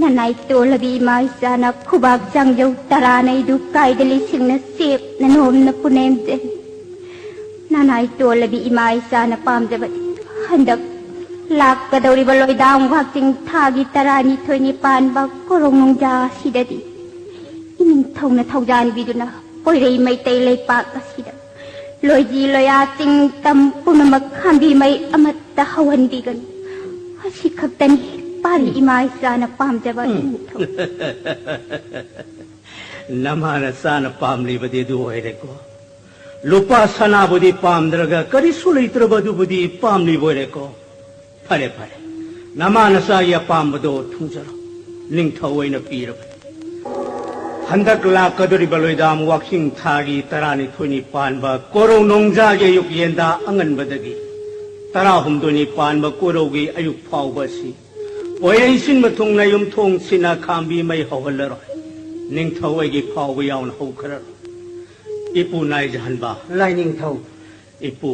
ꯅꯅꯥꯏ ꯇꯣꯜꯂꯕꯤ ꯏꯃꯥ ꯏꯆꯥꯅ ꯈꯨꯕꯥꯛ ꯆꯥꯡꯖꯧ ꯇꯔꯥꯅꯩꯗꯨ ꯀꯥꯏꯗ ꯂꯤꯁꯤꯡꯅ ꯆꯦꯞꯅ ꯅꯣꯝꯅ ꯄꯨꯅꯦꯝꯖꯩ꯫ ꯅꯅꯥꯏ ꯇꯣꯜꯂꯕꯤ ꯏꯃꯥ ꯏꯆꯥꯅ ꯄꯥꯝꯖꯕꯗꯤ ꯍꯟꯗꯛ ꯂꯥꯛꯀꯗꯧꯔꯤꯕ ꯂꯣꯏꯗꯥꯡ ꯋꯥꯛꯆꯤꯡ ꯊꯥꯒꯤ ꯇꯔꯥꯅꯤꯊꯣꯏꯅꯤ ꯄꯥꯟꯕ ꯀꯣꯔꯣꯡ ꯅꯣꯡꯖꯥ ꯑꯁꯤꯗꯗꯤ ꯏꯅꯤꯡꯊꯧꯅ ꯊꯧꯖꯥꯟꯕꯤꯗꯨꯅ ꯄꯣꯏꯔꯩ ꯃꯩꯇꯩ ꯂꯩꯄꯥꯛ ꯑꯁꯤꯗ ꯂꯣꯏꯖꯤ ꯂꯣꯌꯥ ꯆꯤꯡ ꯇꯝ ꯄꯨꯝꯅꯃꯛ ꯈꯥꯝꯕꯤ ꯃꯩ ꯑꯃꯠꯇ ꯍꯧꯍꯟꯕꯤꯒꯅꯨ꯫ ꯑꯁꯤ ꯈꯛꯇꯅꯤ ꯄꯥꯔꯤ ꯏꯃꯥ ꯏꯆꯥꯅ ꯄꯥꯝꯖꯕ ꯏꯅꯤꯡꯊꯧ꯫ ꯅꯃꯥ ꯅꯆꯥꯅ ꯄꯥꯝꯂꯤꯕꯗꯤ ꯑꯗꯨ ꯑꯣꯏꯔꯦꯀꯣ꯫ ꯂꯨꯄꯥ ꯁꯅꯥꯕꯨꯗꯤ ꯄꯥꯝꯗ꯭ꯔꯒ ꯀꯔꯤꯁꯨ ꯂꯩꯇ꯭ꯔꯕ ꯑꯗꯨꯕꯨꯗꯤ ꯄꯥꯝꯂꯤꯕ ꯑꯣꯏꯔꯦꯀꯣ꯫ ꯐꯔꯦ, ꯐꯔꯦ, ꯅꯃꯥ ꯅꯆꯥꯒꯤ ꯑꯄꯥꯝꯕꯗꯣ ꯊꯨꯡꯖꯔꯣ꯫ ꯅꯤꯡꯊꯧ ꯑꯣꯏꯅ ꯄꯤꯔꯕꯅꯤ꯫ ꯍꯟꯗꯛ ꯂꯥꯛꯀꯗꯧꯔꯤꯕ ꯂꯣꯏꯗꯥꯝ ꯋꯥꯛꯆꯤꯡ ꯊꯥꯒꯤ ꯇꯔꯥꯅꯤꯊꯣꯏꯅꯤ ꯄꯥꯟꯕ ꯀꯣꯔꯧ ꯅꯣꯡꯖꯥꯒꯤ ꯑꯌꯨꯛ ꯌꯦꯟꯗꯥ ꯑꯉꯟꯕꯗꯒꯤ ꯇꯔꯥꯍꯨꯝꯗꯣꯏꯅꯤ ꯄꯥꯟꯕ ꯀꯣꯔꯧꯒꯤ ꯑꯌꯨꯛ ꯐꯥꯎꯕ ꯑꯁꯤ ꯄꯣꯏꯔꯩ ꯁꯤꯟꯕ ꯊꯨꯡꯅ ꯌꯨꯝꯊꯣꯡ ꯁꯤꯟꯅ ꯈꯥꯝꯕꯤ ꯃꯩ ꯍꯧꯍꯜꯂꯔꯣꯏ꯫ ꯅꯤꯡꯊꯧ ꯑꯩꯒꯤ ꯐꯥꯎꯕ ꯌꯥꯎꯅ ꯍꯧꯈ꯭ꯔꯔꯣꯏ꯫ ꯏꯄꯨ ꯅꯥꯏꯖꯍꯟꯕ꯫ ꯂꯥꯏꯅꯤꯡꯊꯧ꯫ ꯏꯄꯨ꯫